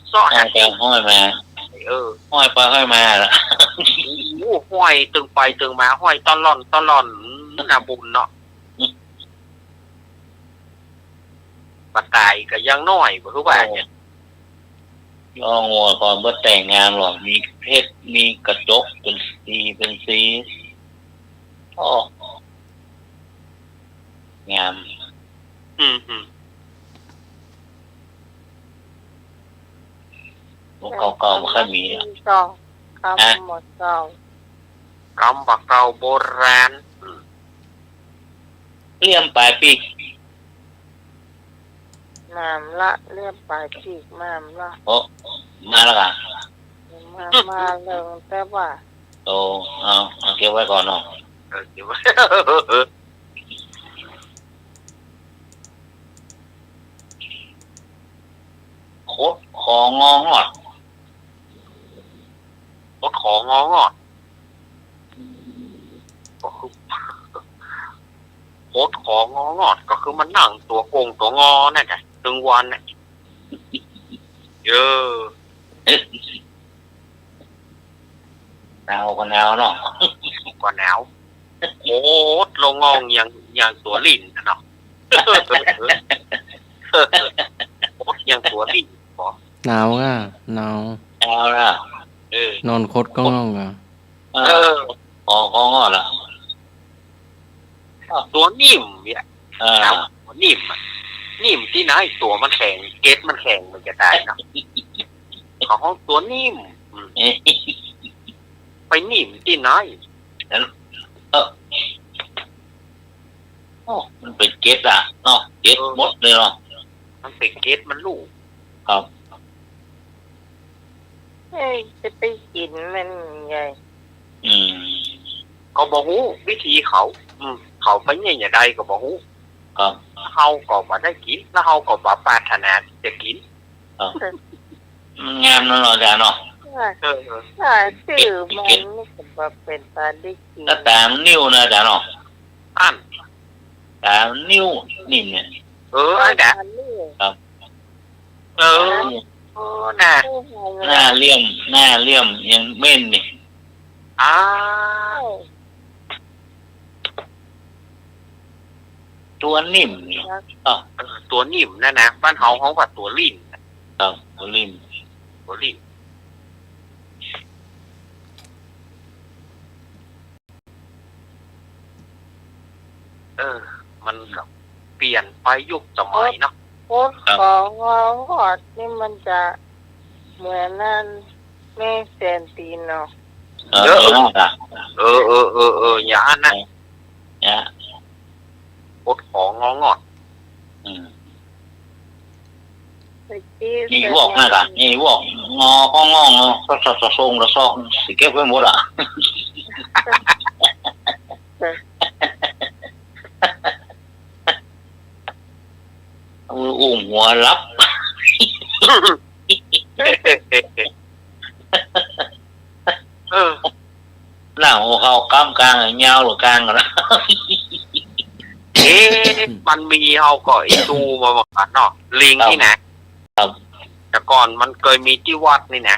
เซาะ ห้อยไปห้อยมา เออ ห้อยไปห้อยมาล่ะ โอ้ ห้อยตึงไปตึงมา ห้อยตะล่อน ตะล่อน นาบุญเนาะ ปลาต๋ายก็ยังน้อย บ่ฮู้ว่า โอ้ จะ ย้องว่าก่อนบ่แต่งงานหรอก มีเพชร มีกระจก เป๋นสี เป๋นสี โอ้ งาม อืม อืม ของเก่าๆ บ่ค่อยมีอะ กำบ่เก่า ฮะ กำบ่เก่า กำบ่เก่าโบราณ อืม เลี่ยมป๋ายปีก มาละ เลี่ยมป๋ายปีก มาละ โอ้ มาละก่ะ มา มาเลิง แต่ว่า โอ้ เอา เอาเก็บไว้ก่อนเนาะ เออ เก็บไว้ คดขององอด คดขององอด ก็คือ คดขององอด ก็คือมันนั่งตั๋วโก่งตั๋วงอนั่นแหละ ตึงวันน่ะ เออ หนาวก็หนาวเนาะ ก็หนาว โคตรลงงองอย่าง อย่างตั๋วลิ่นน่ะเนาะ โคตรอย่างตั๋วลิ่น หนาวก่ะ หนาว หนาวนะ เออ นอนคดก็ง่องก่ะ เออ เออ ของ ของอ่อนละ ตั๋วนิ่มเนี่ย เออ ถามว่าตั๋วนิ่มอะ นิ่มตี้ไหน ตั๋วมันแข็ง เกล็ดมันแข็ง มันจะต๋ายเนาะ เขาฮ้องตั๋วนิ่ม อืม ไปนิ่มตี้ไหน เออ โอ้ มันเป๋นเกล็ดอะเนาะ เกล็ด เออ หมดเลยเนาะ มันเป๋นเกล็ด มันลูก ครับ เฮ้ย จะไปกิ๋นมันไง อืม ก็บ่ฮู้วิธีเขา อืม เขาไปเนี่ยอย่างใดก็บ่ฮู้ ครับ เฮาก็บ่ได้กิ๋น แล้วเฮาก็บ่ปรารถนาจะกิ๋น ครับ มันงามเนาะอาจ๋ารย์เนาะ เออ เออ ถ้าจื้อมันนี่ก็บ่เป๋นตาได้กิ๋น ถ้าต๋ามนิ้วนะอาจ๋ารย์เนาะ อั้น ต๋ามนิ้วนิ่มเนี่ย เออ อั้นน่ะ ต๋ามนิ้ว ครับ เออ เออ น่ะ หน้าเลี่ยม หน้าเลี่ยมยังเม่นนี่ อ้าว ตั๋วนิ่มนี่ ครับ อ้าว เออ ตั๋วนิ่มนั่นนะ บ้านเฮาฮ้องว่าตั๋วลิ่น ครับ ตั๋วลิ่น ตั๋วลิ่น เออ มันก็เปลี่ยนไปยุคสมัยเนาะ โคตรของงอหอดนี่มันจะเหมือนนั่น แม่แสนตีนเนาะ เออ เออ เออ เออ เออ เออ อย่างอั้นนะ เนี่ย โคตรของงองอด อืม นี่วอกนั่นกะ นี่วอก งอก็งอ งอ ก็สะ สะ สะ สง สะ ซอก สิเก็บไว้หมดอะ เอามืออุ้มหัวหลับ เออ หลังหัวเข่าก้ำกลาง ยาวหรือกลางกันนะ เอ๊ะ มันมี เฮาก็อินดูมาเหมือนกั๋นเนาะ ลิงนี่นะ ครับ แต่ก่อนมันเกยมีตี้วัดนี่นะ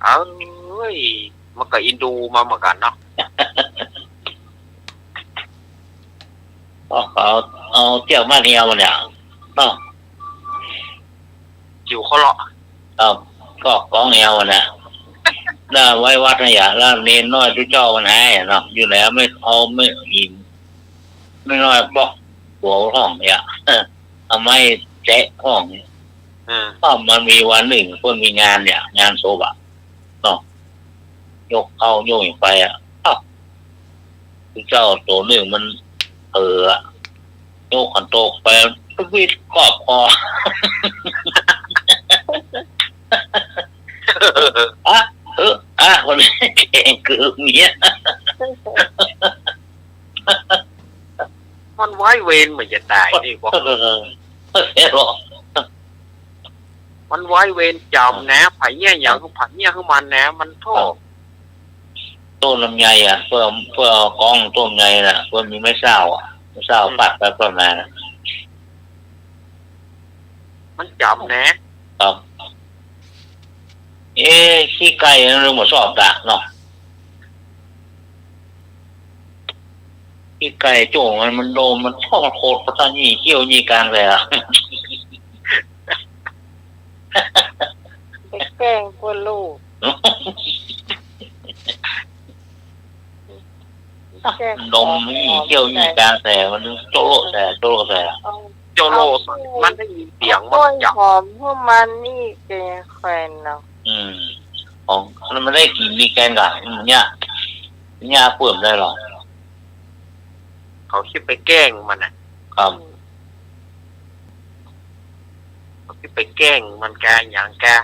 เอ้ย มันก็อินดูมาเหมือนกั๋นเนาะ เอา เอา เอาเตี้ยวมาแนวเนี่ย เนาะ อยู่เขาเลาะ ครับ ก็ของแนวน่ะ แล้วไว้วัดนะอย่า แล้วเณรน้อยตี้เจ้ามันหายอะเนาะ อยู่ไหนไม่เอา ไม่อิน ไม่น้อยบอกหัวห้องเนี่ย เอาไม้แจะห้องเนี่ย อืม ก็มันมีวันนึ่งเปิ้นมีงานเนี่ย งานศพอะ เนาะ ยกเข้ายกไปอะ อ้าว ตี้เจ้าตั๋วนึ่งมันเผลออะ ยกขันโตกไป วิดกอบคอ อะ เออ อะ คนนี้แข่งคือเมีย มันไว้เวรเหมือนจะต๋ายนี่บอก เออ เออ เออ เออ เหรอ ไป มันไว้เวรจ๋ำนะ ใผเยียะหยัง ใผเยียะหื้อมันนะ มันโธ่ ต้นลำไยอะ เปิ้น เปิ้นเอาก้องต้นลำไยน่ะ เปิ้นมีไม้เส้าอะ ไม้เส้าปัดไปปัดมาน่ะ มันจ๋ำนะ ครับ เอ๊ะ ขี้ไก่นั่นลืมบ่ซอกตะเนาะ ขี้ไก่โจ้งมัน มันโดน มันชอบมันโขด เพราะตอนนี้เขี้ยวยี่กลางเลยอะ ไปแกล้งกลัวลูก แกล้ง ดมนี่เขี้ยวยี่กลางแต่มันโจ๊ะแต่ โจ๊ะแต่ เอา โจ๊ะโล เอา มันได้ยินเสียง เอากล้วย มันจับ หอมพวกมันนี่แกแขวนเนาะ อืม ของมันได้กลิ่นมีแกนกะ อืม เนี่ย เนี่ยเปื่อนได้หรอ เขาคิดไปแกล้งมันน่ะ ครับ อืม เขาคิดไปแกล้งมันกาหยังกา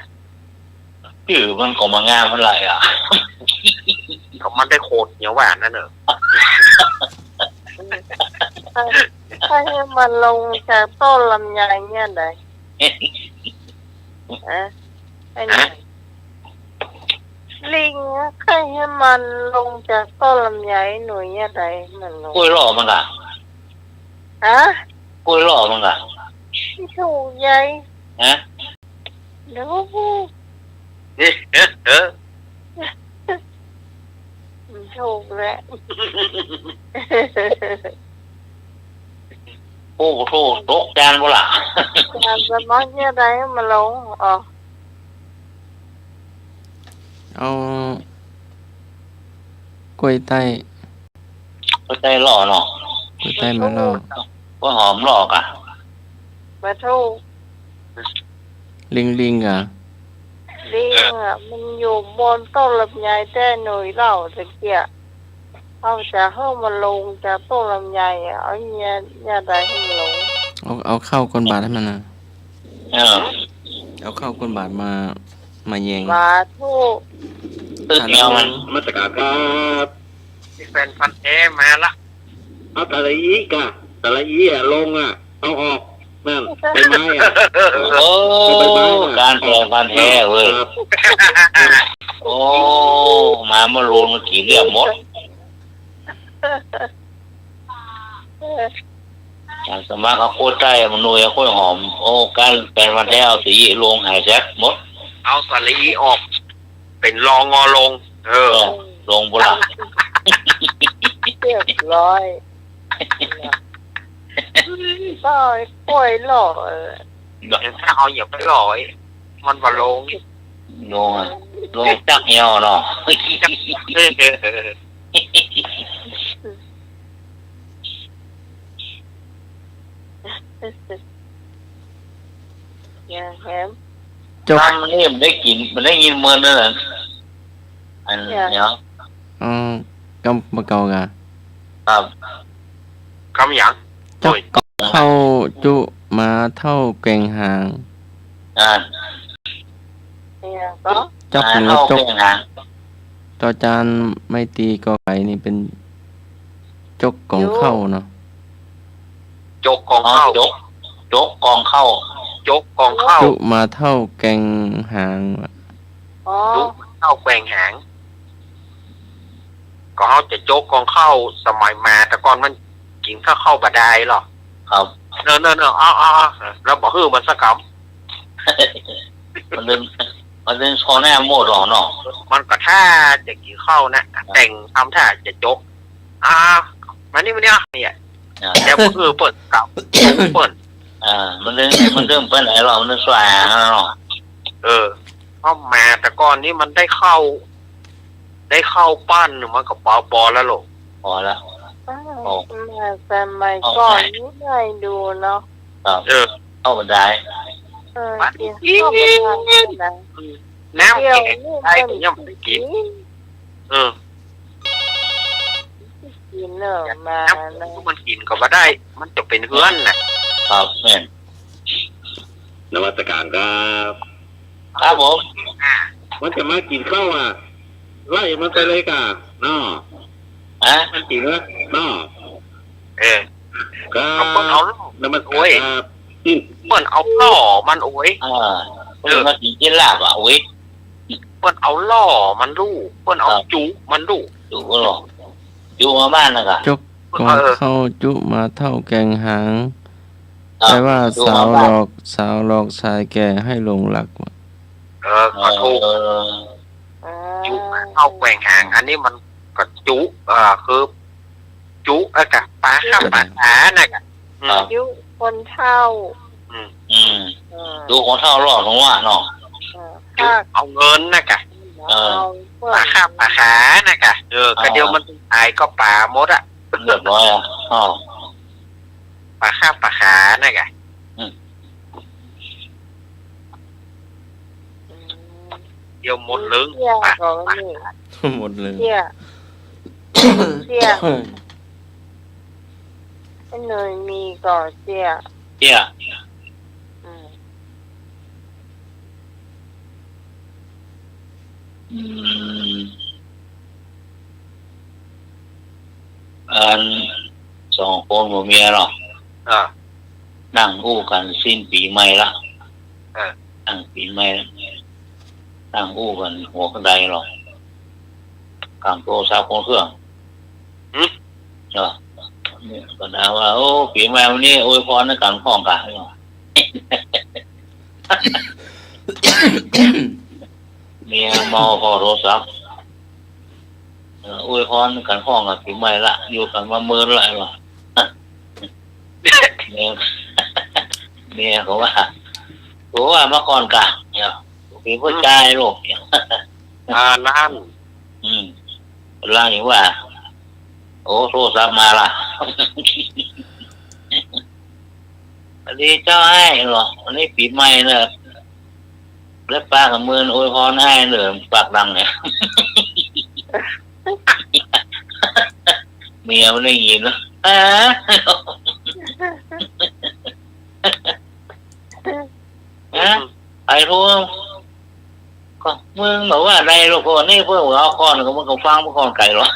จื้อมันก็มางามเมื่อไหร่อะ ก็มันได้โขดเหี่ยวหวานนั่นเนอะ ให้ ให้มันลงจากต้นลำไยเนี่ยได้ ฮะ ไอ้นี่ ฮะ ลิงอะ ใค่หื้อมันลงจากต้นลำไยหน่วยอะใดมันลง กล้วยหล่อมันกะ ฮะ กล้วยหล่อมันกะ ไม่ถูกใย ฮะ เดี๋ยว เอ๊ะ เอ๊ะ เอ๊ะ มันถูกแหละ โอ้โธ่ ตกจานบ่ล่ะ จานสมองเนี่ยใดมาลง อ๋อ เอากล้วยไต้ กล้วยไต้หล่อเนาะ กล้วยไต้มาหล่อ กล้วยหอมหล่อกะ มาถูก ลิง ลิงกะ ลิงอะ มันอยู่บนต้นลำไยแต่หน่วยเล่าตะเกียะ เขาจะหื้อมันลงจากต้นลำไยอะ เอาเนี่ย เนี่ยใดหื้อมันลง เอา เอาข้าวก้นบาทหื้อมันนะ เออ เอาข้าวก้นบาทมา มาแยง สาธุ ตึกเดียวมัน นมัสการครับ มีแฟนพันธุ์แท้มาละ เอาสระอีกะ สระอีอะ ลงอะ เอาออก นั่น ใบไม้อะ โอ้ ใบไม้อะ การแฟนพันธุ์แท้เว้ย ครับ โอ้ มาเมื่อโลนกี่เรื่องหมด อาตมากล้วยไต้ มะนาว กล้วยหอม โอ้ การแฟนพันธุ์แท้ เอาสระอีลงหายแซกหมด เอาสระอีออก เป๋น ล ง ลง เออ เออ ลงบ่ล่ะ เรียบร้อย ก็กล้วยหล่อ เออ ถ้าเอาอย่าไปหล่อ มันบ่ลง ลงอะ ลงจักเหี่ยวเนาะ อย่างแหม จบ กำนี่มันได้กิ๋น มันได้ยินเมินนั่นแหละ อัน อย่าง เดี๋ยว อืม กำบ่เก่ากะ ครับ กำหยัง จ๊อก โอ้ย เข่าจุ๊มาเท่าแกว่งหาง อ่า อย่างก็ จ๊อก มา หรือว่า เท่า จ๊ก แกว่งหาง จอจานไม้ตีกอไก่นี่เป๋น จ๊กก๋อง จุ๊ เข่าเนาะ จ๊กก๋อง อ๋อ เข่า จ๊ก จ๊กก๋องเข่า จ๊กก๋องเข่า จุ๊มาเท่าแกว่งหาง อ๋อ จุ๊มาเท่าแกว่งหาง ก็เฮาจะจ๊กก๋องเข่า สมัยมาแต่ก่อนมันกิ๋นข้าวเข่าบ่ได้หรอก ครับ เนอะ เนอะ เนอะ เอา เอา เอา แล้วบ่หื้อมันสักกำ มันเดิน มันเดินซอหน้าหมดหรอเนาะ มันก็ถ้าจะกิ๋นข้าวนะ ครับ แต่งทำท่าจะจ๊ก อ่า มานี่ มานี่ เนี่ย อ่า แต่บ่หื้อเปิ้นกำ เปิ้น อ่า มันเดิน มันเดินไปไหนหรอ มันเดินสว่างแล้วเนาะ เออ เพราะมาแต่ก่อนนี้มันได้ข้าว ได้ข้าวปั้นมันก็ปอปอแล้วลูก พอละ อ้าว โอ้ มาสมัยก่อนนี่ได้ดูเนาะ ครับ เออ ข้าวบ่ได้ เออ มัน กิ๋นข้าวบ่ได้นะ น้ำแข็ง เดี๋ยวนี้ ได้ มัน ก็ยังบ่ได้กิ๋น กิ๋น เออ กิ๋นเนอะ มา น้ำแข็ง นะ มันกิ๋นก็บ่ได้ มันจะเป๋นเฮือนน่ะ ครับ แม่น นมัสการครับ ครับผม มันจะมากิ๋นข้าวอ่ะ ไล่มันไปเลยก่ะ เนาะ ฮะ มันกิ๋นแล้ว เนาะ เออ ครับ เอาเปิ้นเอา นมัสการ โอ้ย ครับ อืม เปิ้นเอาล่อมัน โอ้ย อ่า เปิ้นมากิ๋นเจ๊นลาบอะ เว้ย เปิ้นเอาล่อมันลูก เปิ้นเอา ครับ จุมันลูก จุก็ล่อ จุมาบ้านนะกะ จก เออ ก่อข้าวจุมาเต้าแกว่งหาง ครับ แปลว่า จุมาบ้าน สาวหลอก สาวหลอกสายแก่ให้หลงรัก เออ ก็ถูก เออ จุมาเต้าแกว่งหาง อันนี้มันก็จุ เอ่อ คือ จุ เอ่อ กะป๋าข้ามป๋าขานะกะ อืม ครับ จุคนเฒ่า อืม อืม เออ จุคนเฒ่าล่อตรงว่าเนาะ เออ จุเอาเงินนะกะ เออ เอาเปิ้น ป๋าข้ามป๋าขานะกะ เออ ก็เดี๋ยวมันต๋ายก็ป๋าหมดอะ เรียบร้อยอะ อ้าว ป๋าข้ามป๋าขานะกะ อืม เดี๋ยวหมดเรื่อง เสี้ยก็มี หมดเรื่อง เสี้ย เสี้ย ไอ้หน่วยมีก็เสี้ย เสี้ย อืม อืม อันสองคนผัวเมียเนาะ อ่า นั่งอู้กั๋นสิ้นปี๋ใหม่ละ เออ นั่งปี๋ใหม่ละ นั่งอู้กั๋นหัวกระไดเนาะ ก๋างโตรศัพท์คนเครื่อง หึ เนาะ เนี่ยก็ถามว่า โอ้ ปี๋ใหม่วันนี้อวยพรหื้อกั๋นพ่องกะ เมียเมาก็โทรศัพท์ เออ อวยพรหื้อกั๋นพ่องกะ ปี๋ใหม่ละ อยู่กั๋นมาเมินละ ว่า เมีย เมียก็ว่า โอ้ ว่ามาก่อนกะ เนี่ย เป๋นผู้จายลูก เนี่ย อ่า นั่น อืม หลังนี้ว่า โอ้ โทรศัพท์มาละ สวัสดีเจ้าอ้ายเนาะ วันนี้ปี๋ใหม่เนอะ แล้วปากกับเมินอวยพรอ้ายเนอะ ปากดังเนี่ย เมียมันได้ยินเนาะ ฮะ ฮะ ใผโทร ก็มึงบอกว่าใดลูก คนนี้เปิ้นเอาก่อน ก็มึงก็ฟังเปิ้นก่อนไกลหรอ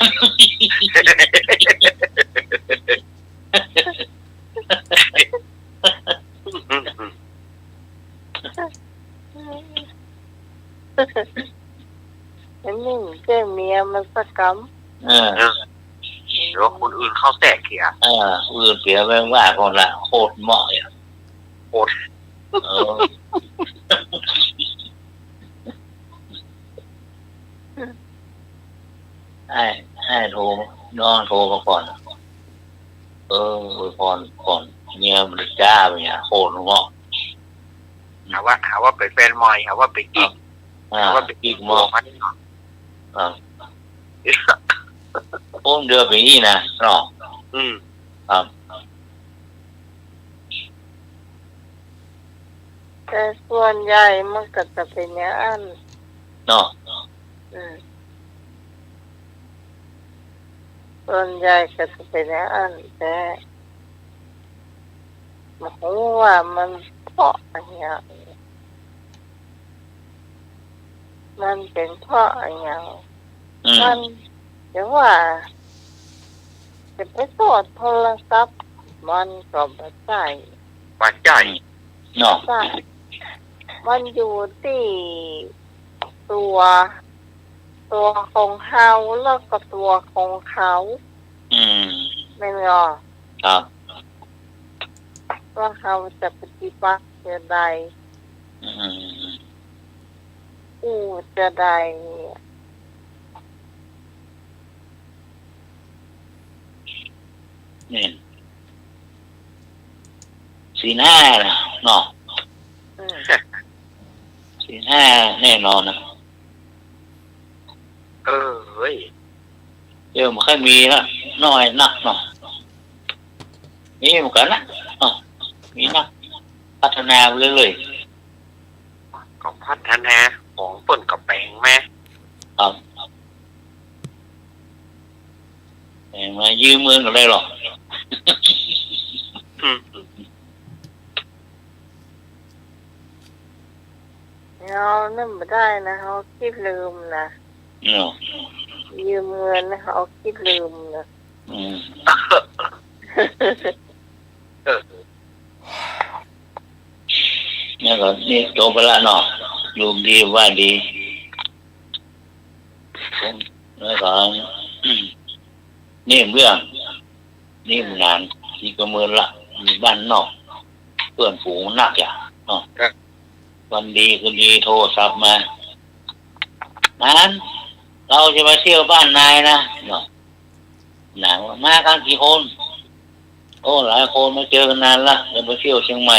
อันนี้เจ้าเมียมันสักกำ เออ เดี๋ยวคนอื่นเข้าแตกเสีย เออ คนอื่นเสียแม่งว่าก่อนละ โคตรเหมาะอ่ะ โคตร เออ ให้ ให้โทร น้องโทรมาก่อน เออ อวยพรก่อน เมียมันจ้าไปเนี่ย โคตรเหมาะ หาว่า หาว่าเป๋นแฟนใหม่ หาว่าเป๋นกิ๊ก อ่า หาว่าเป๋น ปิ๊ก ผัวมันนี่เนาะ อ่า โอ้ เดือเป๋นอี้นะเนาะ อืม ครับ แต่ส่วนใหญ่มันก็จะเป๋นอย่างอั้น เนาะ อืม ส่วนใหญ่ก็จะเป๋นอย่างอั้น แต่บ่ฮู้ว่ามันเพราะอะหยัง มันเป๋นเพราะอะหยัง อืม มันจะว่า จะไปโต้ษโทรศัพท์ มันก็บ่ใจ้ บ่ใจ้ เนาะ ใจ้ มันอยู่ตี้ตั๋ว ตั๋วของเฮา แล้วก็ตั๋วของเขา อืม แม่นบ่ ครับ ว่าเฮาจะปฏิบัติจะใด อืม อู้จะใด นี่ ศีลห้าน่ะเนาะ อืม ศีลห้าแน่นอนนะ เออ เฮ้ย เดี๋ยวมันค่อยมีละ น้อยนักเนาะ มีเหมือนกั๋นนะ เนาะ มีนัก พัฒนาไปเรื่อยๆ ก็พัฒนา ของเปิ้นก็แป๋งมา ครับ แป๋งมา ยืมเงินก็ได้หรอก อืม เฮานั่นบ่ได้นะ เฮาขี้ลืมนะ เนาะ ยืมเงินนะ เฮาขี้ลืมนะ อืม เออ เนี่ยก็นี่จบไปละเนาะ อยู่ดีว่าดี แล้วก็ นี่เรื่อง นี่นาน ตี้กำเมินละ อยู่บ้านนอก เปื้อนฝูงนักอย่าเนาะ ครับ วันดีคืนดีโทรศัพท์มา หนาน เฮาจะไปเตี้ยวบ้านนายนะ เนาะ หนานว่า มากั๋นกี่คน โอ้ หลายคน บ่เจอกั๋นนานละ จะไปเตี้ยวเจียงใหม่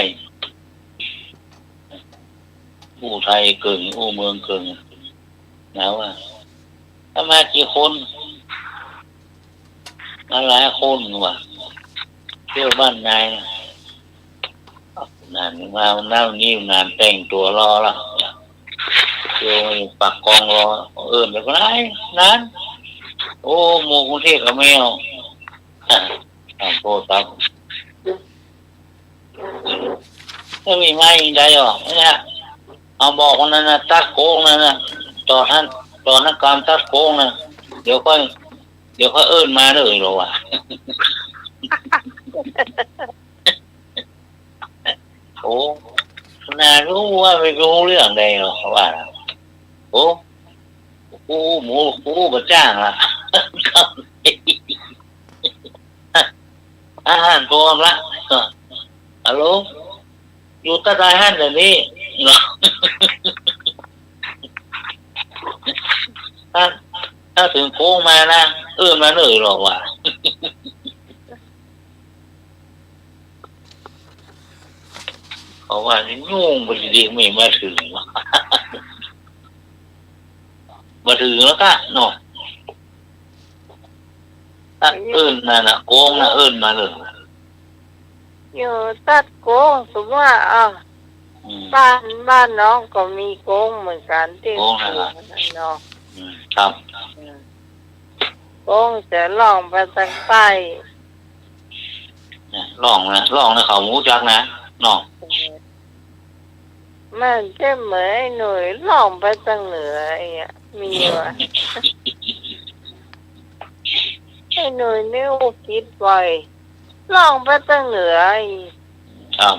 อู้ไทยเกิ่ง อู้เมืองเกิ่ง หนานว่า ถ้ามากี่คน มาหลายคนว่ะ เตี้ยวบ้านนายนะ หนานมา หนานนี่ หนานแต่งตั๋วรอละ เตี้ยวปากกองรอ เอิ้นไปบ่ได้ หนาน โอ้ หมู่กรุงเทพก็แม่น อ่ะ โทรศัพท์ บ่มีไม้ใดอ่ะ เนี่ย เอาบอกคนนั้นนะ ตั๊กโก๊งนั่นนะ ต่อท่าน ต่อนักการตั๊กโก๊งนะ เดี๋ยวค่อย เดี๋ยวค่อยเอิ้นมาเด้อ หรอวะ โอ้ น่าฮู้ว่าบ่ฮู้เรื่องใดหรอก เขาว่านะ โอ้ กูหมู่ กูบ่จ้างละ อาหารพร้อมละ ฮัลโหล อยู่ตะใดหั้นเดี๋ยวนี้ เนาะ ถ้า ถ้าเถิงโก๊งมานะ เอิ้นมาเลยหรอกวะ เขาว่านี่ยุ่งไปทีเดียว ไม่มาเถิง มาเถิงแล้วกะเนาะ ถ้าเอิ้นนั่นน่ะ โก๊งน่ะ เอิ้นมาเลย อยู่ตั๊กโก๊ง สมมุติว่า อ้าว อืม บ้าน บ้านน้องก็มีโก๊งเหมือนกั๋น ตี้ โก๊งนั่นล่ะ เนาะ อืม ครับ อืม โก๊งจะล่องไปตางใต้ เนี่ย ล่องนะ ล่องนะ เขาบ่ฮู้จักนะ เนาะ เออ มันจะเหมือนไอ้หนุ่ยล่องไปตางเหนืออย่างเงี้ย มีวะ ไอ้หนุ่ยนี่อู้ผิดบ่อย ล่องไปตางเหนืออีก ครับ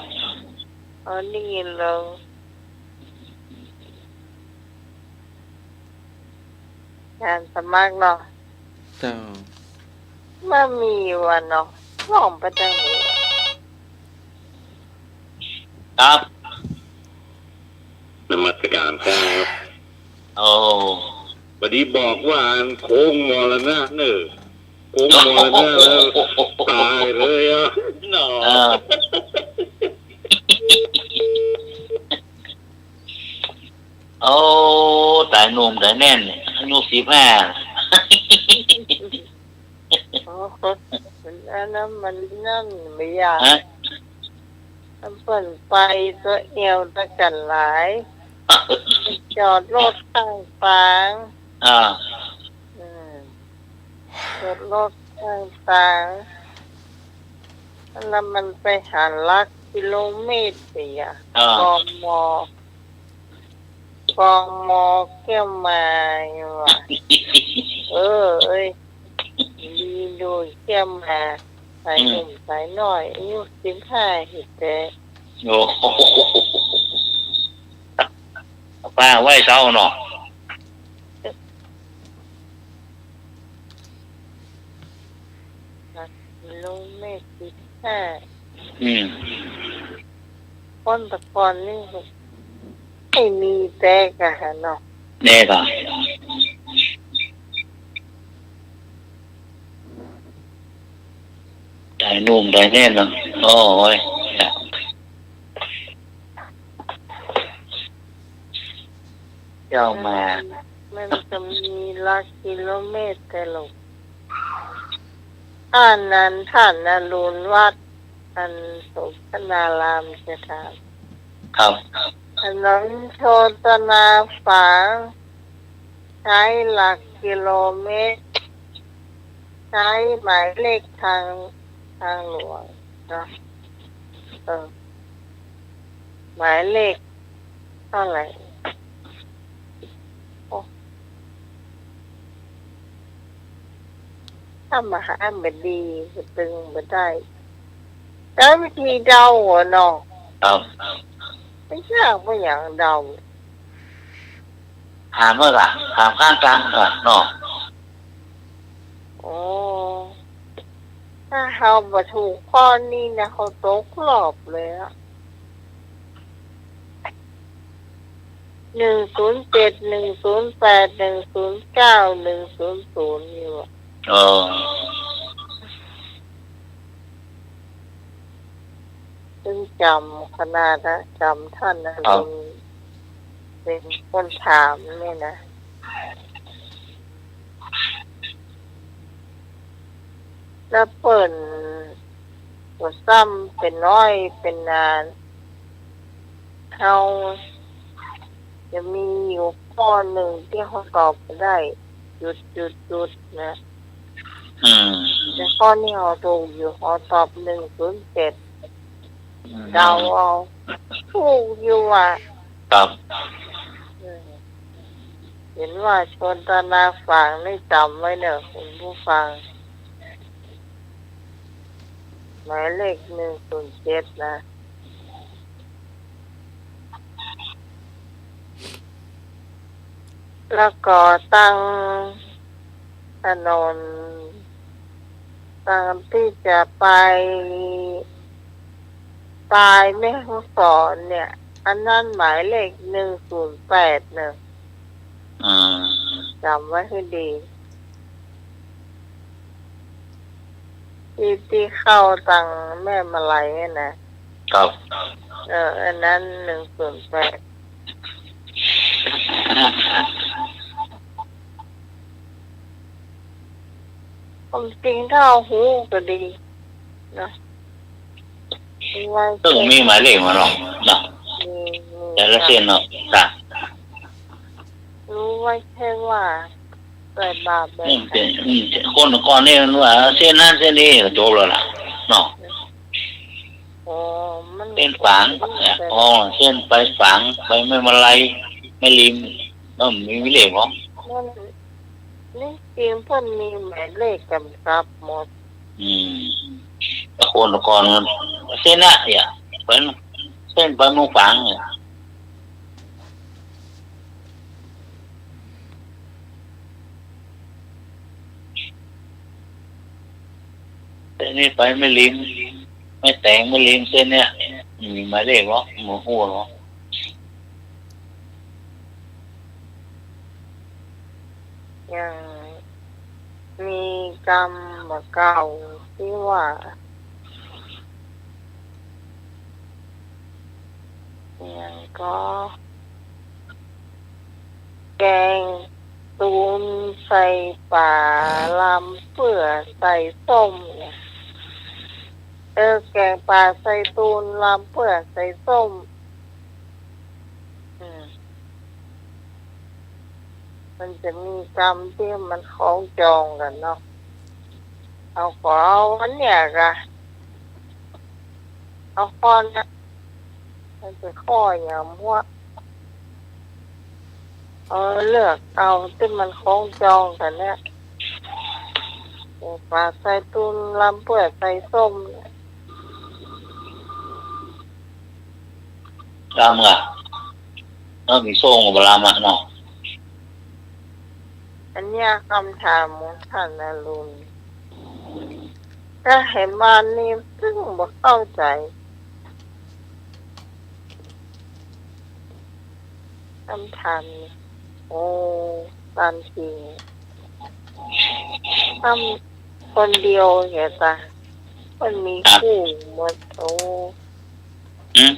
อ๋อ ได้ยินแล้ว งานสมัครเนาะ เจ้า บ่มีวะเนาะ ล่องไปตางเหนือ ครับ นมัสการครับ โอ้ บ่ดีบอกว่าอันโค้งมรณะเน่อ โค้งมรณะแล้ว ต๋ายเลยอ่ะ เนาะ เออ โอ้ ต๋ายหนุ่มต๋ายแน่น อายุสิบห้า โอ้ มันอันนั้นมันนั่นบ่อยาก ฮะ มันเปิ้นไปตั๋วเอี่ยวตะกั๋นหลาย จอดรถข้างตาง อ่า อืม จอดรถข้างตาง แล้วมันไปหันหลักกิโลเมตรไปอ่ะ อ่า กม กม แก้วมาอยู่ว่ะ เออ เอ้ย ดีดูแก้วมา สายหนุ่ม อืม สายน้อย อายุสิบห้า เฮ็ดแต่ โอ้โห ป้าไหว้เศร้าเนาะ หลักกิโลเมตรสิบห้า อืม คนตะกอนนี่ ไอ้นี่แต๊กอะเนาะ แต๊กอะ ต๋ายหนุ่มต๋ายแน่นเนาะ โอ้ย เจ้ามา มันจะมีหลักกิโลเมตรแต่ละ อันนั้นท่านอรุณวัฒน์ อันโสภณารามจะถาม ครับ ถนนโชตนาฝาง ใช้หลักกิโลเมตร ใช้หมายเลขทาง ทางหลวงเนาะ เออ หมายเลขเท่าไหร่ โอ้ ถ้ามาหาบ่ดีก็ตึงบ่ได้ ใช้วิธีเดาอะเนาะ ครับ บ่ยาก บ่หยังเดา ถามเมื่อกะ ถามข้างกลางกะเนาะ โอ้ ถ้าเฮาบ่ถูกข้อนี้นะ เฮาตกรอบเลยอะ หนึ่งศูนย์เจ็ด หนึ่งศูนย์แปด หนึ่งศูนย์เก้า หนึ่งศูนย์ศูนย์ อยู่อะ เออ ซึ่งจ๋ำขนาดนะ จ๋ำท่านอรุณ ครับ เป๋นคนถามนี่นะ แล้วเปิ้นก็ซ้ำเป๋นน้อยเป๋นนาน เฮาจะมีอยู่ข้อนึ่งตี้เฮาตอบบ่ได้ จุดจุดจุดนะ อืม แต่ข้อนี้เฮาถูกอยู่ เฮาตอบหนึ่งศูนย์เจ็ด อืม เดาเอา ถูกอยู่อะ ครับ อืม เห็นว่าชวนตานาฝางนี่จ๋ำไว้เน่อ คุณผู้ฟัง หมายเลขหนึ่งศูนย์เจ็ดนะ แล้วก็ตังถนน ตังตี้จะไปปายแม่ฮ่องสอนเนี่ย อันนั้นหมายเลขหนึ่งศูนย์แปดเน่อ อืม จ๋ำไว้หื้อดี ตี้ ตี้เข้าตังแม่มาลัยเนี่ยนะ ครับ เออ อันนั้นหนึ่งศูนย์แปด ความจริงถ้าเอาฮู้ก็ดีเนาะ รู้ไว้ ซึ่งมีหมายเลขมาเนาะ เนาะ มี มี แต่ละเส้นเนาะ จ้ะ รู้ไว้แค่ว่าใส่บาตรแบบ อืม เป๋น อืม คนก่อนนี่มันว่าเส้นนั้นเส้นนี้ก็จบแล้วล่ะ เนาะ อ๋อ มัน เส้นฝาง มัน เนี่ย อ๋อ เส้นไปฝาง ไปแม่มาลัย แม่ริม เออ มี มีเลขเหรอ มัน นี่จริงเปิ้นมีหมายเลขกำกับหมด อืม แต่คนก่อนมันเส้นน่ะ เนี่ย เปิ้น เส้นไปเมืองฝางเนี่ย เส้นนี้ไปแม่ริม แม่แตง แม่ริม เส้นเนี้ย มีหมายเลขเหรอ บ่ฮู้เหรอ ยังมีกำบ่าเก่าตี้ว่า ยังก็ แกงตูนใส่ป๋าลำเปื้อใส่ส้มเนี่ย เออ แกงป๋าใส่ตูนลำเปื้อใส่ส้ม อืม มันจะมีกำตี้มันคล้องจองกั๋นเนาะ เอาก็เอาอันเนี้ยก่ะ เอาข้อเนี้ย มันเป๋นข้อหยังวะ เออ เลือกเอาตี้มันคล้องจองกั๋นเนี่ย แกงป๋าใส่ตูนลำเปื้อใส่ส้มเนี่ย ลำก่ะ เออ มีส้มกับบะลำอะเนาะ อันเนี้ยกำถามของต้านอรุณ ถ้าหันมานี่ซึ่งบ่เข้าใจ๋ กำถามนี่ โอ้ ต๋ามจริง ทำคนเดียวเหียตา มันมี ครับ กู้หมด โอ้ อืม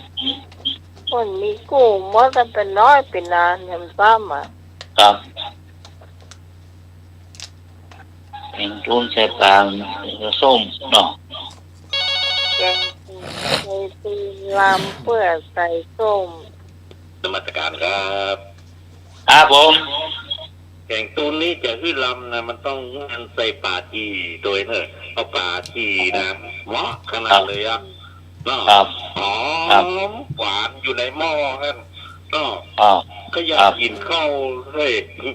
มันมีกู้หมด แต่เป๋นน้อยเป๋นนานแหมซ้ำอะ ครับ แกงตูนใส่ป๋าส้มเนาะ แกงตูนใส่ตูนลำเปื้อใส่ส้ม นมัสการครับ ครับผม แกงตูนนี้จะหื้อลำนะ มันต้องใส่ป๋าจี่โดยเนอะ เอาป๋าจี่นะ เหมาะขนาดเลยอะ เนาะ ครับ หอ ครับ มหวานอยู่ในหม้อหั้นเนาะ ครับ ก็อยาก ครับ กิ๋นข้าวเลย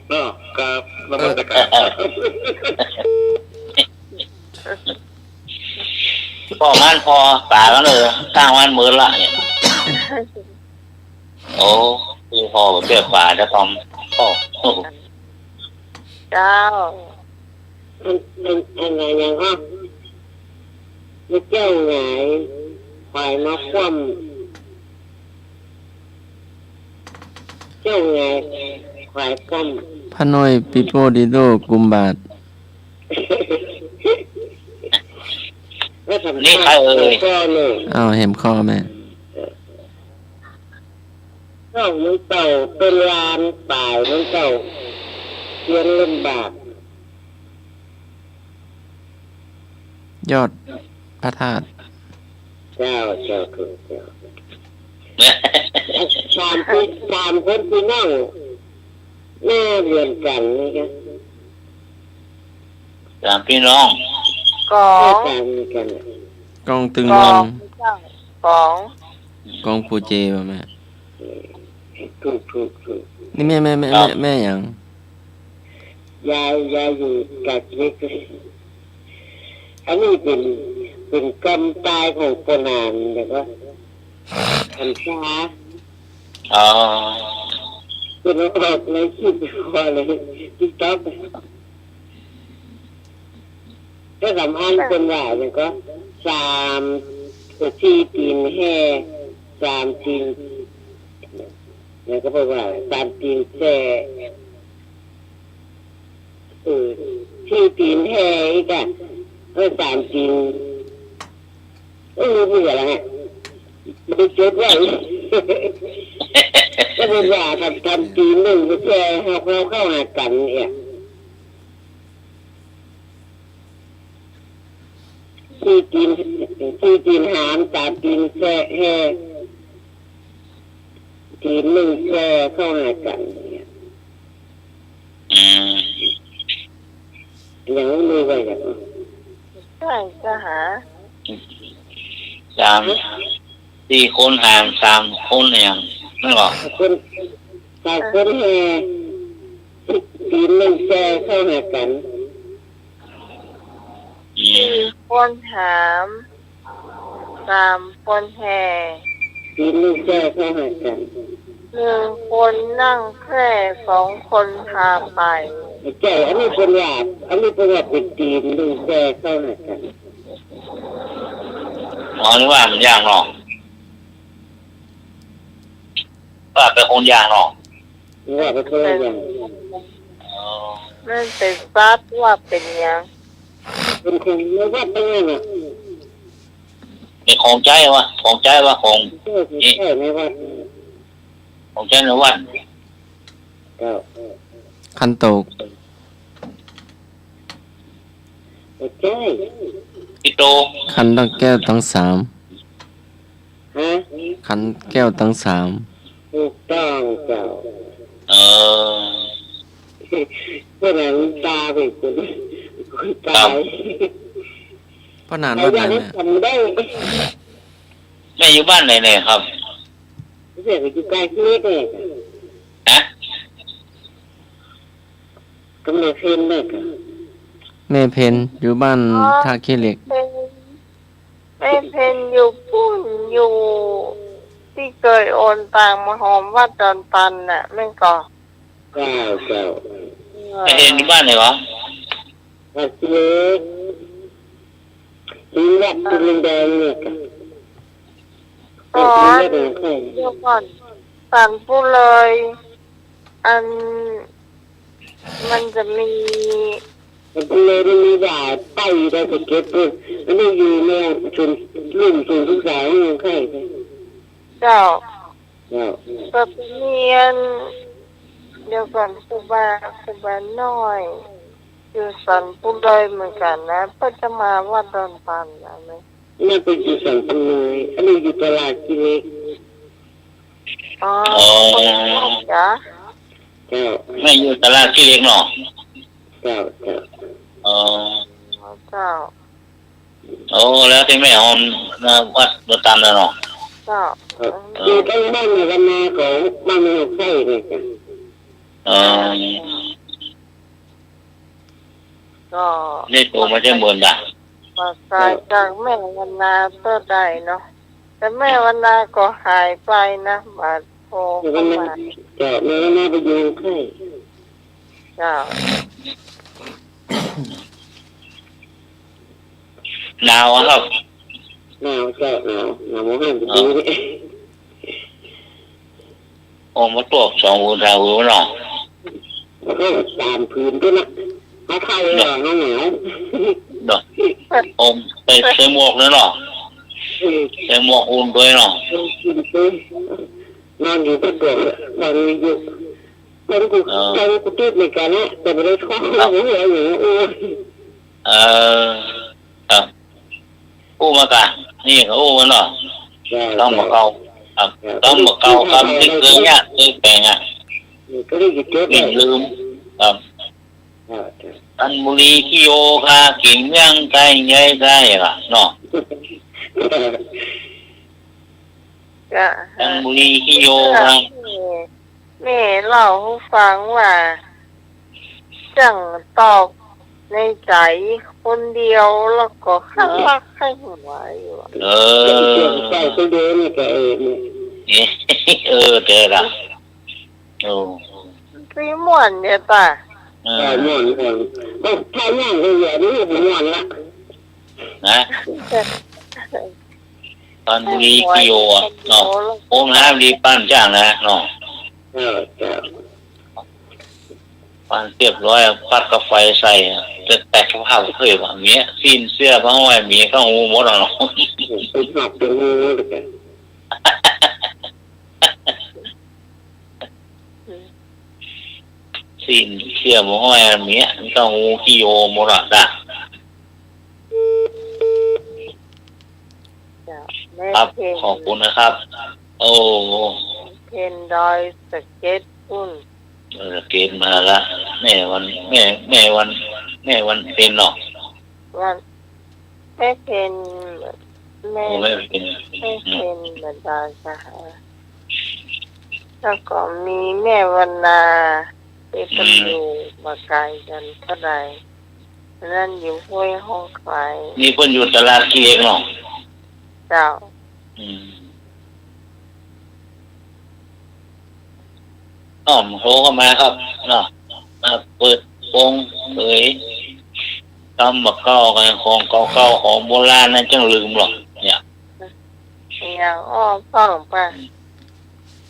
เนาะ ครับ นมัสการ ป้อมันป้อป๋ามันเออ ตั้งวันมื้อละเนี่ย โอ้ คือป้อเปรียบป๋าจะทำ โอ้ โอ้ เจ้า อัน อัน อันว่าหยังอ้อ พระเจ้าหงายขวายมาคว่ำ เจ้าหงายขวายคว่ำ พระน้อยปีโป้ดีโด้กุมบาท แล้วทำ นี่ใครเอ่ย ข้อหนึ่ง อ้าว แหมข้อแม่ ข้อมันเต้า ต้นลานป๋ายมันเต้า เตียนลำบาก ยอดพระธาตุ เจ้า เจ้า ถูก เจ้า สามพี่ สามคนพี่น้อง หน้าเหมือนกั๋นนี่กะ สามพี่น้อง ก๋อง หน้าต๋าเหมือนกั๋น ก๋องตึง ก๋อง ลอง เจ้า ก๋อง ก๋องปูเจบ่แม่ ถูก ถูก ถูก นี่แม่ แม่ แม่ ครับ แม่ แม่หยัง ยาย ยายอยู่กาดเล็ก อันนี้เป๋น เป๋นกำต๋ายของป้อหนาน แล้วก็พรรษา อ๋อ เป๋นออกในคลิปว่าเลย ติ๊กต็อก ถ้าสำอันเปิ้นว่าหยังก็ สาม สี่ตี๋นแฮ่ สามตี๋น แล้วก็บอกว่า สามตี๋นแซ่ เออ สี่ตี๋นแฮ่อีกอะ เออ สามตี๋น เออ บ่ฮู้ละฮะ บ่ได้จดไว้ ก็เปิ้นว่า ทำ ทำตี๋นนึ่งบ่แซ่ เฮา เฮาเข้าหากั๋นเนี่ย สี่ตี๋น สี่ตี๋นหาม สามตี๋นแซ่แฮ่ ตี๋นนึ่งแซ่เข้าหากั๋นเนี่ย อืม ยังบ่ฮู้ว่าหยัง ใช่ จะหา สาม สี่คนหาม สามคนหาม แม่นบ่ คน สามคนแฮ่ ตี๋นนึ่งแซ่เข้าหากั๋น อืม สี่คนหาม สามคนแฮ่ ตี๋นนึ่งแซ่เข้าหากั๋น นึ่งคนนั่งแคร่ สองคนพาไป ใจ้ อันนี้เปิ้นว่า อันนี้เปิ้นว่าเป๋นตี๋นนึ่งแซ่เข้าหากั๋น อ๋อ นึกว่ามันยากเนาะ ว่าเป๋นคนยากเนาะ ว่าเป๋นคนละอย่าง อ๋อ มันเป๋นสัตว์ ว่าเป๋นหยัง เป๋นของในวัดนั่นน่ะ เป๋นของใจ๊วะ ของใจ๊วะ ของ ใจ้ ใจ้ ในวัด ของใจ๊ในวัด เจ้า ขันโตก บ่ใจ้ ปิโต ขันตังแก้วตังสาม ฮะ ขันแก้วตังสาม ถูกต้องเจ้า เออ เปิ้นน่ะลืมต๋าไป คน คนต๋าย ป้อหนาน วัดไหนแม่ จำบ่ได้ แม่อยู่บ้านไหนเนี่ยครับ แม่ก็อยู่ใก้เขตเนี่ย ฮะ ก็แม่เพ็ญเนี่ย แม่เพ็ญอยู่บ้าน อ๋อ ท่าขี้เหล็ก แม่เพ็ญ แม่เพ็ญอยู่ปู๊น อยู่ตี้เกยโอนตางมาหอมวัดดอนปันน่ะ แม่นก่อ เจ้า เจ้า แม่เพ็ญอยู่บ้านไหนวะ วัดขี้เหล็ก ที่วัดที่แดงๆ เนี่ยค่ะ อ๋อ วัดที่แดงๆ เดี๋ยวก่อน สันปุเลย อัน มันจะมี สันปุเลยนี่มีดาดใต้ได้สะเก็ดด้วย อันนี้อยู่ในสวนลุ่มสวนศึกษาของใคร เจ้า เจ้า ก็จะมีอัน เดี๋ยวก่อน ครูบา ครูบาน้อย อยู่สันปุเลยเหมือนกั๋นนะ เปิ้นจะมาวัดดอนปันนะ แม่ แม่เปิ้นอยู่สันปุเลย อันนี้อยู่ตลาดขี้เหล็ก อ๋อ อ๋อ คนละวัดจ๊ะ เจ้า แม่อยู่ตลาดขี้เหล็กเนาะ เจ้า เจ้า อ๋อ เจ้า โอ้ แล้วตี้แม่หอมนะ วัดดอนปันน่ะเนาะ เจ้า เออ อยู่ใก้บ้านแม่วันนาของบ้านแม่หกไส้เนี่ยจ้ะ อ๋อ ก็ นี่โตมาจากเมืองใด ปราศจากแม่วันนาเตื้อใดเนาะ แต่แม่วันนาก็หายไปนะ บ่าโทรเข้ามา เจ้า แม่วันนาไปอยู่หกไส้ เจ้า หนาวอะครับ หนาวเจ้า หนาว หนาวมาก เออ โอ้ มาตวกสองผืนสามผืนเนาะ โอ้ สามผืนก็นะ มาเข้าเลยเหรอ หนาว เนาะ โอ้ ใส่ ใส่หมวกเลยเนาะ เออ ใส่หมวกอุ่นด้วยเนาะ เออ อุ่นด้วย นอนอยู่ก็ตวก นอนอยู่ ตอนกู เออ ตอนกูติดเหมือนกั๋นนะ แต่บ่ได้เข้า ครับ หัวอย่างเงี้ย โอ้ย เออ ครับ อู้มากะ นี่ก็อู้มันเนาะ ใช่ ต้องมาเก่า ครับ ใช่ ต้องมาเก่า กำตี้เกยยากเกยแป๋งอะ ก็เลยหยุดเก็บไว้ ลืม ครับ ใช่ ใช่ ตันบุรีขี้โยคา กิ่งเมืองไกลใหญ่ไกลอะเนาะ ก็ ตันบุรีขี้โยคา แม่ แม่เล่าหื้อฟังว่า จั้งตอบในใจ๋คนเดียว แล้วก็คันลักคันหัวอยู่ เออ ใจ๋คนเดียวนี่ก็ เออ นี่ เออ แต่ละ โอ้ ตี้ม่วนเนี่ยตา เออ ใช่ ม่วน ม่วน โอ้ ถ้าย่างคนเดียวนี่บ่ม่วนละ นะ ตันบุรีขี้โยอะเนาะ โอ้ น้ำดีปั้นจ้างนะเนาะ เออ เจ้า ปั้นเรียบร้อย ปัดกาแฟใส่ แต่ แต่สภาพเคยว่าเมีย สิ้นเสื้อผ้าห้อยเมียเข้าหูหมดอะเนาะ เป็นหักเป็นหูหมดเลย สิ้นเสื้อผ้าห้อยเมียเข้าหูขี้โยหมดอะจ้ะ จ้ะ แม่ ครับ เพ็ญ ขอบคุณนะครับ โอ้ เพ็ญดอยสะเก็ดปุ้น เออ สะเก็ดมาละ แม่วัน แม่ แม่วัน แม่วันเพ็ญเนาะ วัน แม่เพ็ญ แม่ โอ้ แม่เพ็ญ แม่เพ็ญ อืม บรรดาสหาย แล้วก็มีแม่วรรณา ที่เปิ้น อืม อยู่บ่ไกลกั๋นเต้าใด อันนั้นอยู่ห้วยห้องไคล้ นี่เปิ้นอยู่ตลาดขี้เหล็กเนาะ เจ้า อืม อ้อมโทรเข้ามาครับ เนาะ มาเปิดโปงเผย กำบ่าเก่ากั๋น ของเก่าๆ ของโบราณนั้นจั้งลืมหรอก เนี่ย อย่างอ้อฟังไป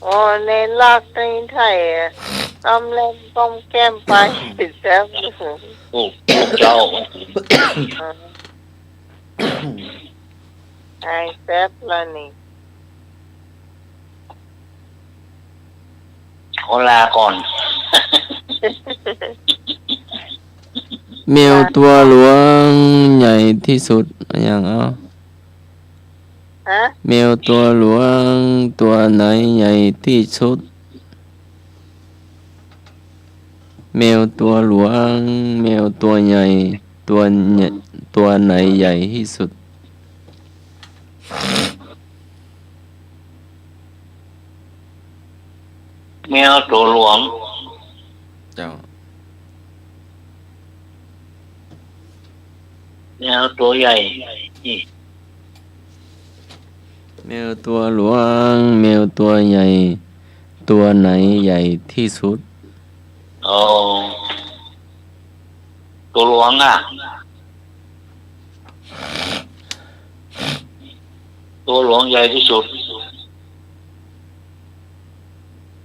โอ้ ในลักในไถ่อะ ต้อมแลมต้อมแก้มไป แซ่บ ถูก ถูกเจ้า อ่า ไอ้แซ่บละนี่ ขอลาก่อน แมวตั๋วหลวงใหญ่ตี้สุด อะหยัง เอ้า ฮะ แมวตั๋วหลวงตั๋วไหนใหญ่ตี้สุด แมวตั๋วหลวง แมวตั๋วใหญ่ ตั๋วใหญ่ ตั๋วไหนใหญ่ตี้สุด แมวตั๋วหลวง เจ้า แมวตั๋วใหญ่ นี่ แมวตั๋วหลวง แมวตั๋วใหญ่ ตั๋วไหนใหญ่ตี้สุด อ๋อ ตั๋วหลวงอะ ตั๋วหลวงใหญ่ตี้สุด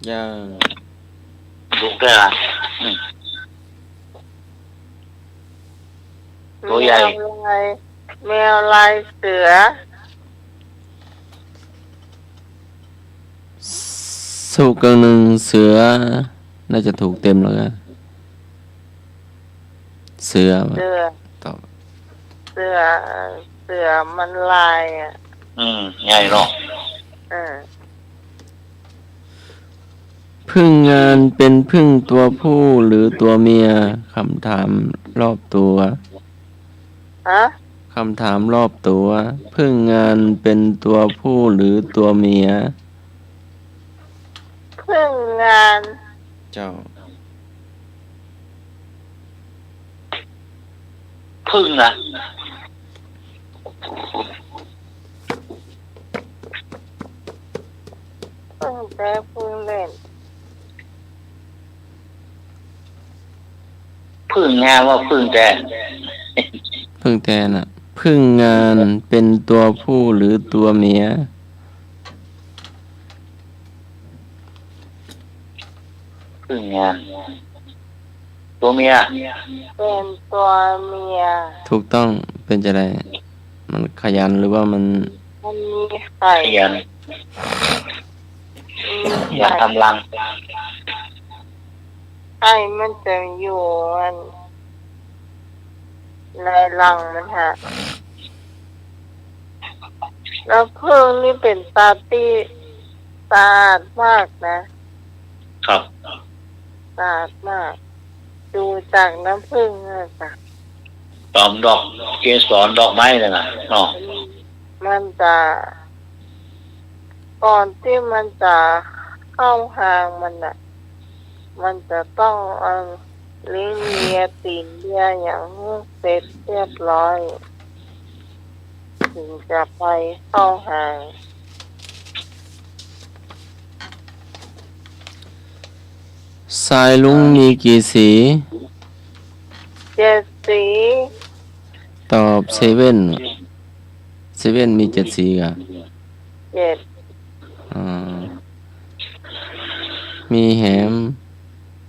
อย่าง ถูกแล้วอะ อืม ตั๋วใหญ่ แมวลาย แมวลายเสือ สุกึ่งหนึ่งเสือ น่าจะถูกเต็มแล้วนะ เสือ เสือ ตอบ เสือ เสือมันลายอะ อืม ใหญ่เนาะ เออ ผึ้งงานเป๋นผึ้งตั๋วผู้หรือตั๋วเมีย คำถามรอบตั๋ว ฮะ คำถามรอบตั๋ว ผึ้งงานเป๋นตั๋วผู้หรือตั๋วเมีย ผึ้งงาน เจ้า ผึ้งนะ ผึ้งแต๊ผึ้งเล่น ผึ้งงานว่าผึ้งแตน ผึ้งแตนน่ะ ผึ้งงานเป๋นตั๋วผู้หรือตั๋วเมีย ผึ้งงาน ตั๋วเมีย เป๋นตั๋วเมีย ถูกต้อง เป๋นจาใด มันขยันหรือว่ามัน มันมีไข่ ขยัน มี ขยัน ไข่ ทำรัง ไข่มันจะอยู่อัน ในรังมันฮะ แล้วผึ้งนี่เป๋นสัตว์ตี้สะอาดมากนะ ครับ สะอาดมาก ดูจากน้ำผึ้งน่ะจ้ะ ต๋อมดอกเกสรดอกไม้น่ะนะ เนาะ มันจะ ก่อนตี้มันจะเข้าฮางมันน่ะ มันจะต้องเอาลิ้นเลียตี๋นเลียหยังหื้อเสร็จเรียบร้อย ถึงจะไปเข้าฮาง สายรุ้งมีกี่สี เจ็ดสี ตอบเซเว่น เซเว่นมีเจ็ดสีก่ะ เจ็ด อ่า มีแหม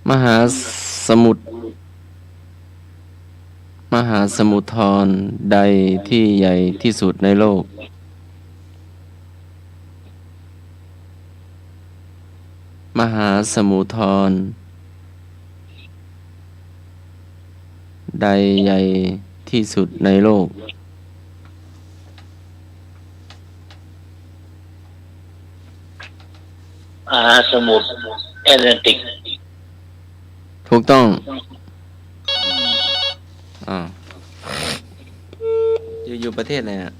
มหาสมุทร มหาสมุทรใดตี้ใหญ่ตี้สุดในโลก มหาสมุทรใดใหญ่ตี้สุดในโลก มหาสมุทรแอตแลนติก ถูกต้อง อ่า อยู่ อยู่ประเทศไหนอะ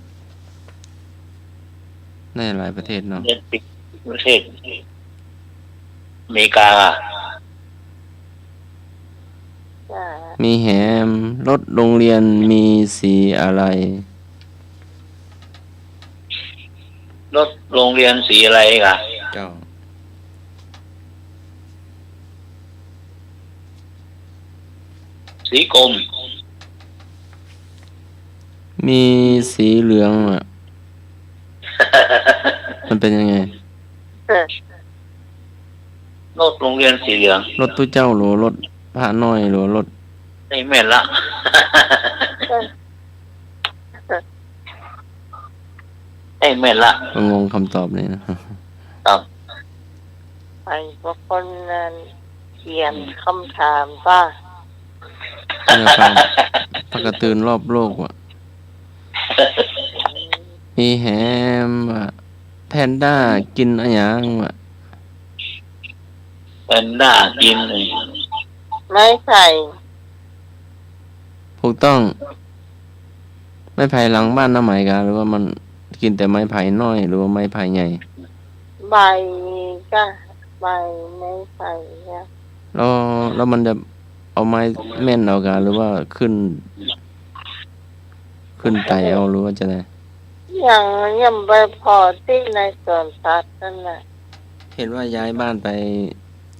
ในหลายประเทศเนาะ แอตแลนติก ประเทศอเมริกา จ้ะ มีแหม รถโรงเรียนมีสีอะไร รถโรงเรียนสีอะไรก่ะ เจ้า สีกรม มีสีเหลืองอะ มันเป๋นยังไง เออ รถโรงเรียนสีเหลือง รถตุ๊เจ้าหรือรถพระน้อยหรือรถ ไอ้แม่นละ เออ ไอ้แม่นละ ก็งงคำตอบนี่นะ ครับ ไอ้พวกคนนั้นเขียนคำถามป่ะ เนี่ยครับ ปลากระตือนรอบโลกว่ะ มีแหมว่ะ แพนด้ากิ๋นอะหยังว่ะ แพนด้ากิ๋นไม้ไผ่ ถูกต้อง ไม้ไผ่หลังบ้านน้าไหมกะ หรือว่ามันกิ๋นแต่ไม้ไผ่น้อย หรือว่าไม้ไผ่ใหญ่ ใบกะ ใบไม้ไผ่กะ แล้ว แล้วมันจะเอาไม้แม่นเอากะ หรือว่าขึ้น ขึ้นไต่เอา หรือว่าจะไง ยัง ยังไปผ่อตี้ในสวนสัตว์นั่นแหละ เห็นว่าย้ายบ้านไป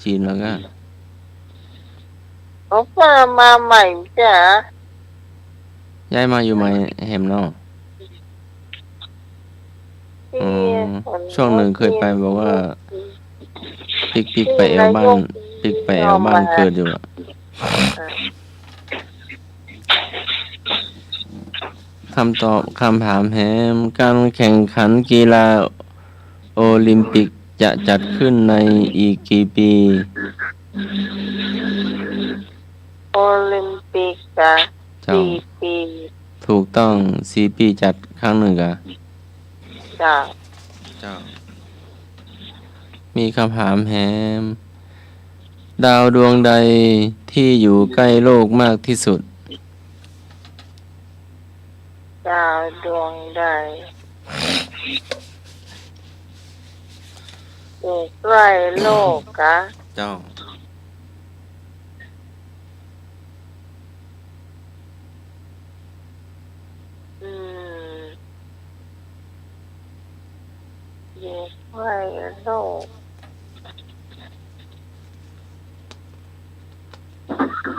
จีนแล้วก็ เขาก็มาใหม่จ้ะ ย้ายมาอยู่ใหม่แหมเนาะ อ๋อ ช่วงหนึ่งเคยไปบอกว่า ปิ๊กปิ๊กไปแอ่วบ้าน ปิ๊กไปแอ่วบ้านเกิดอยู่อะ คำตอบ คำถามแหม การแข่งขันกีฬาโอลิมปิกจะจัดขึ้นในอีกกี่ปี๋ โอลิมปิกอะ เจ้า สี่ปี๋ ถูกต้อง สี่ปี๋จัดครั้งหนึ่งกะ เจ้า เจ้า มีคำถามแหม ดาวดวงใดตี้อยู่ใก้โลกมากตี้สุด ดาวดวงใดอยู่ใก้โลกกะ เจ้า อืม อยู่ใก้โลก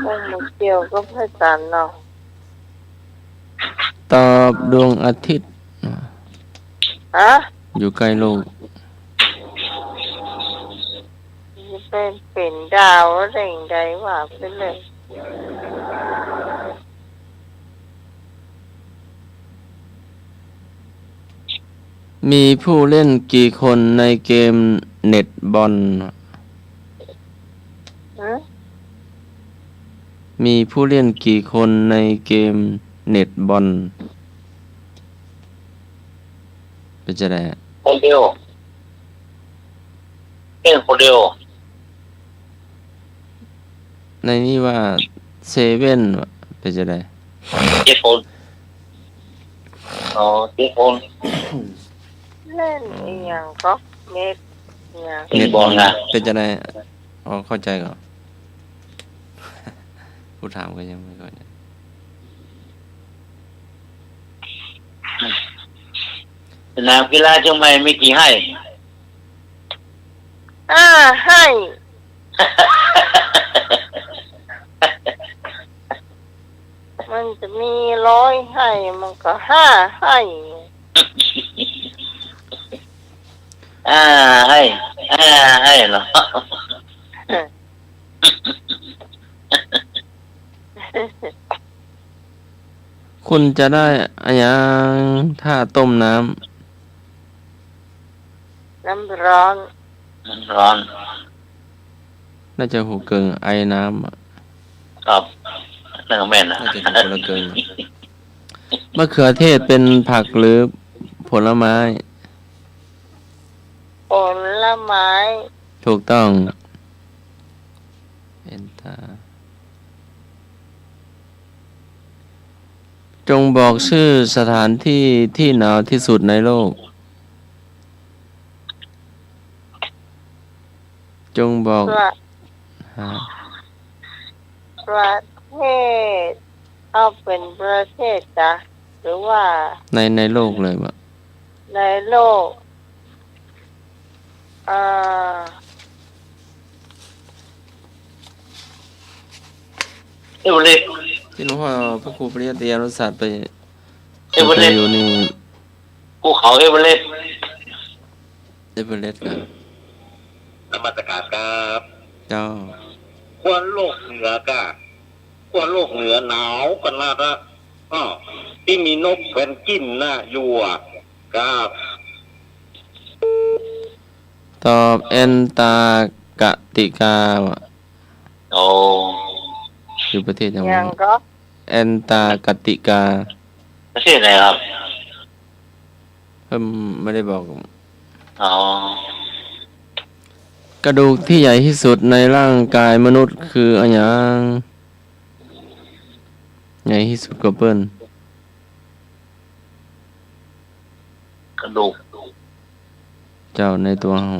คงบ่เกี่ยวกับพระจันทร์เนาะ ตอบ ดวงอาทิตย์ ฮะ อยู่ใกล้โลก จะไปเป๋นดาวแหล่งใดวะ ไปเลย มีผู้เล่นกี่คนในเกมเน็ตบอล ฮะ มีผู้เล่นกี่คนในเกมเน็ตบอล เป๋นจะใด คนเดียว เล่นคนเดียว ในนี้ว่าเซเว่น เป๋นจะใด เจ็ดคน อ๋อ เจ็ดคน เล่นอีหยังก็ เน็ตเนี่ย เน็ตบอลนะ เป๋นจะใด อ๋อ เข้าใจ๋ก่อ ผู้ถามก็ยังไม่เข้าใจ๋ สนามกีฬาเชียงใหม่มีกี่ไฮ่ ห้าไฮ่ มันจะมีร้อยไฮ่ มันก็ห้าไฮ่ ห้าไฮ่ ห้าไฮ่เหรอ คุณจะได้อะหยังถ้าต้มน้ำ น้ำร้อน น้ำร้อน น่าจะฮู้เกิ่งไอน้ำอะ ครับ นั่นก็แม่นนะ น่าจะฮู้คนละเกิ่ง มะเขือเทศเป็นผักหรือผลไม้ ผลไม้ ถูกต้อง เอนเตอร์ จงบอกชื่อสถานที่ที่หนาวที่สุดในโลก จงบอก ประ ฮะ ประเทศ เอาเป๋นประเทศจ๊ะ หรือว่า ใน ในโลกเลยบ่ ในโลก อ่า เอเวอเรสต์ ตี้หลวงพ่อพระครูปริยัติยานุศาสตร์ไป เอเวอเรสต์ อยู่นี่ ภูเขาเอเวอเรสต์ เอเวอเรสต์เหรอ นมัสการครับ เจ้า ขั้วโลกเหนือก้า ขั้วโลกเหนือหนาวขนาดนะ อ้อ ตี้มีนกเพนกวินน่ะอยู่อะ ครับ ตอบแอนตาร์กติกาว่ะ โอ้ อยู่ประเทศหยังวะ หยังก็ แอนตาร์กติกา ประเทศไหนครับ เพิ่นไม่ได้บอก อ๋อ กระดูกที่ใหญ่ที่สุดในร่างกายมนุษย์คืออะหยัง ใหญ่ที่สุดกว่าเปิ้น กระดูก เจ้า ในตั๋วเฮา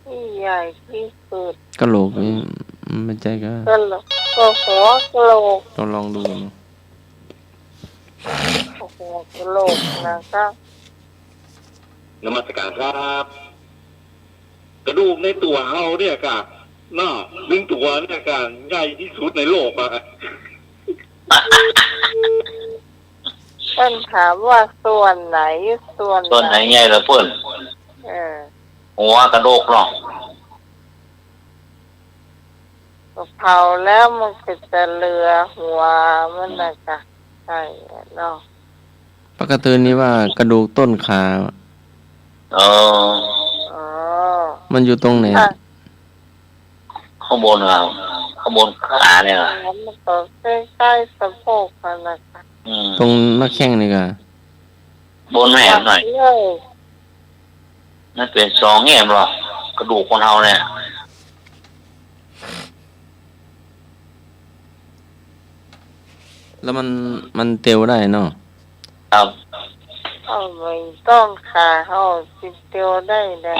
ที่ใหญ่ที่สุด กะโหลกนี่ ไม่ใช่ก็ กะโหลก ก็หัวกะโหลก ต้องลองดูเนาะ หัวกะโหลกนะครับ นมัสการครับ กระดูกในตั๋วเฮาเนี่ยกะ เนาะ หนึ่งตั๋วเนี่ยกะ ใหญ่ที่สุดในโลกอะ เปิ้นถามว่าส่วนไหน ส่วน ส่วนไหนใหญ่ล่ะเปิ้น เออ หัวกะโหลกเนาะ เผาแล้วมันก็จะเหลือหัวมันน่ะจ้ะ ใช่เนาะ ปกตินี่ว่ากระดูกต้นขา อ๋อ อ๋อ มันอยู่ตรงไหน ค่ะ ข้างบนครับ ข้างบนขาเนี่ยเหรอ มันก็ใกล้ๆสะโพกนั่นน่ะค่ะ อืม ตรงหน้าแข้งนี่กะ บนแหมหน่อย เลย มันเป๋นสองแง่มเหรอ กระดูกคนเฮาเนี่ย แล้วมัน มันเตียวได้เนาะ ครับ เอาไว้ต้นขาเฮาสิเตียวได้แหละ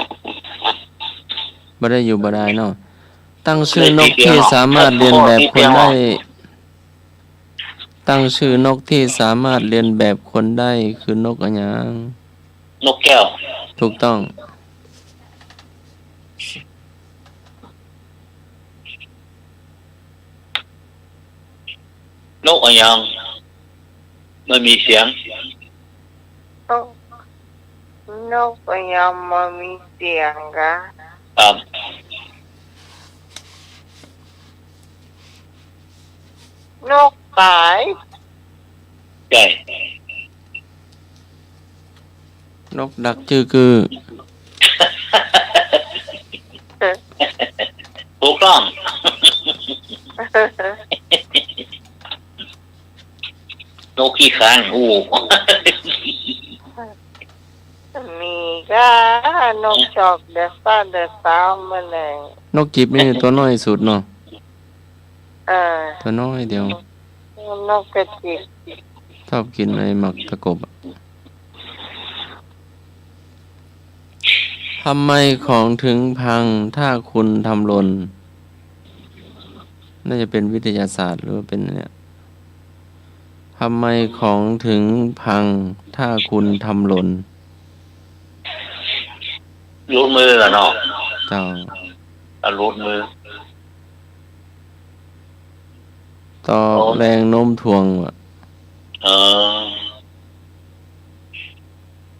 บ่ได้อยู่บ่ได้เนาะ ตั้งชื่อนกที่สามารถเลียนแบบคนได้ ตั้งชื่อนกที่สามารถเลียนแบบคนได้คือนกอะหยัง นกแก้ว ถูกต้อง นกอะหยัง บ่มีเสียง นก นกอะหยังบ่มีเสียงกา ครับ นกต๋าย ใจ้ นกดักจื้อกื้อ ถูกต้อง นกขี้ค้านอู้ มีกา นกจอกเดือดฟ้าเดือดเสามาแลง นกจิบนี่ตั๋วน้อยสุดเนาะ เออ ตั๋วน้อยเดียว นกกระจิบ ชอบกิ๋นไอ้หมากตะกบอะ ทำไมของถึงพังถ้าคุณทำหล่น น่าจะเป็นวิทยาศาสตร์หรือว่าเป็นเนี่ย ทำไมของถึงพังถ้าคุณทำหล่น หลุดมืออะเนาะ เจ้า อะ หลุดมือ ตอบ โอ้ แรงโน้มถ่วงว่ะ เออ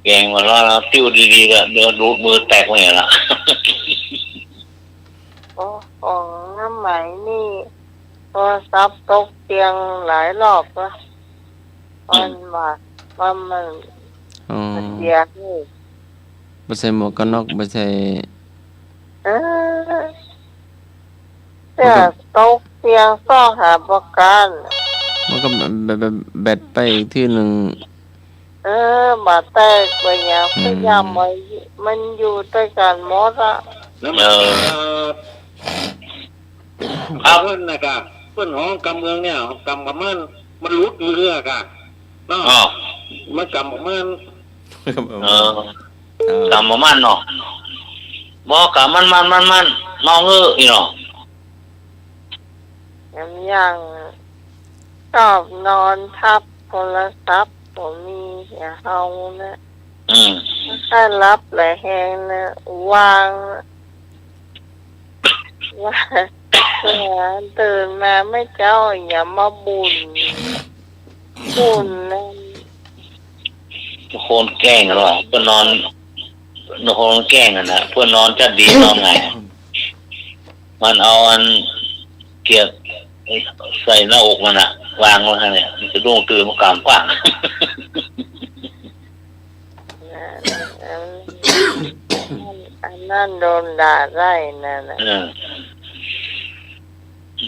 แกงมาแล้วนะ ติ้วดีๆ ก็เดี๋ยวหลุดมือแตกไปเนี่ยละ โอ้ ของน้ำไหมนี่ โทรศัพท์ตกเตียงหลายรอบละ อืม มันว่า ว่ามัน อ๋อ มันเสียนี่ บ่ใส่หมวกกันน็อก บ่ใส่ เออ เสื้อตกเตียง ซอกหาบ่ก้าน มันก็แบบ แบบ แบบ แบตไปอีกตี้นึ่ง เออ บ่าแตก บ่าหยัง อืม พยายามว่ามันอยู่ตวยกั๋นหมดอะ แล้วมัน เออ ครับ เปิ้นน่ะกะ เปิ้นฮ้องกำเมืองเนี่ย กำกำมัน มันหลุดมืออะกะ เนาะ อ้าว มันกำบ่มั่น เออ เออ กำบ่มั่นเนาะ บ่กำมั่นๆ ๆ น้องเอ้ย อี้เนาะ แถมยังชอบนอนทับโทรศัพท์ บ่มีเหียเฮานะ อืม บ่ค่อยหลับแลแฮงนะ วาง ว่า ตื่นมาเมื่อเจ๊าอย่ามาบุ่น บุ่นนั่น คนแกล้งกั๋นว่ะ เปิ้นนอน คนแกล้งกั๋นนะ เปิ้นนอนจะดีนอนไง มันเอาอันเกียกใส่หน้าอกมันน่ะ วางไว้หั่นเนี่ย มันสะดุ้งตื่นมากำกว้าง อันนั้นโดนด่าได้นั่นน่ะ เออ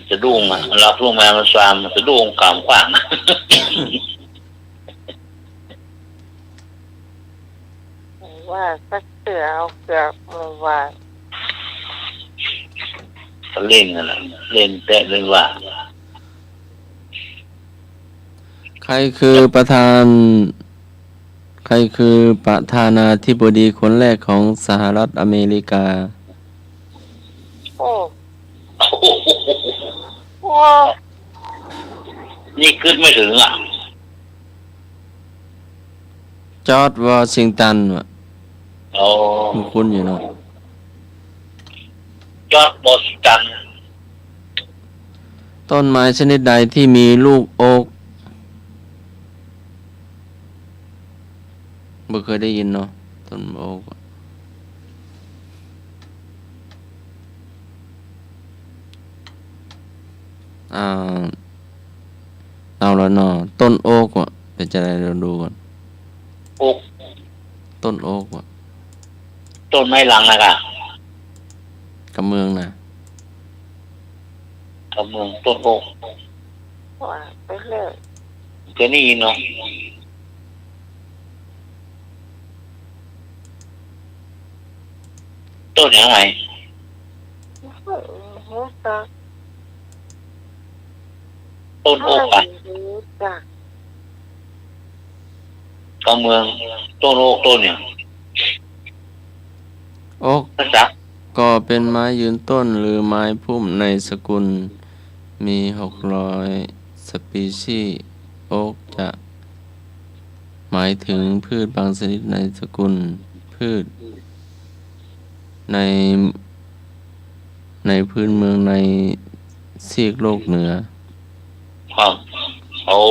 สะดุ้งอะ หลับลงมามันซาม สะดุ้งกำขว้าง ว่าสักเตื้อเอาเกือกมาว่า เล่นนั่นแหละ เล่นแต๊เล่นว่า ใครคือประธาน ใครคือประธานาธิบดีคนแรกของสหรัฐอเมริกา โอ้ โอ้ นี่กึ๊ดไม่ถึงอะ จอร์จวอชิงตันว่ะ อ๋อ คุ้นๆ อยู่เนาะ จอร์จวอชิงตัน ต้นไม้ชนิดใดที่มีลูกโอ๊ก บ่เคยได้ยินเนาะ ต้นโอ๊กอะ อ่า เอาละเนาะ ต้นโอ๊กอะ เป๋นจะใด เดี๋ยวดูก่อน โอ๊ก ต้นโอ๊กอะ ต้นไม้หลังนะกะ กำเมืองนะ กำเมือง ต้นโอ๊ก ว่าไปเลย เกยได้ยินเนาะ ต้นหยังไง บ่ฮู้จัก ต้นโอ๊กอะ บ่ฮู้จัก กำเมือง ต้นโอ๊ก ต้นหยัง โอ๊ก ภาษา ก็เป็นไม้ยืนต้นหรือไม้พุ่มในสกุล มีหกร้อยสปีชีส์ โอ๊กจะหมายถึงพืชบางชนิดในสกุลพืช ใน ในพื้นเมืองในซีกโลกเหนือ ครับ โอ้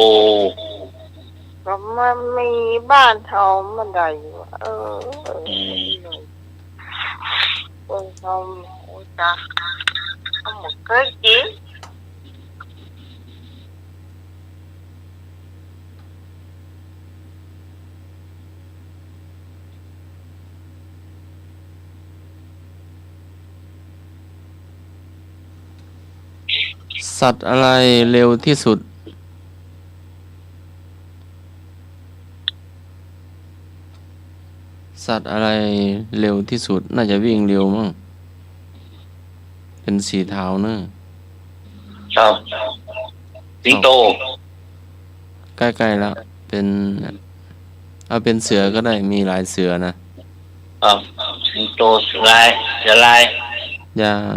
ก็มันมีบ้านเฮามันได้อยู่ เออ อืม คนเฮาจัก เฮาบ่เกยกิ๋น สัตว์อะไรเร็วที่สุด สัตว์อะไรเร็วที่สุด น่าจะวิ่งเร็วมั้ง เป๋นสีเทาเนอะ ครับ สิงโต ใก้ๆ แล้ว เป๋น เอาเป๋นเสือก็ได้ มีหลายเสือนะ ครับ สิงโต เสือลาย เสือลาย อย่าง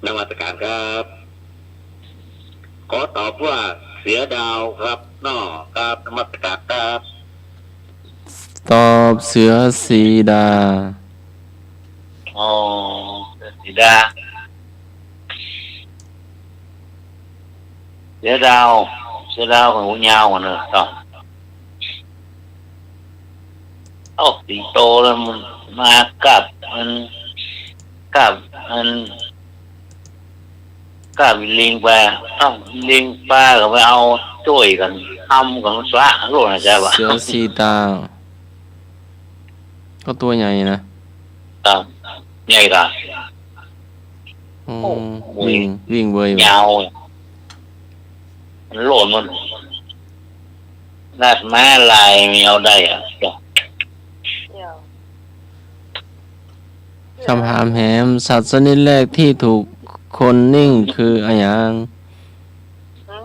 นมัสการครับ ขอตอบว่าเสือดาวครับน้อ ครับ นมัสการครับ ตอบเสือสีดา อ๋อ เสือสีดา เสือดาว เสือดาวก็หูยาวกว่าเนอะ ครับ เอ้า สิงโตแล้วมันมากับมัน กับมัน กับลิงไป เอ้า ลิงไปก็ไปเอาจ้วยกั๋น ทำกั๋นสะโลดนะจ๊ะวะ เสือสีตา ก็ตั๋วใหญ่นะ ครับ ใหญ่กะ อ๋อ โอ้ วิ่ง วิ่งเว่ย ยาว มันโลดมัน ลาดม้าลายมีเอาได้อะ กำถามแหม สัตว์ชนิดแรกตี้ถูกคนนิ่งคืออะหยัง ฮะ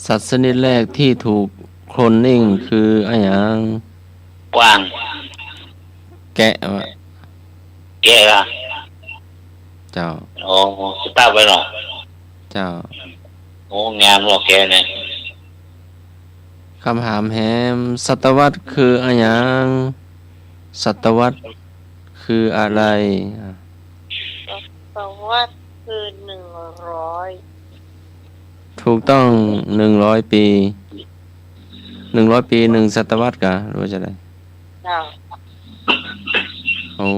สัตว์ชนิดแรกตี้ถูกคนนิ่งคืออะหยัง กวาง แกะวะ แกะละ เจ้า อ๋อ สต๊าร์ทไว้เนาะ เจ้า โอ้ งามเนาะแกะเนี่ย กำถามแหม ศตวรรษคืออะหยัง ศตวรรษคืออะไร ศตวรรษคือหนึ่งร้อย ถูกต้อง หนึ่งร้อยปี หนึ่งร้อยปี หนึ่งศตวรรษกะ หรือว่าจะได เจ้า โอ้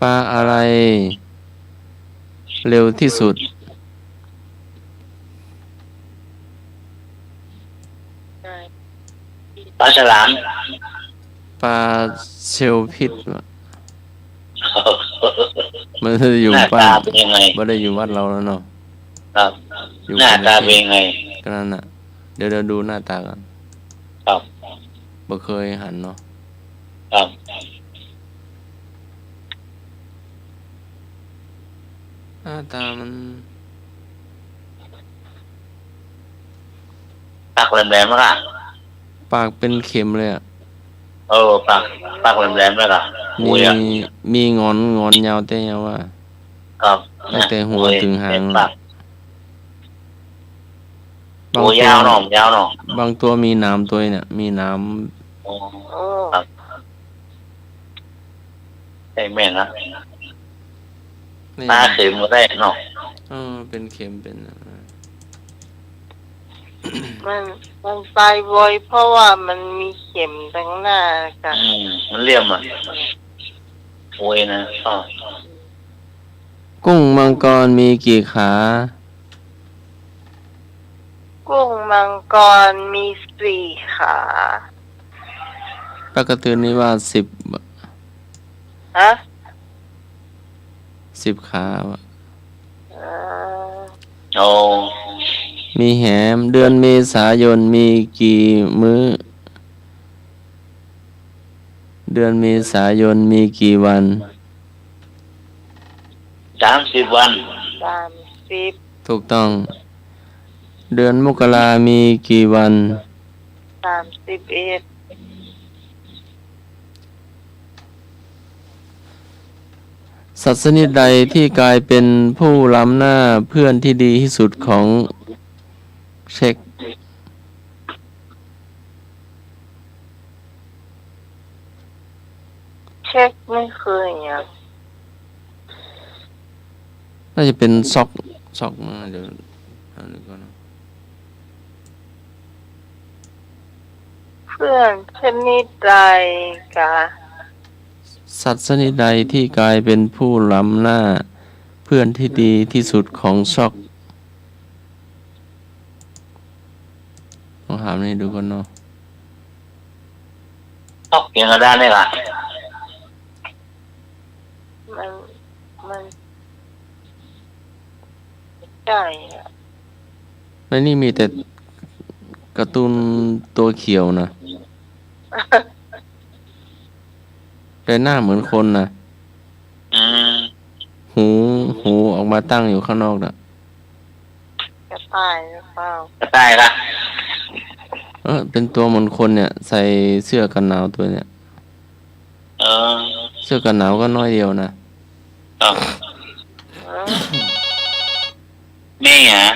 ปลาอะไรเร็วที่สุด ปลาฉลาม ปลาเชลล์พิชวะ มันอยู่ หน้า บ้าน ตาเป๋นยังไง บ่ได้อยู่วัดเฮาแล้วเนาะ ครับ อยู่ หน้าตาเป๋นยังไง ก็นั่นน่ะ เดี๋ยว เดี๋ยวดูหน้าตาก่อน ครับ บ่เกยหันเนาะ ครับ หน้าตามัน ปากแหลมๆ แล้วก็ ปากเป๋นเข็มเลยอะ เออ ปาก ปากแหลมๆ แล้วก็ มี โอ้ยอะ มีหงอน หงอนยาวแต่ยาวอะ ครับ ตั้งแต่หัว เนี่ย เถิงหาง เนี่ย ปาก บางตั๋ว ตัวยาวเนาะ ยาวเนาะ บางตั๋วมีหนามตวยเนี่ย มีหนาม อ๋อ ครับ ใช่แม่นนะ นี่ ปลาเข็มก็ได้เนาะ เออ เป๋นเข็ม เป๋น มัน มันไปไว เพราะว่ามันมีเข็มตังหน้าค่ะ อืม มันเหลี่ยมอะ โอ้ยนะ อ๋อ กุ้งมังกรมีกี่ขา กุ้งมังกรมีสี่ขา ปลากระตือรือร้นสิบ ฮะ สิบขาวะ เออ โอ้ มีแหม เดือนเมษายนมีกี่มื้อ เดือนเมษายนมีกี่วัน สามสิบวัน สามสิบ ถูกต้อง เดือนมกรามีกี่วัน สามสิบเอ็ด สัตว์ชนิดใดที่กลายเป็นผู้ล้ำหน้าเพื่อนที่ดีที่สุดของเช็ก เช็คไม่เคยอะ น่าจะเป๋นซอก ซอกมา เดี๋ยวหาดูก่อนนะ เพื่อนชนิดใดกา สัตว์ชนิดใดที่กลายเป็นผู้ล้ำหน้าเพื่อนที่ดีที่สุดของซอก ลองถามนี่ดูก่อนเนาะ ซอกเปียงกระดานนี่ล่ะ มัน มัน ใจ้อะ ในนี่มีแต่การ์ตูนตั๋วเขียวนะ แต่หน้าเหมือนคนนะ อืม หู หูออกมาตั้งอยู่ข้างนอกน่ะ กระต่ายหรือเปล่า กระต่ายล่ะ เออ เป๋นตั๋วเหมือนคนเนี่ย ใส่เสื้อกันหนาวตั๋วเนี่ย เออ เสื้อกันหนาวก็น้อยเดียวนะ ครับ แม่หยัง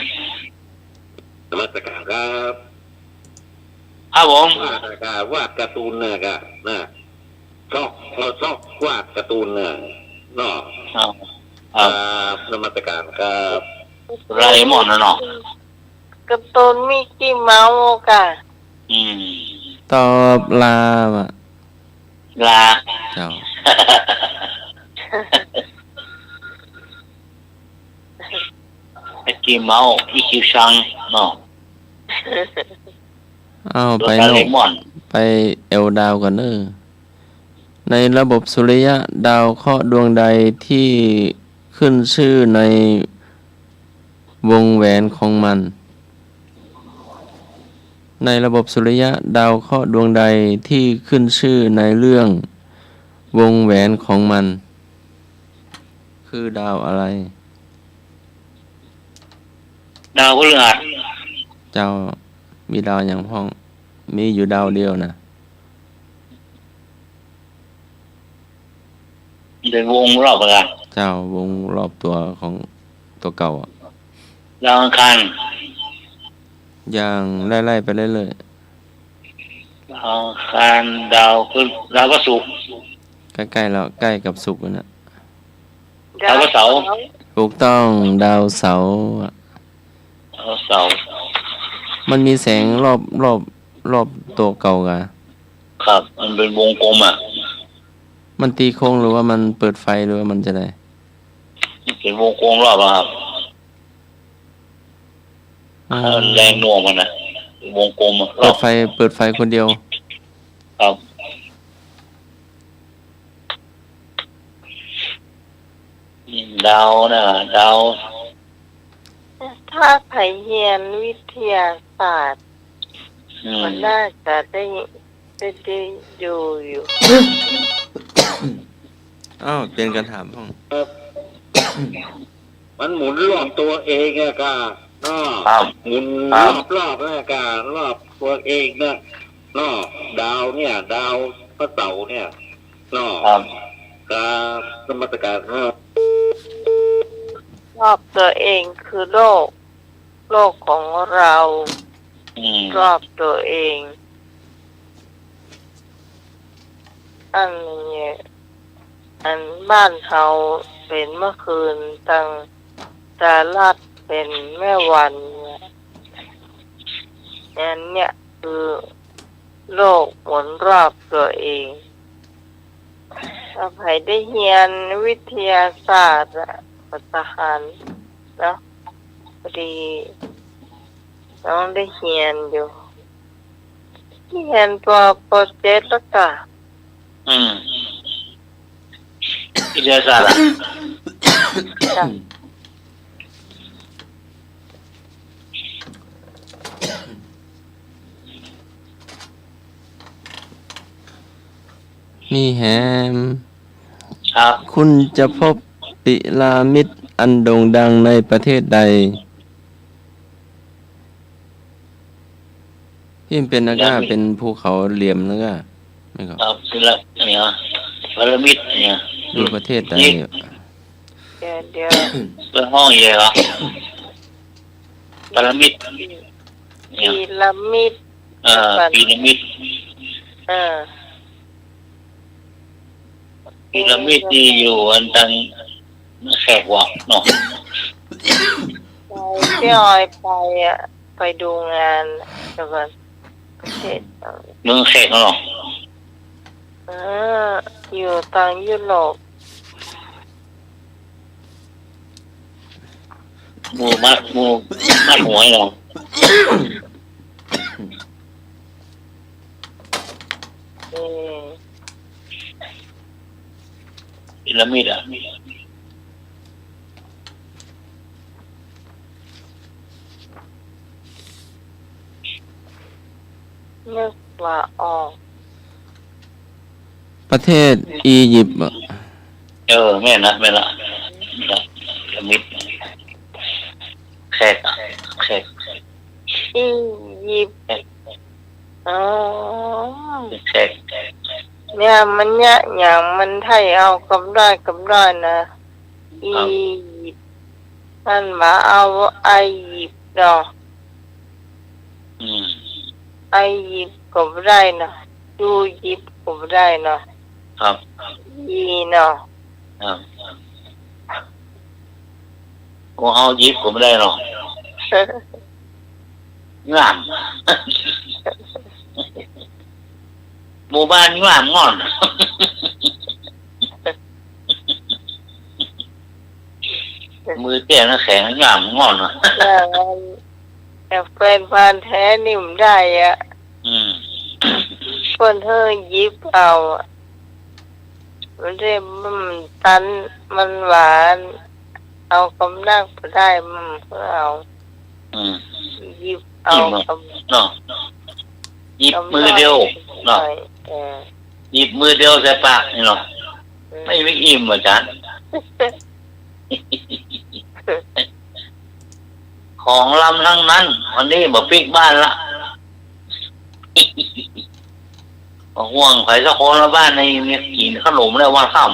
นมัสการครับ ครับผม วาดน่ะกะ วาดการ์ตูนน่ะกะ นะ ซอก เฮาซอกวาดการ์ตูนน่ะ เนาะ ครับ ครับ นมัสการครับ โดราเอมอนน่ะเนาะ การ์ตูนมิกกี้เมาส์กะ อืม ตอบลาว่ะ ลา เจ้า มิกกี้เมาส์ อีคิวซัง เนาะ เอาไป โดราเอมอน ไปแอวดาวก่อนเน้อ ในระบบสุริยะ ดาวเคราะห์ดวงใดที่ขึ้นชื่อในวงแหวนของมัน ในระบบสุริยะ ดาวเคราะห์ดวงใดที่ขึ้นชื่อในเรื่องวงแหวนของมัน คือดาวอะไร ดาวพฤหัส เจ้า มีดาวหยังพ่อง มีอยู่ดาวเดียวนะ เป๋นวงรอบอะ เจ้า วงรอบตั๋วของตั๋วเก่าอะ ดาวอังคาร อย่างไล่ๆ ไปเรื่อยๆ ดาวอังคาร ดาวพฤ- ดาวพระศุกร์ ใก้ๆ แล้ว ใก้กับศุกร์แล้วนะ ดาวเสาร์ ถูกต้อง ดาวเสาร์อะ ดาวเสาร์ มันมีแสงรอบ รอบ รอบตั๋วเก่ากะ ครับ มันเป๋นวงกลมอะ มันตีโค้งหรือว่ามันเปิดไฟหรือว่ามันจะได เป๋นวงกลมรอบอะครับ อ๋อ แรงหน่วงมันนะ วงกลมอะ เปิดไฟ เปิดไฟคนเดียว ครับ ดาวนะ ดาว ถ้าใผเฮียนวิทยาศาสตร์ อืม มันน่าจะได้ ได้ ได้ดูอยู่ อ้าว เปลี่ยนคำถามพ่อง ครับ มันหมุนรอบตั๋วเองอะกะ เนาะ ครับ หมุน ครับ รอบๆ อะกะ รอบตั๋วเองนะ เนาะ ดาวเนี่ย ดาวพระเสาร์เนี่ย เนาะ ครับ ครับ นมัสการครับ รอบตั๋วเองคือโลก โลกของเรา อืม รอบตั๋วเอง อันนี้ อันบ้านเฮาเป๋นเมื่อคืน ตังสหรัฐเป๋นแม่วันเนี่ย อันเนี้ยคือโลกหมุนรอบตั๋วเอง ถ้าใผได้เฮียนวิทยาศาสตร์อะ ก็จะหันเนาะ พอดีน้องได้เฮียนอยู่ เฮียนปอ ปอเจ็ดแล้วกะ อืม วิทยาศาสตร์อะ จ้ะ มีแหม ครับ คุณจะพบพีระมิดอันโด่งดังในประเทศใด ที่มันเป๋นนะก้า พีระมิด เป๋นภูเขาเหลี่ยมนะก้า แม่นก่อ ครับ พีระ- เนี่ย พีระมิดเนี่ย อยู่ประเทศใด นี่ เดี๋ยว เดี๋ยว เปิ้นฮ้องอีกเหรอ พีระมิด เนี่ย พีระมิด เออ พีระมิด เออ พีระมิดตี้อยู่อันตังแขกวะเนาะ ไปเตี้ยว ไปอะ ไปดูงาน เดี๋ยวก่อน ประเทศ เมืองแขกเนาะ เออ อยู่ตังยุโรป หมู่มัด หมู่มัดหวยเนาะ เออ พีระมิดอะ นึกบ่ออก ประเทศอียิปต์อะ เออ แม่นละ แม่นละ พีระมิด แขกอะ แขก อียิปต์ แขก อ๋อ แขก เนี่ย มันเนี่ย อย่างมันไทยเอากำด้อย กำด้อยนะ ครับ อียิปต์ มันว่าเอาไอยิปต์เนาะ อืม ไอยิปต์ก็บ่ได้เนาะ ยูยิปต์ก็บ่ได้เนาะ ครับ อีเนาะ ครับ ก็เอายิปต์ก็บ่ได้เนาะ ง่าม หมู่บ้านง่ามง่อน มือแก้วน้ำแข็งง่ามง่อนอะ อย่างนั้น แต่แฟนพันธุ์แท้นี่มันได้อะ อืม เปิ้นหื้อยิบเอาอะ มันได้ มันตัน มันหวาน เอากำนักบ่ได้ มันหื้อเอา อืม ยิบเอา ยิบเอา กำ เนาะ ยิบมือเดียว กำนัก เนาะ เออ ยิบมือเดียวใส่ปากนี่เนาะ อืม ไม่ ไม่อิ่ม อาจารย์ ของลำทั้งนั้น วันนี้บ่ปิ๊กบ้านละ บ่ห่วงใผสักคนละ บ้านนี้มีกิ๋นขนมแล้ววันค่ำ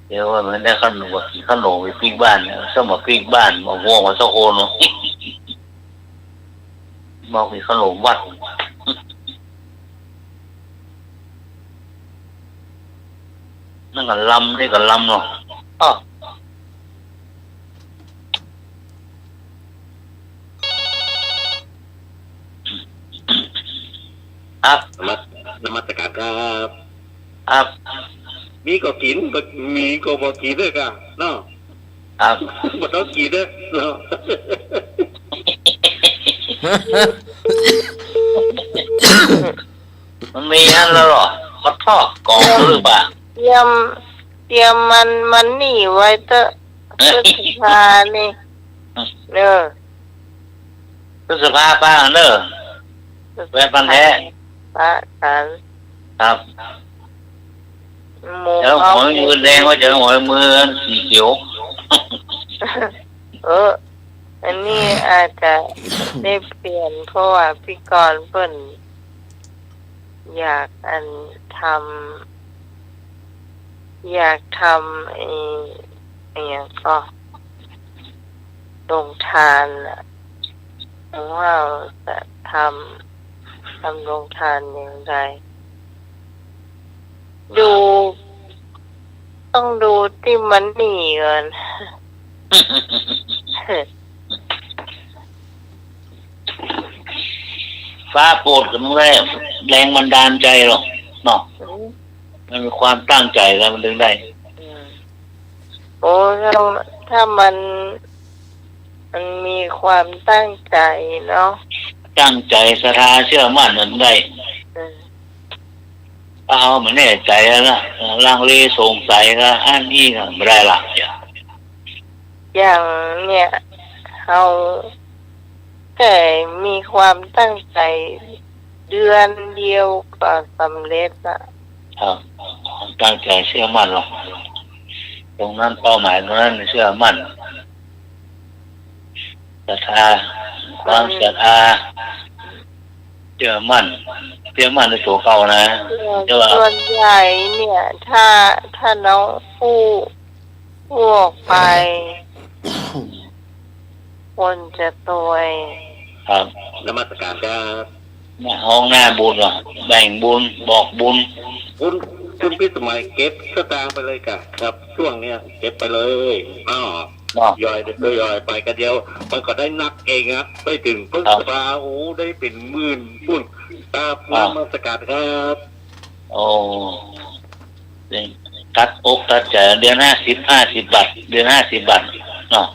เดี๋ยวว่ามันได้ขนม กิ๋นขนมไปปิ๊กบ้านเนี่ย สมัครปิ๊กบ้าน บ่ห่วงใผสักคนเนาะ บ่มีขนมวัด นั่นก็ลำ นี่ก็ลำเนาะ อ้อ ครับ นมัส- นมัสการครับ ครับ มีก็กิ๋น บ่- มีก็บ่กิ๋นเด้อค่ะ เนาะ ครับ บ่ต้องกิ๋นเด้อ เนาะ มันมีอันละเหรอ ขอโทษ กองหรือเปล่า เตรียม เตรียมมัน มันนี่ไว้เต๊อะ พฤษภานี่ เนอะ พฤษภาปะเนอะ แฟนพันธุ์แท้ ปะกัน ครับ หมู่ แล้วหวยมือแดงว่าจะหวยมือสีเขียว เออ อันนี้อาจจะได้เปลี่ยน เพราะว่าพิธีกรเปิ้น อยากอันทำ อยากทำไอ้ ไอ้หยังก็ โรงทานน่ะ ว่าจะทำ ทำโรงทานอย่างไร ดู ต้องดูตี้มันนี่ก่อน ฟ้าโปรดก็ต้องได้แรงบันดาลใจหรอกเนาะ อืม มันมีความตั้งใจแล้วมันถึงได้ อืม โอ้ ถ้า ถ้ามัน มันมีความตั้งใจเนาะ ตั้งใจ ศรัทธา เชื่อมั่นมันได้ อืม ถ้าเฮาบ่แน่ใจแล้วนะ ลังเลสงสัยก็อันนี้ก็บ่ได้ละ อย่างเนี่ย เฮาแค่มีความตั้งใจ เดือนเดียวก็สำเร็จละ ครับ ความตั้งใจเชื่อมั่นหรอก ตรงนั้นเป้าหมายตรงนั้นเชื่อมั่น ศรัทธา ความศรัทธา เชื่อมั่น เชื่อมั่นในตั๋วเก่านะ เออ แต่ว่า ส่วนใหญ่เนี่ย ถ้า ถ้าน้องอู้ อู้ออกไป คนจะซวย ครับ นมัสการครับ เนี่ย ฮ้องหน้าบุญว่ะ แบ่งบุญ บอกบุญ คุณ คุณพิสมัยเก็บสตางค์ไปเลยก่ะ ครับ ช่วงเนี้ยเก็บไปเลย อ้อ เนาะ ทยอย ทยอยไป กะเดี๋ยวมันก็ได้นักเองอะ ไปเถิงพฤษภา ครับ โอ้ ได้เป๋นหมื่นปู๊น ครับ ครับ นมัสก๋านครับ โอ้ ตัดอกตัดใจ๋ เดือนห้าสิบ ห้าสิบบาท เดือนห้าสิบบาท เนาะ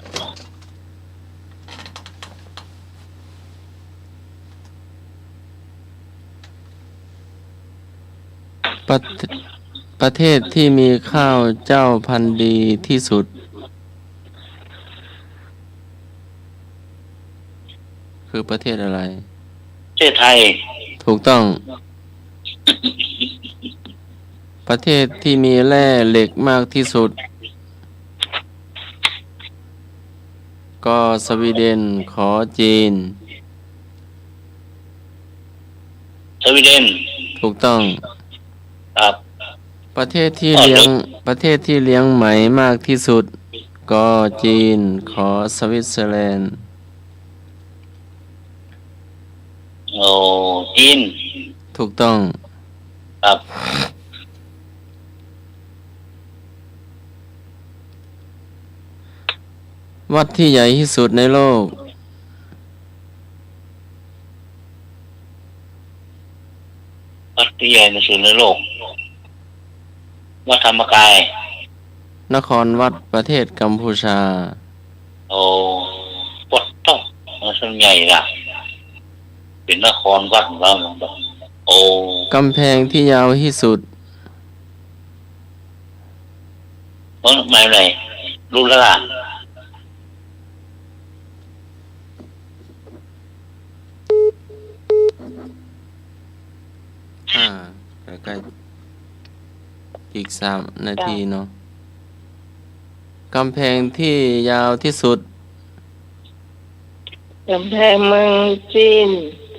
ประเท- ประเทศที่มีข้าวเจ้าพันธุ์ดีที่สุด คือประเทศอะไร ประเทศไทย ถูกต้อง ประเทศที่มีแร่เหล็กมากที่สุด ก สวีเดน ข จีน สวีเดน ถูกต้อง ครับ ประเทศที่เลี้ยง ประเทศที่เลี้ยงไหมมากที่สุด ก จีน ข สวิตเซอร์แลนด์ โอ้ จีน ถูกต้อง ครับ วัดที่ใหญ่ที่สุดในโลก วัดที่ใหญ่ที่สุดในโลก วัดธรรมกาย นครวัด ประเทศกัมพูชา โอ้ วัดต้อง มันใหญ่ละ เป๋นนครวัดแล้ว โอ้ กำแพงที่ยาวที่สุด เอ้อ ไม่เป็นไร รู้แล้วล่ะ อ่า ใก้ๆ อีกสามนาทีเนาะ กำแพงที่ยาวที่สุด ก๋ำแพงเมืองจีน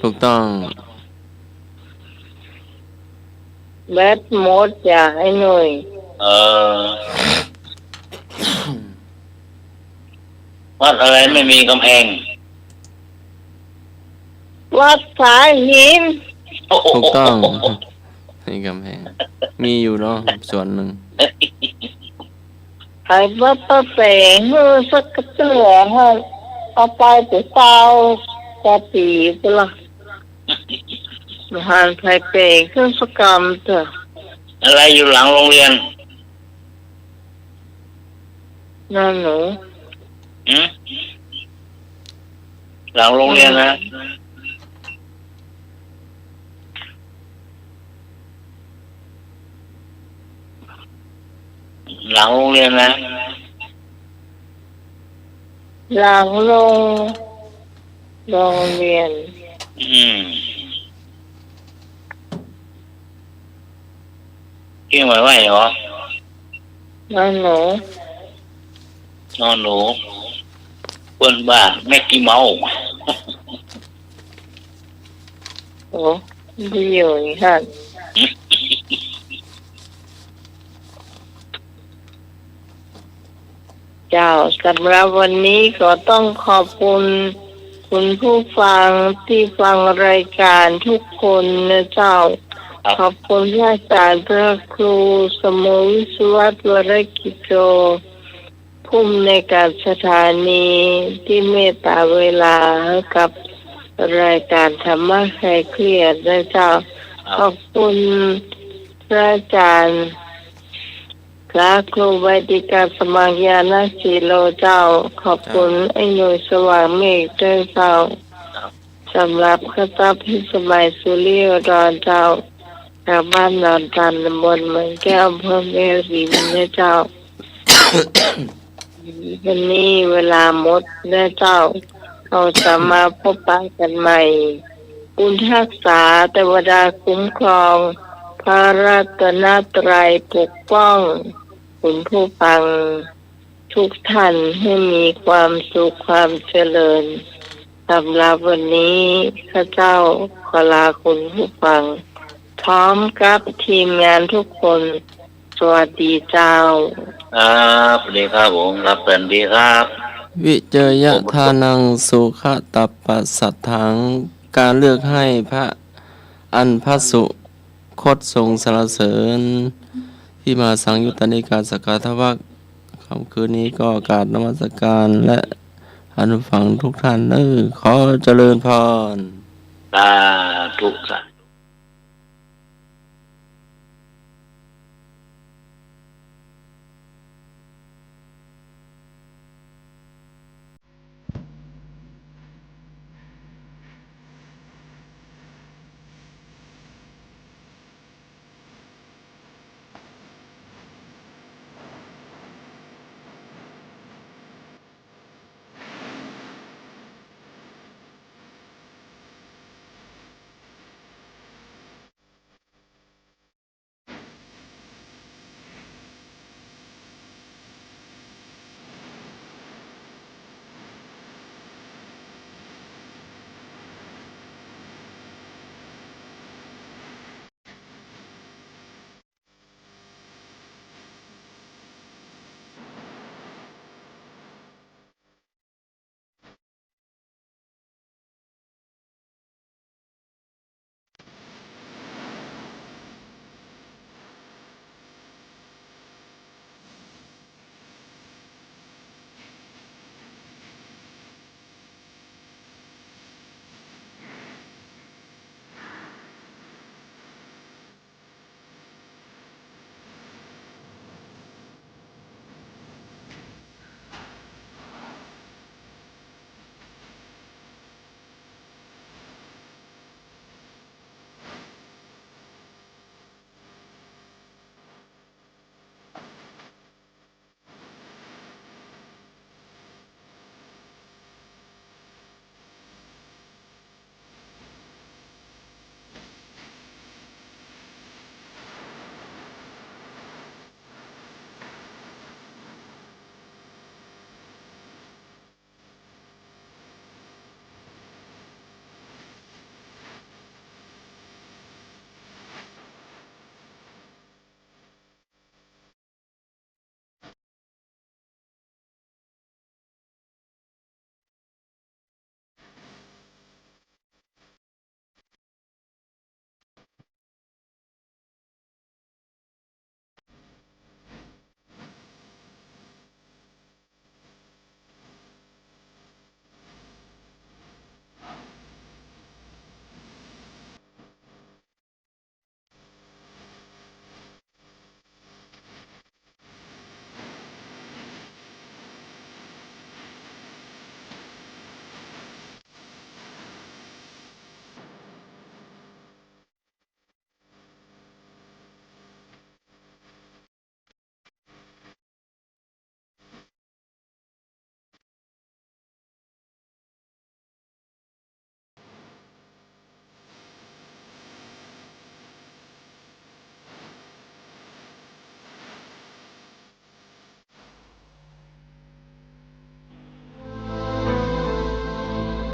ถูกต้อง แบตหมดจ้ะไอ้หนุ่ย เออ วัดอะไรไม่มีกำแพง วัดสายหิน โอ้โห ถูกต้อง มีกำแพง มีอยู่เนาะ ส่วนหนึ่ง ใผว่าไปแป๋งหื้อสักเตื้อ ฮะ เอาไปแต่ซาวกว่าปี๋ปุ้นละ บ่หันใผแป๋งหื้อสักกำเตื้อ อะไรอยู่หลังโรงเรียน นอหนู หืม หลังโรงเรียนนะ หลังโรงเรียนนะ หลังโรง โรงเรียน อืม เชียงใหม่ว่าไงหรอ นอหนู นอหนู เปิ้นว่าแม็กกี้เมาส์ โอ้ บ่อยู่นี่ค่ะ เจ้า สำหรับวันนี้ก็ต้องขอบคุณคุณผู้ฟังตี้ฟังรายก๋านทุกคนนะเจ้า ครับ ขอบคุณพระอาจ๋ารย์พระครูสโม วิศวัตร วรกิจโจ ผู้อำนวยก๋านสถานีตี้เมตต๋าเวลาหื้อกับรายก๋านธรรมะคลายเครียดนะเจ้า ครับ ขอบคุณพระอาจ๋ารย์ พระครูไวยาธิกสมัคร ญาณศิโล เจ้า ขอบคุณ เจ้า ไอ้หนุ่ยสว่างเมฆด้วยเจ้า ครับ สำหรับข้าเจ้าพิสมัย สุริโยดร เจ้า จากบ้านดอนตัน ตำบลเมืองแก้ว อำเภอแม่ริมนะเจ้า วันนี้เวลาหมดนะเจ้า เฮาจะมาพบปะกั๋นใหม่ บุญฮักษา เตวดาคุ้มครอง พระรัตนตรัยปกป้อง คุณผู้ฟังทุกท่านหื้อมีความสุขความเจริญ สำหรับวันนี้ข้าเจ้าขอลาคุณผู้ฟัง พร้อมกับทีมงานทุกคน สวัสดีเจ้า ครับ สวัสดีครับผม ครับ สวัสดีครับ วิเจยทานัง สุขตัปปะสัตถัง การเลือกให้พระ อันพระสุคตทรงสรรเสริญ ที่มหาสังยุตตนิกายสักขาทวรรค ค่ำคืนนี้ก็กราบนมัสการและอนุฟังทุกท่านเนอะ ขอเจริญพร สาธุ สาธุ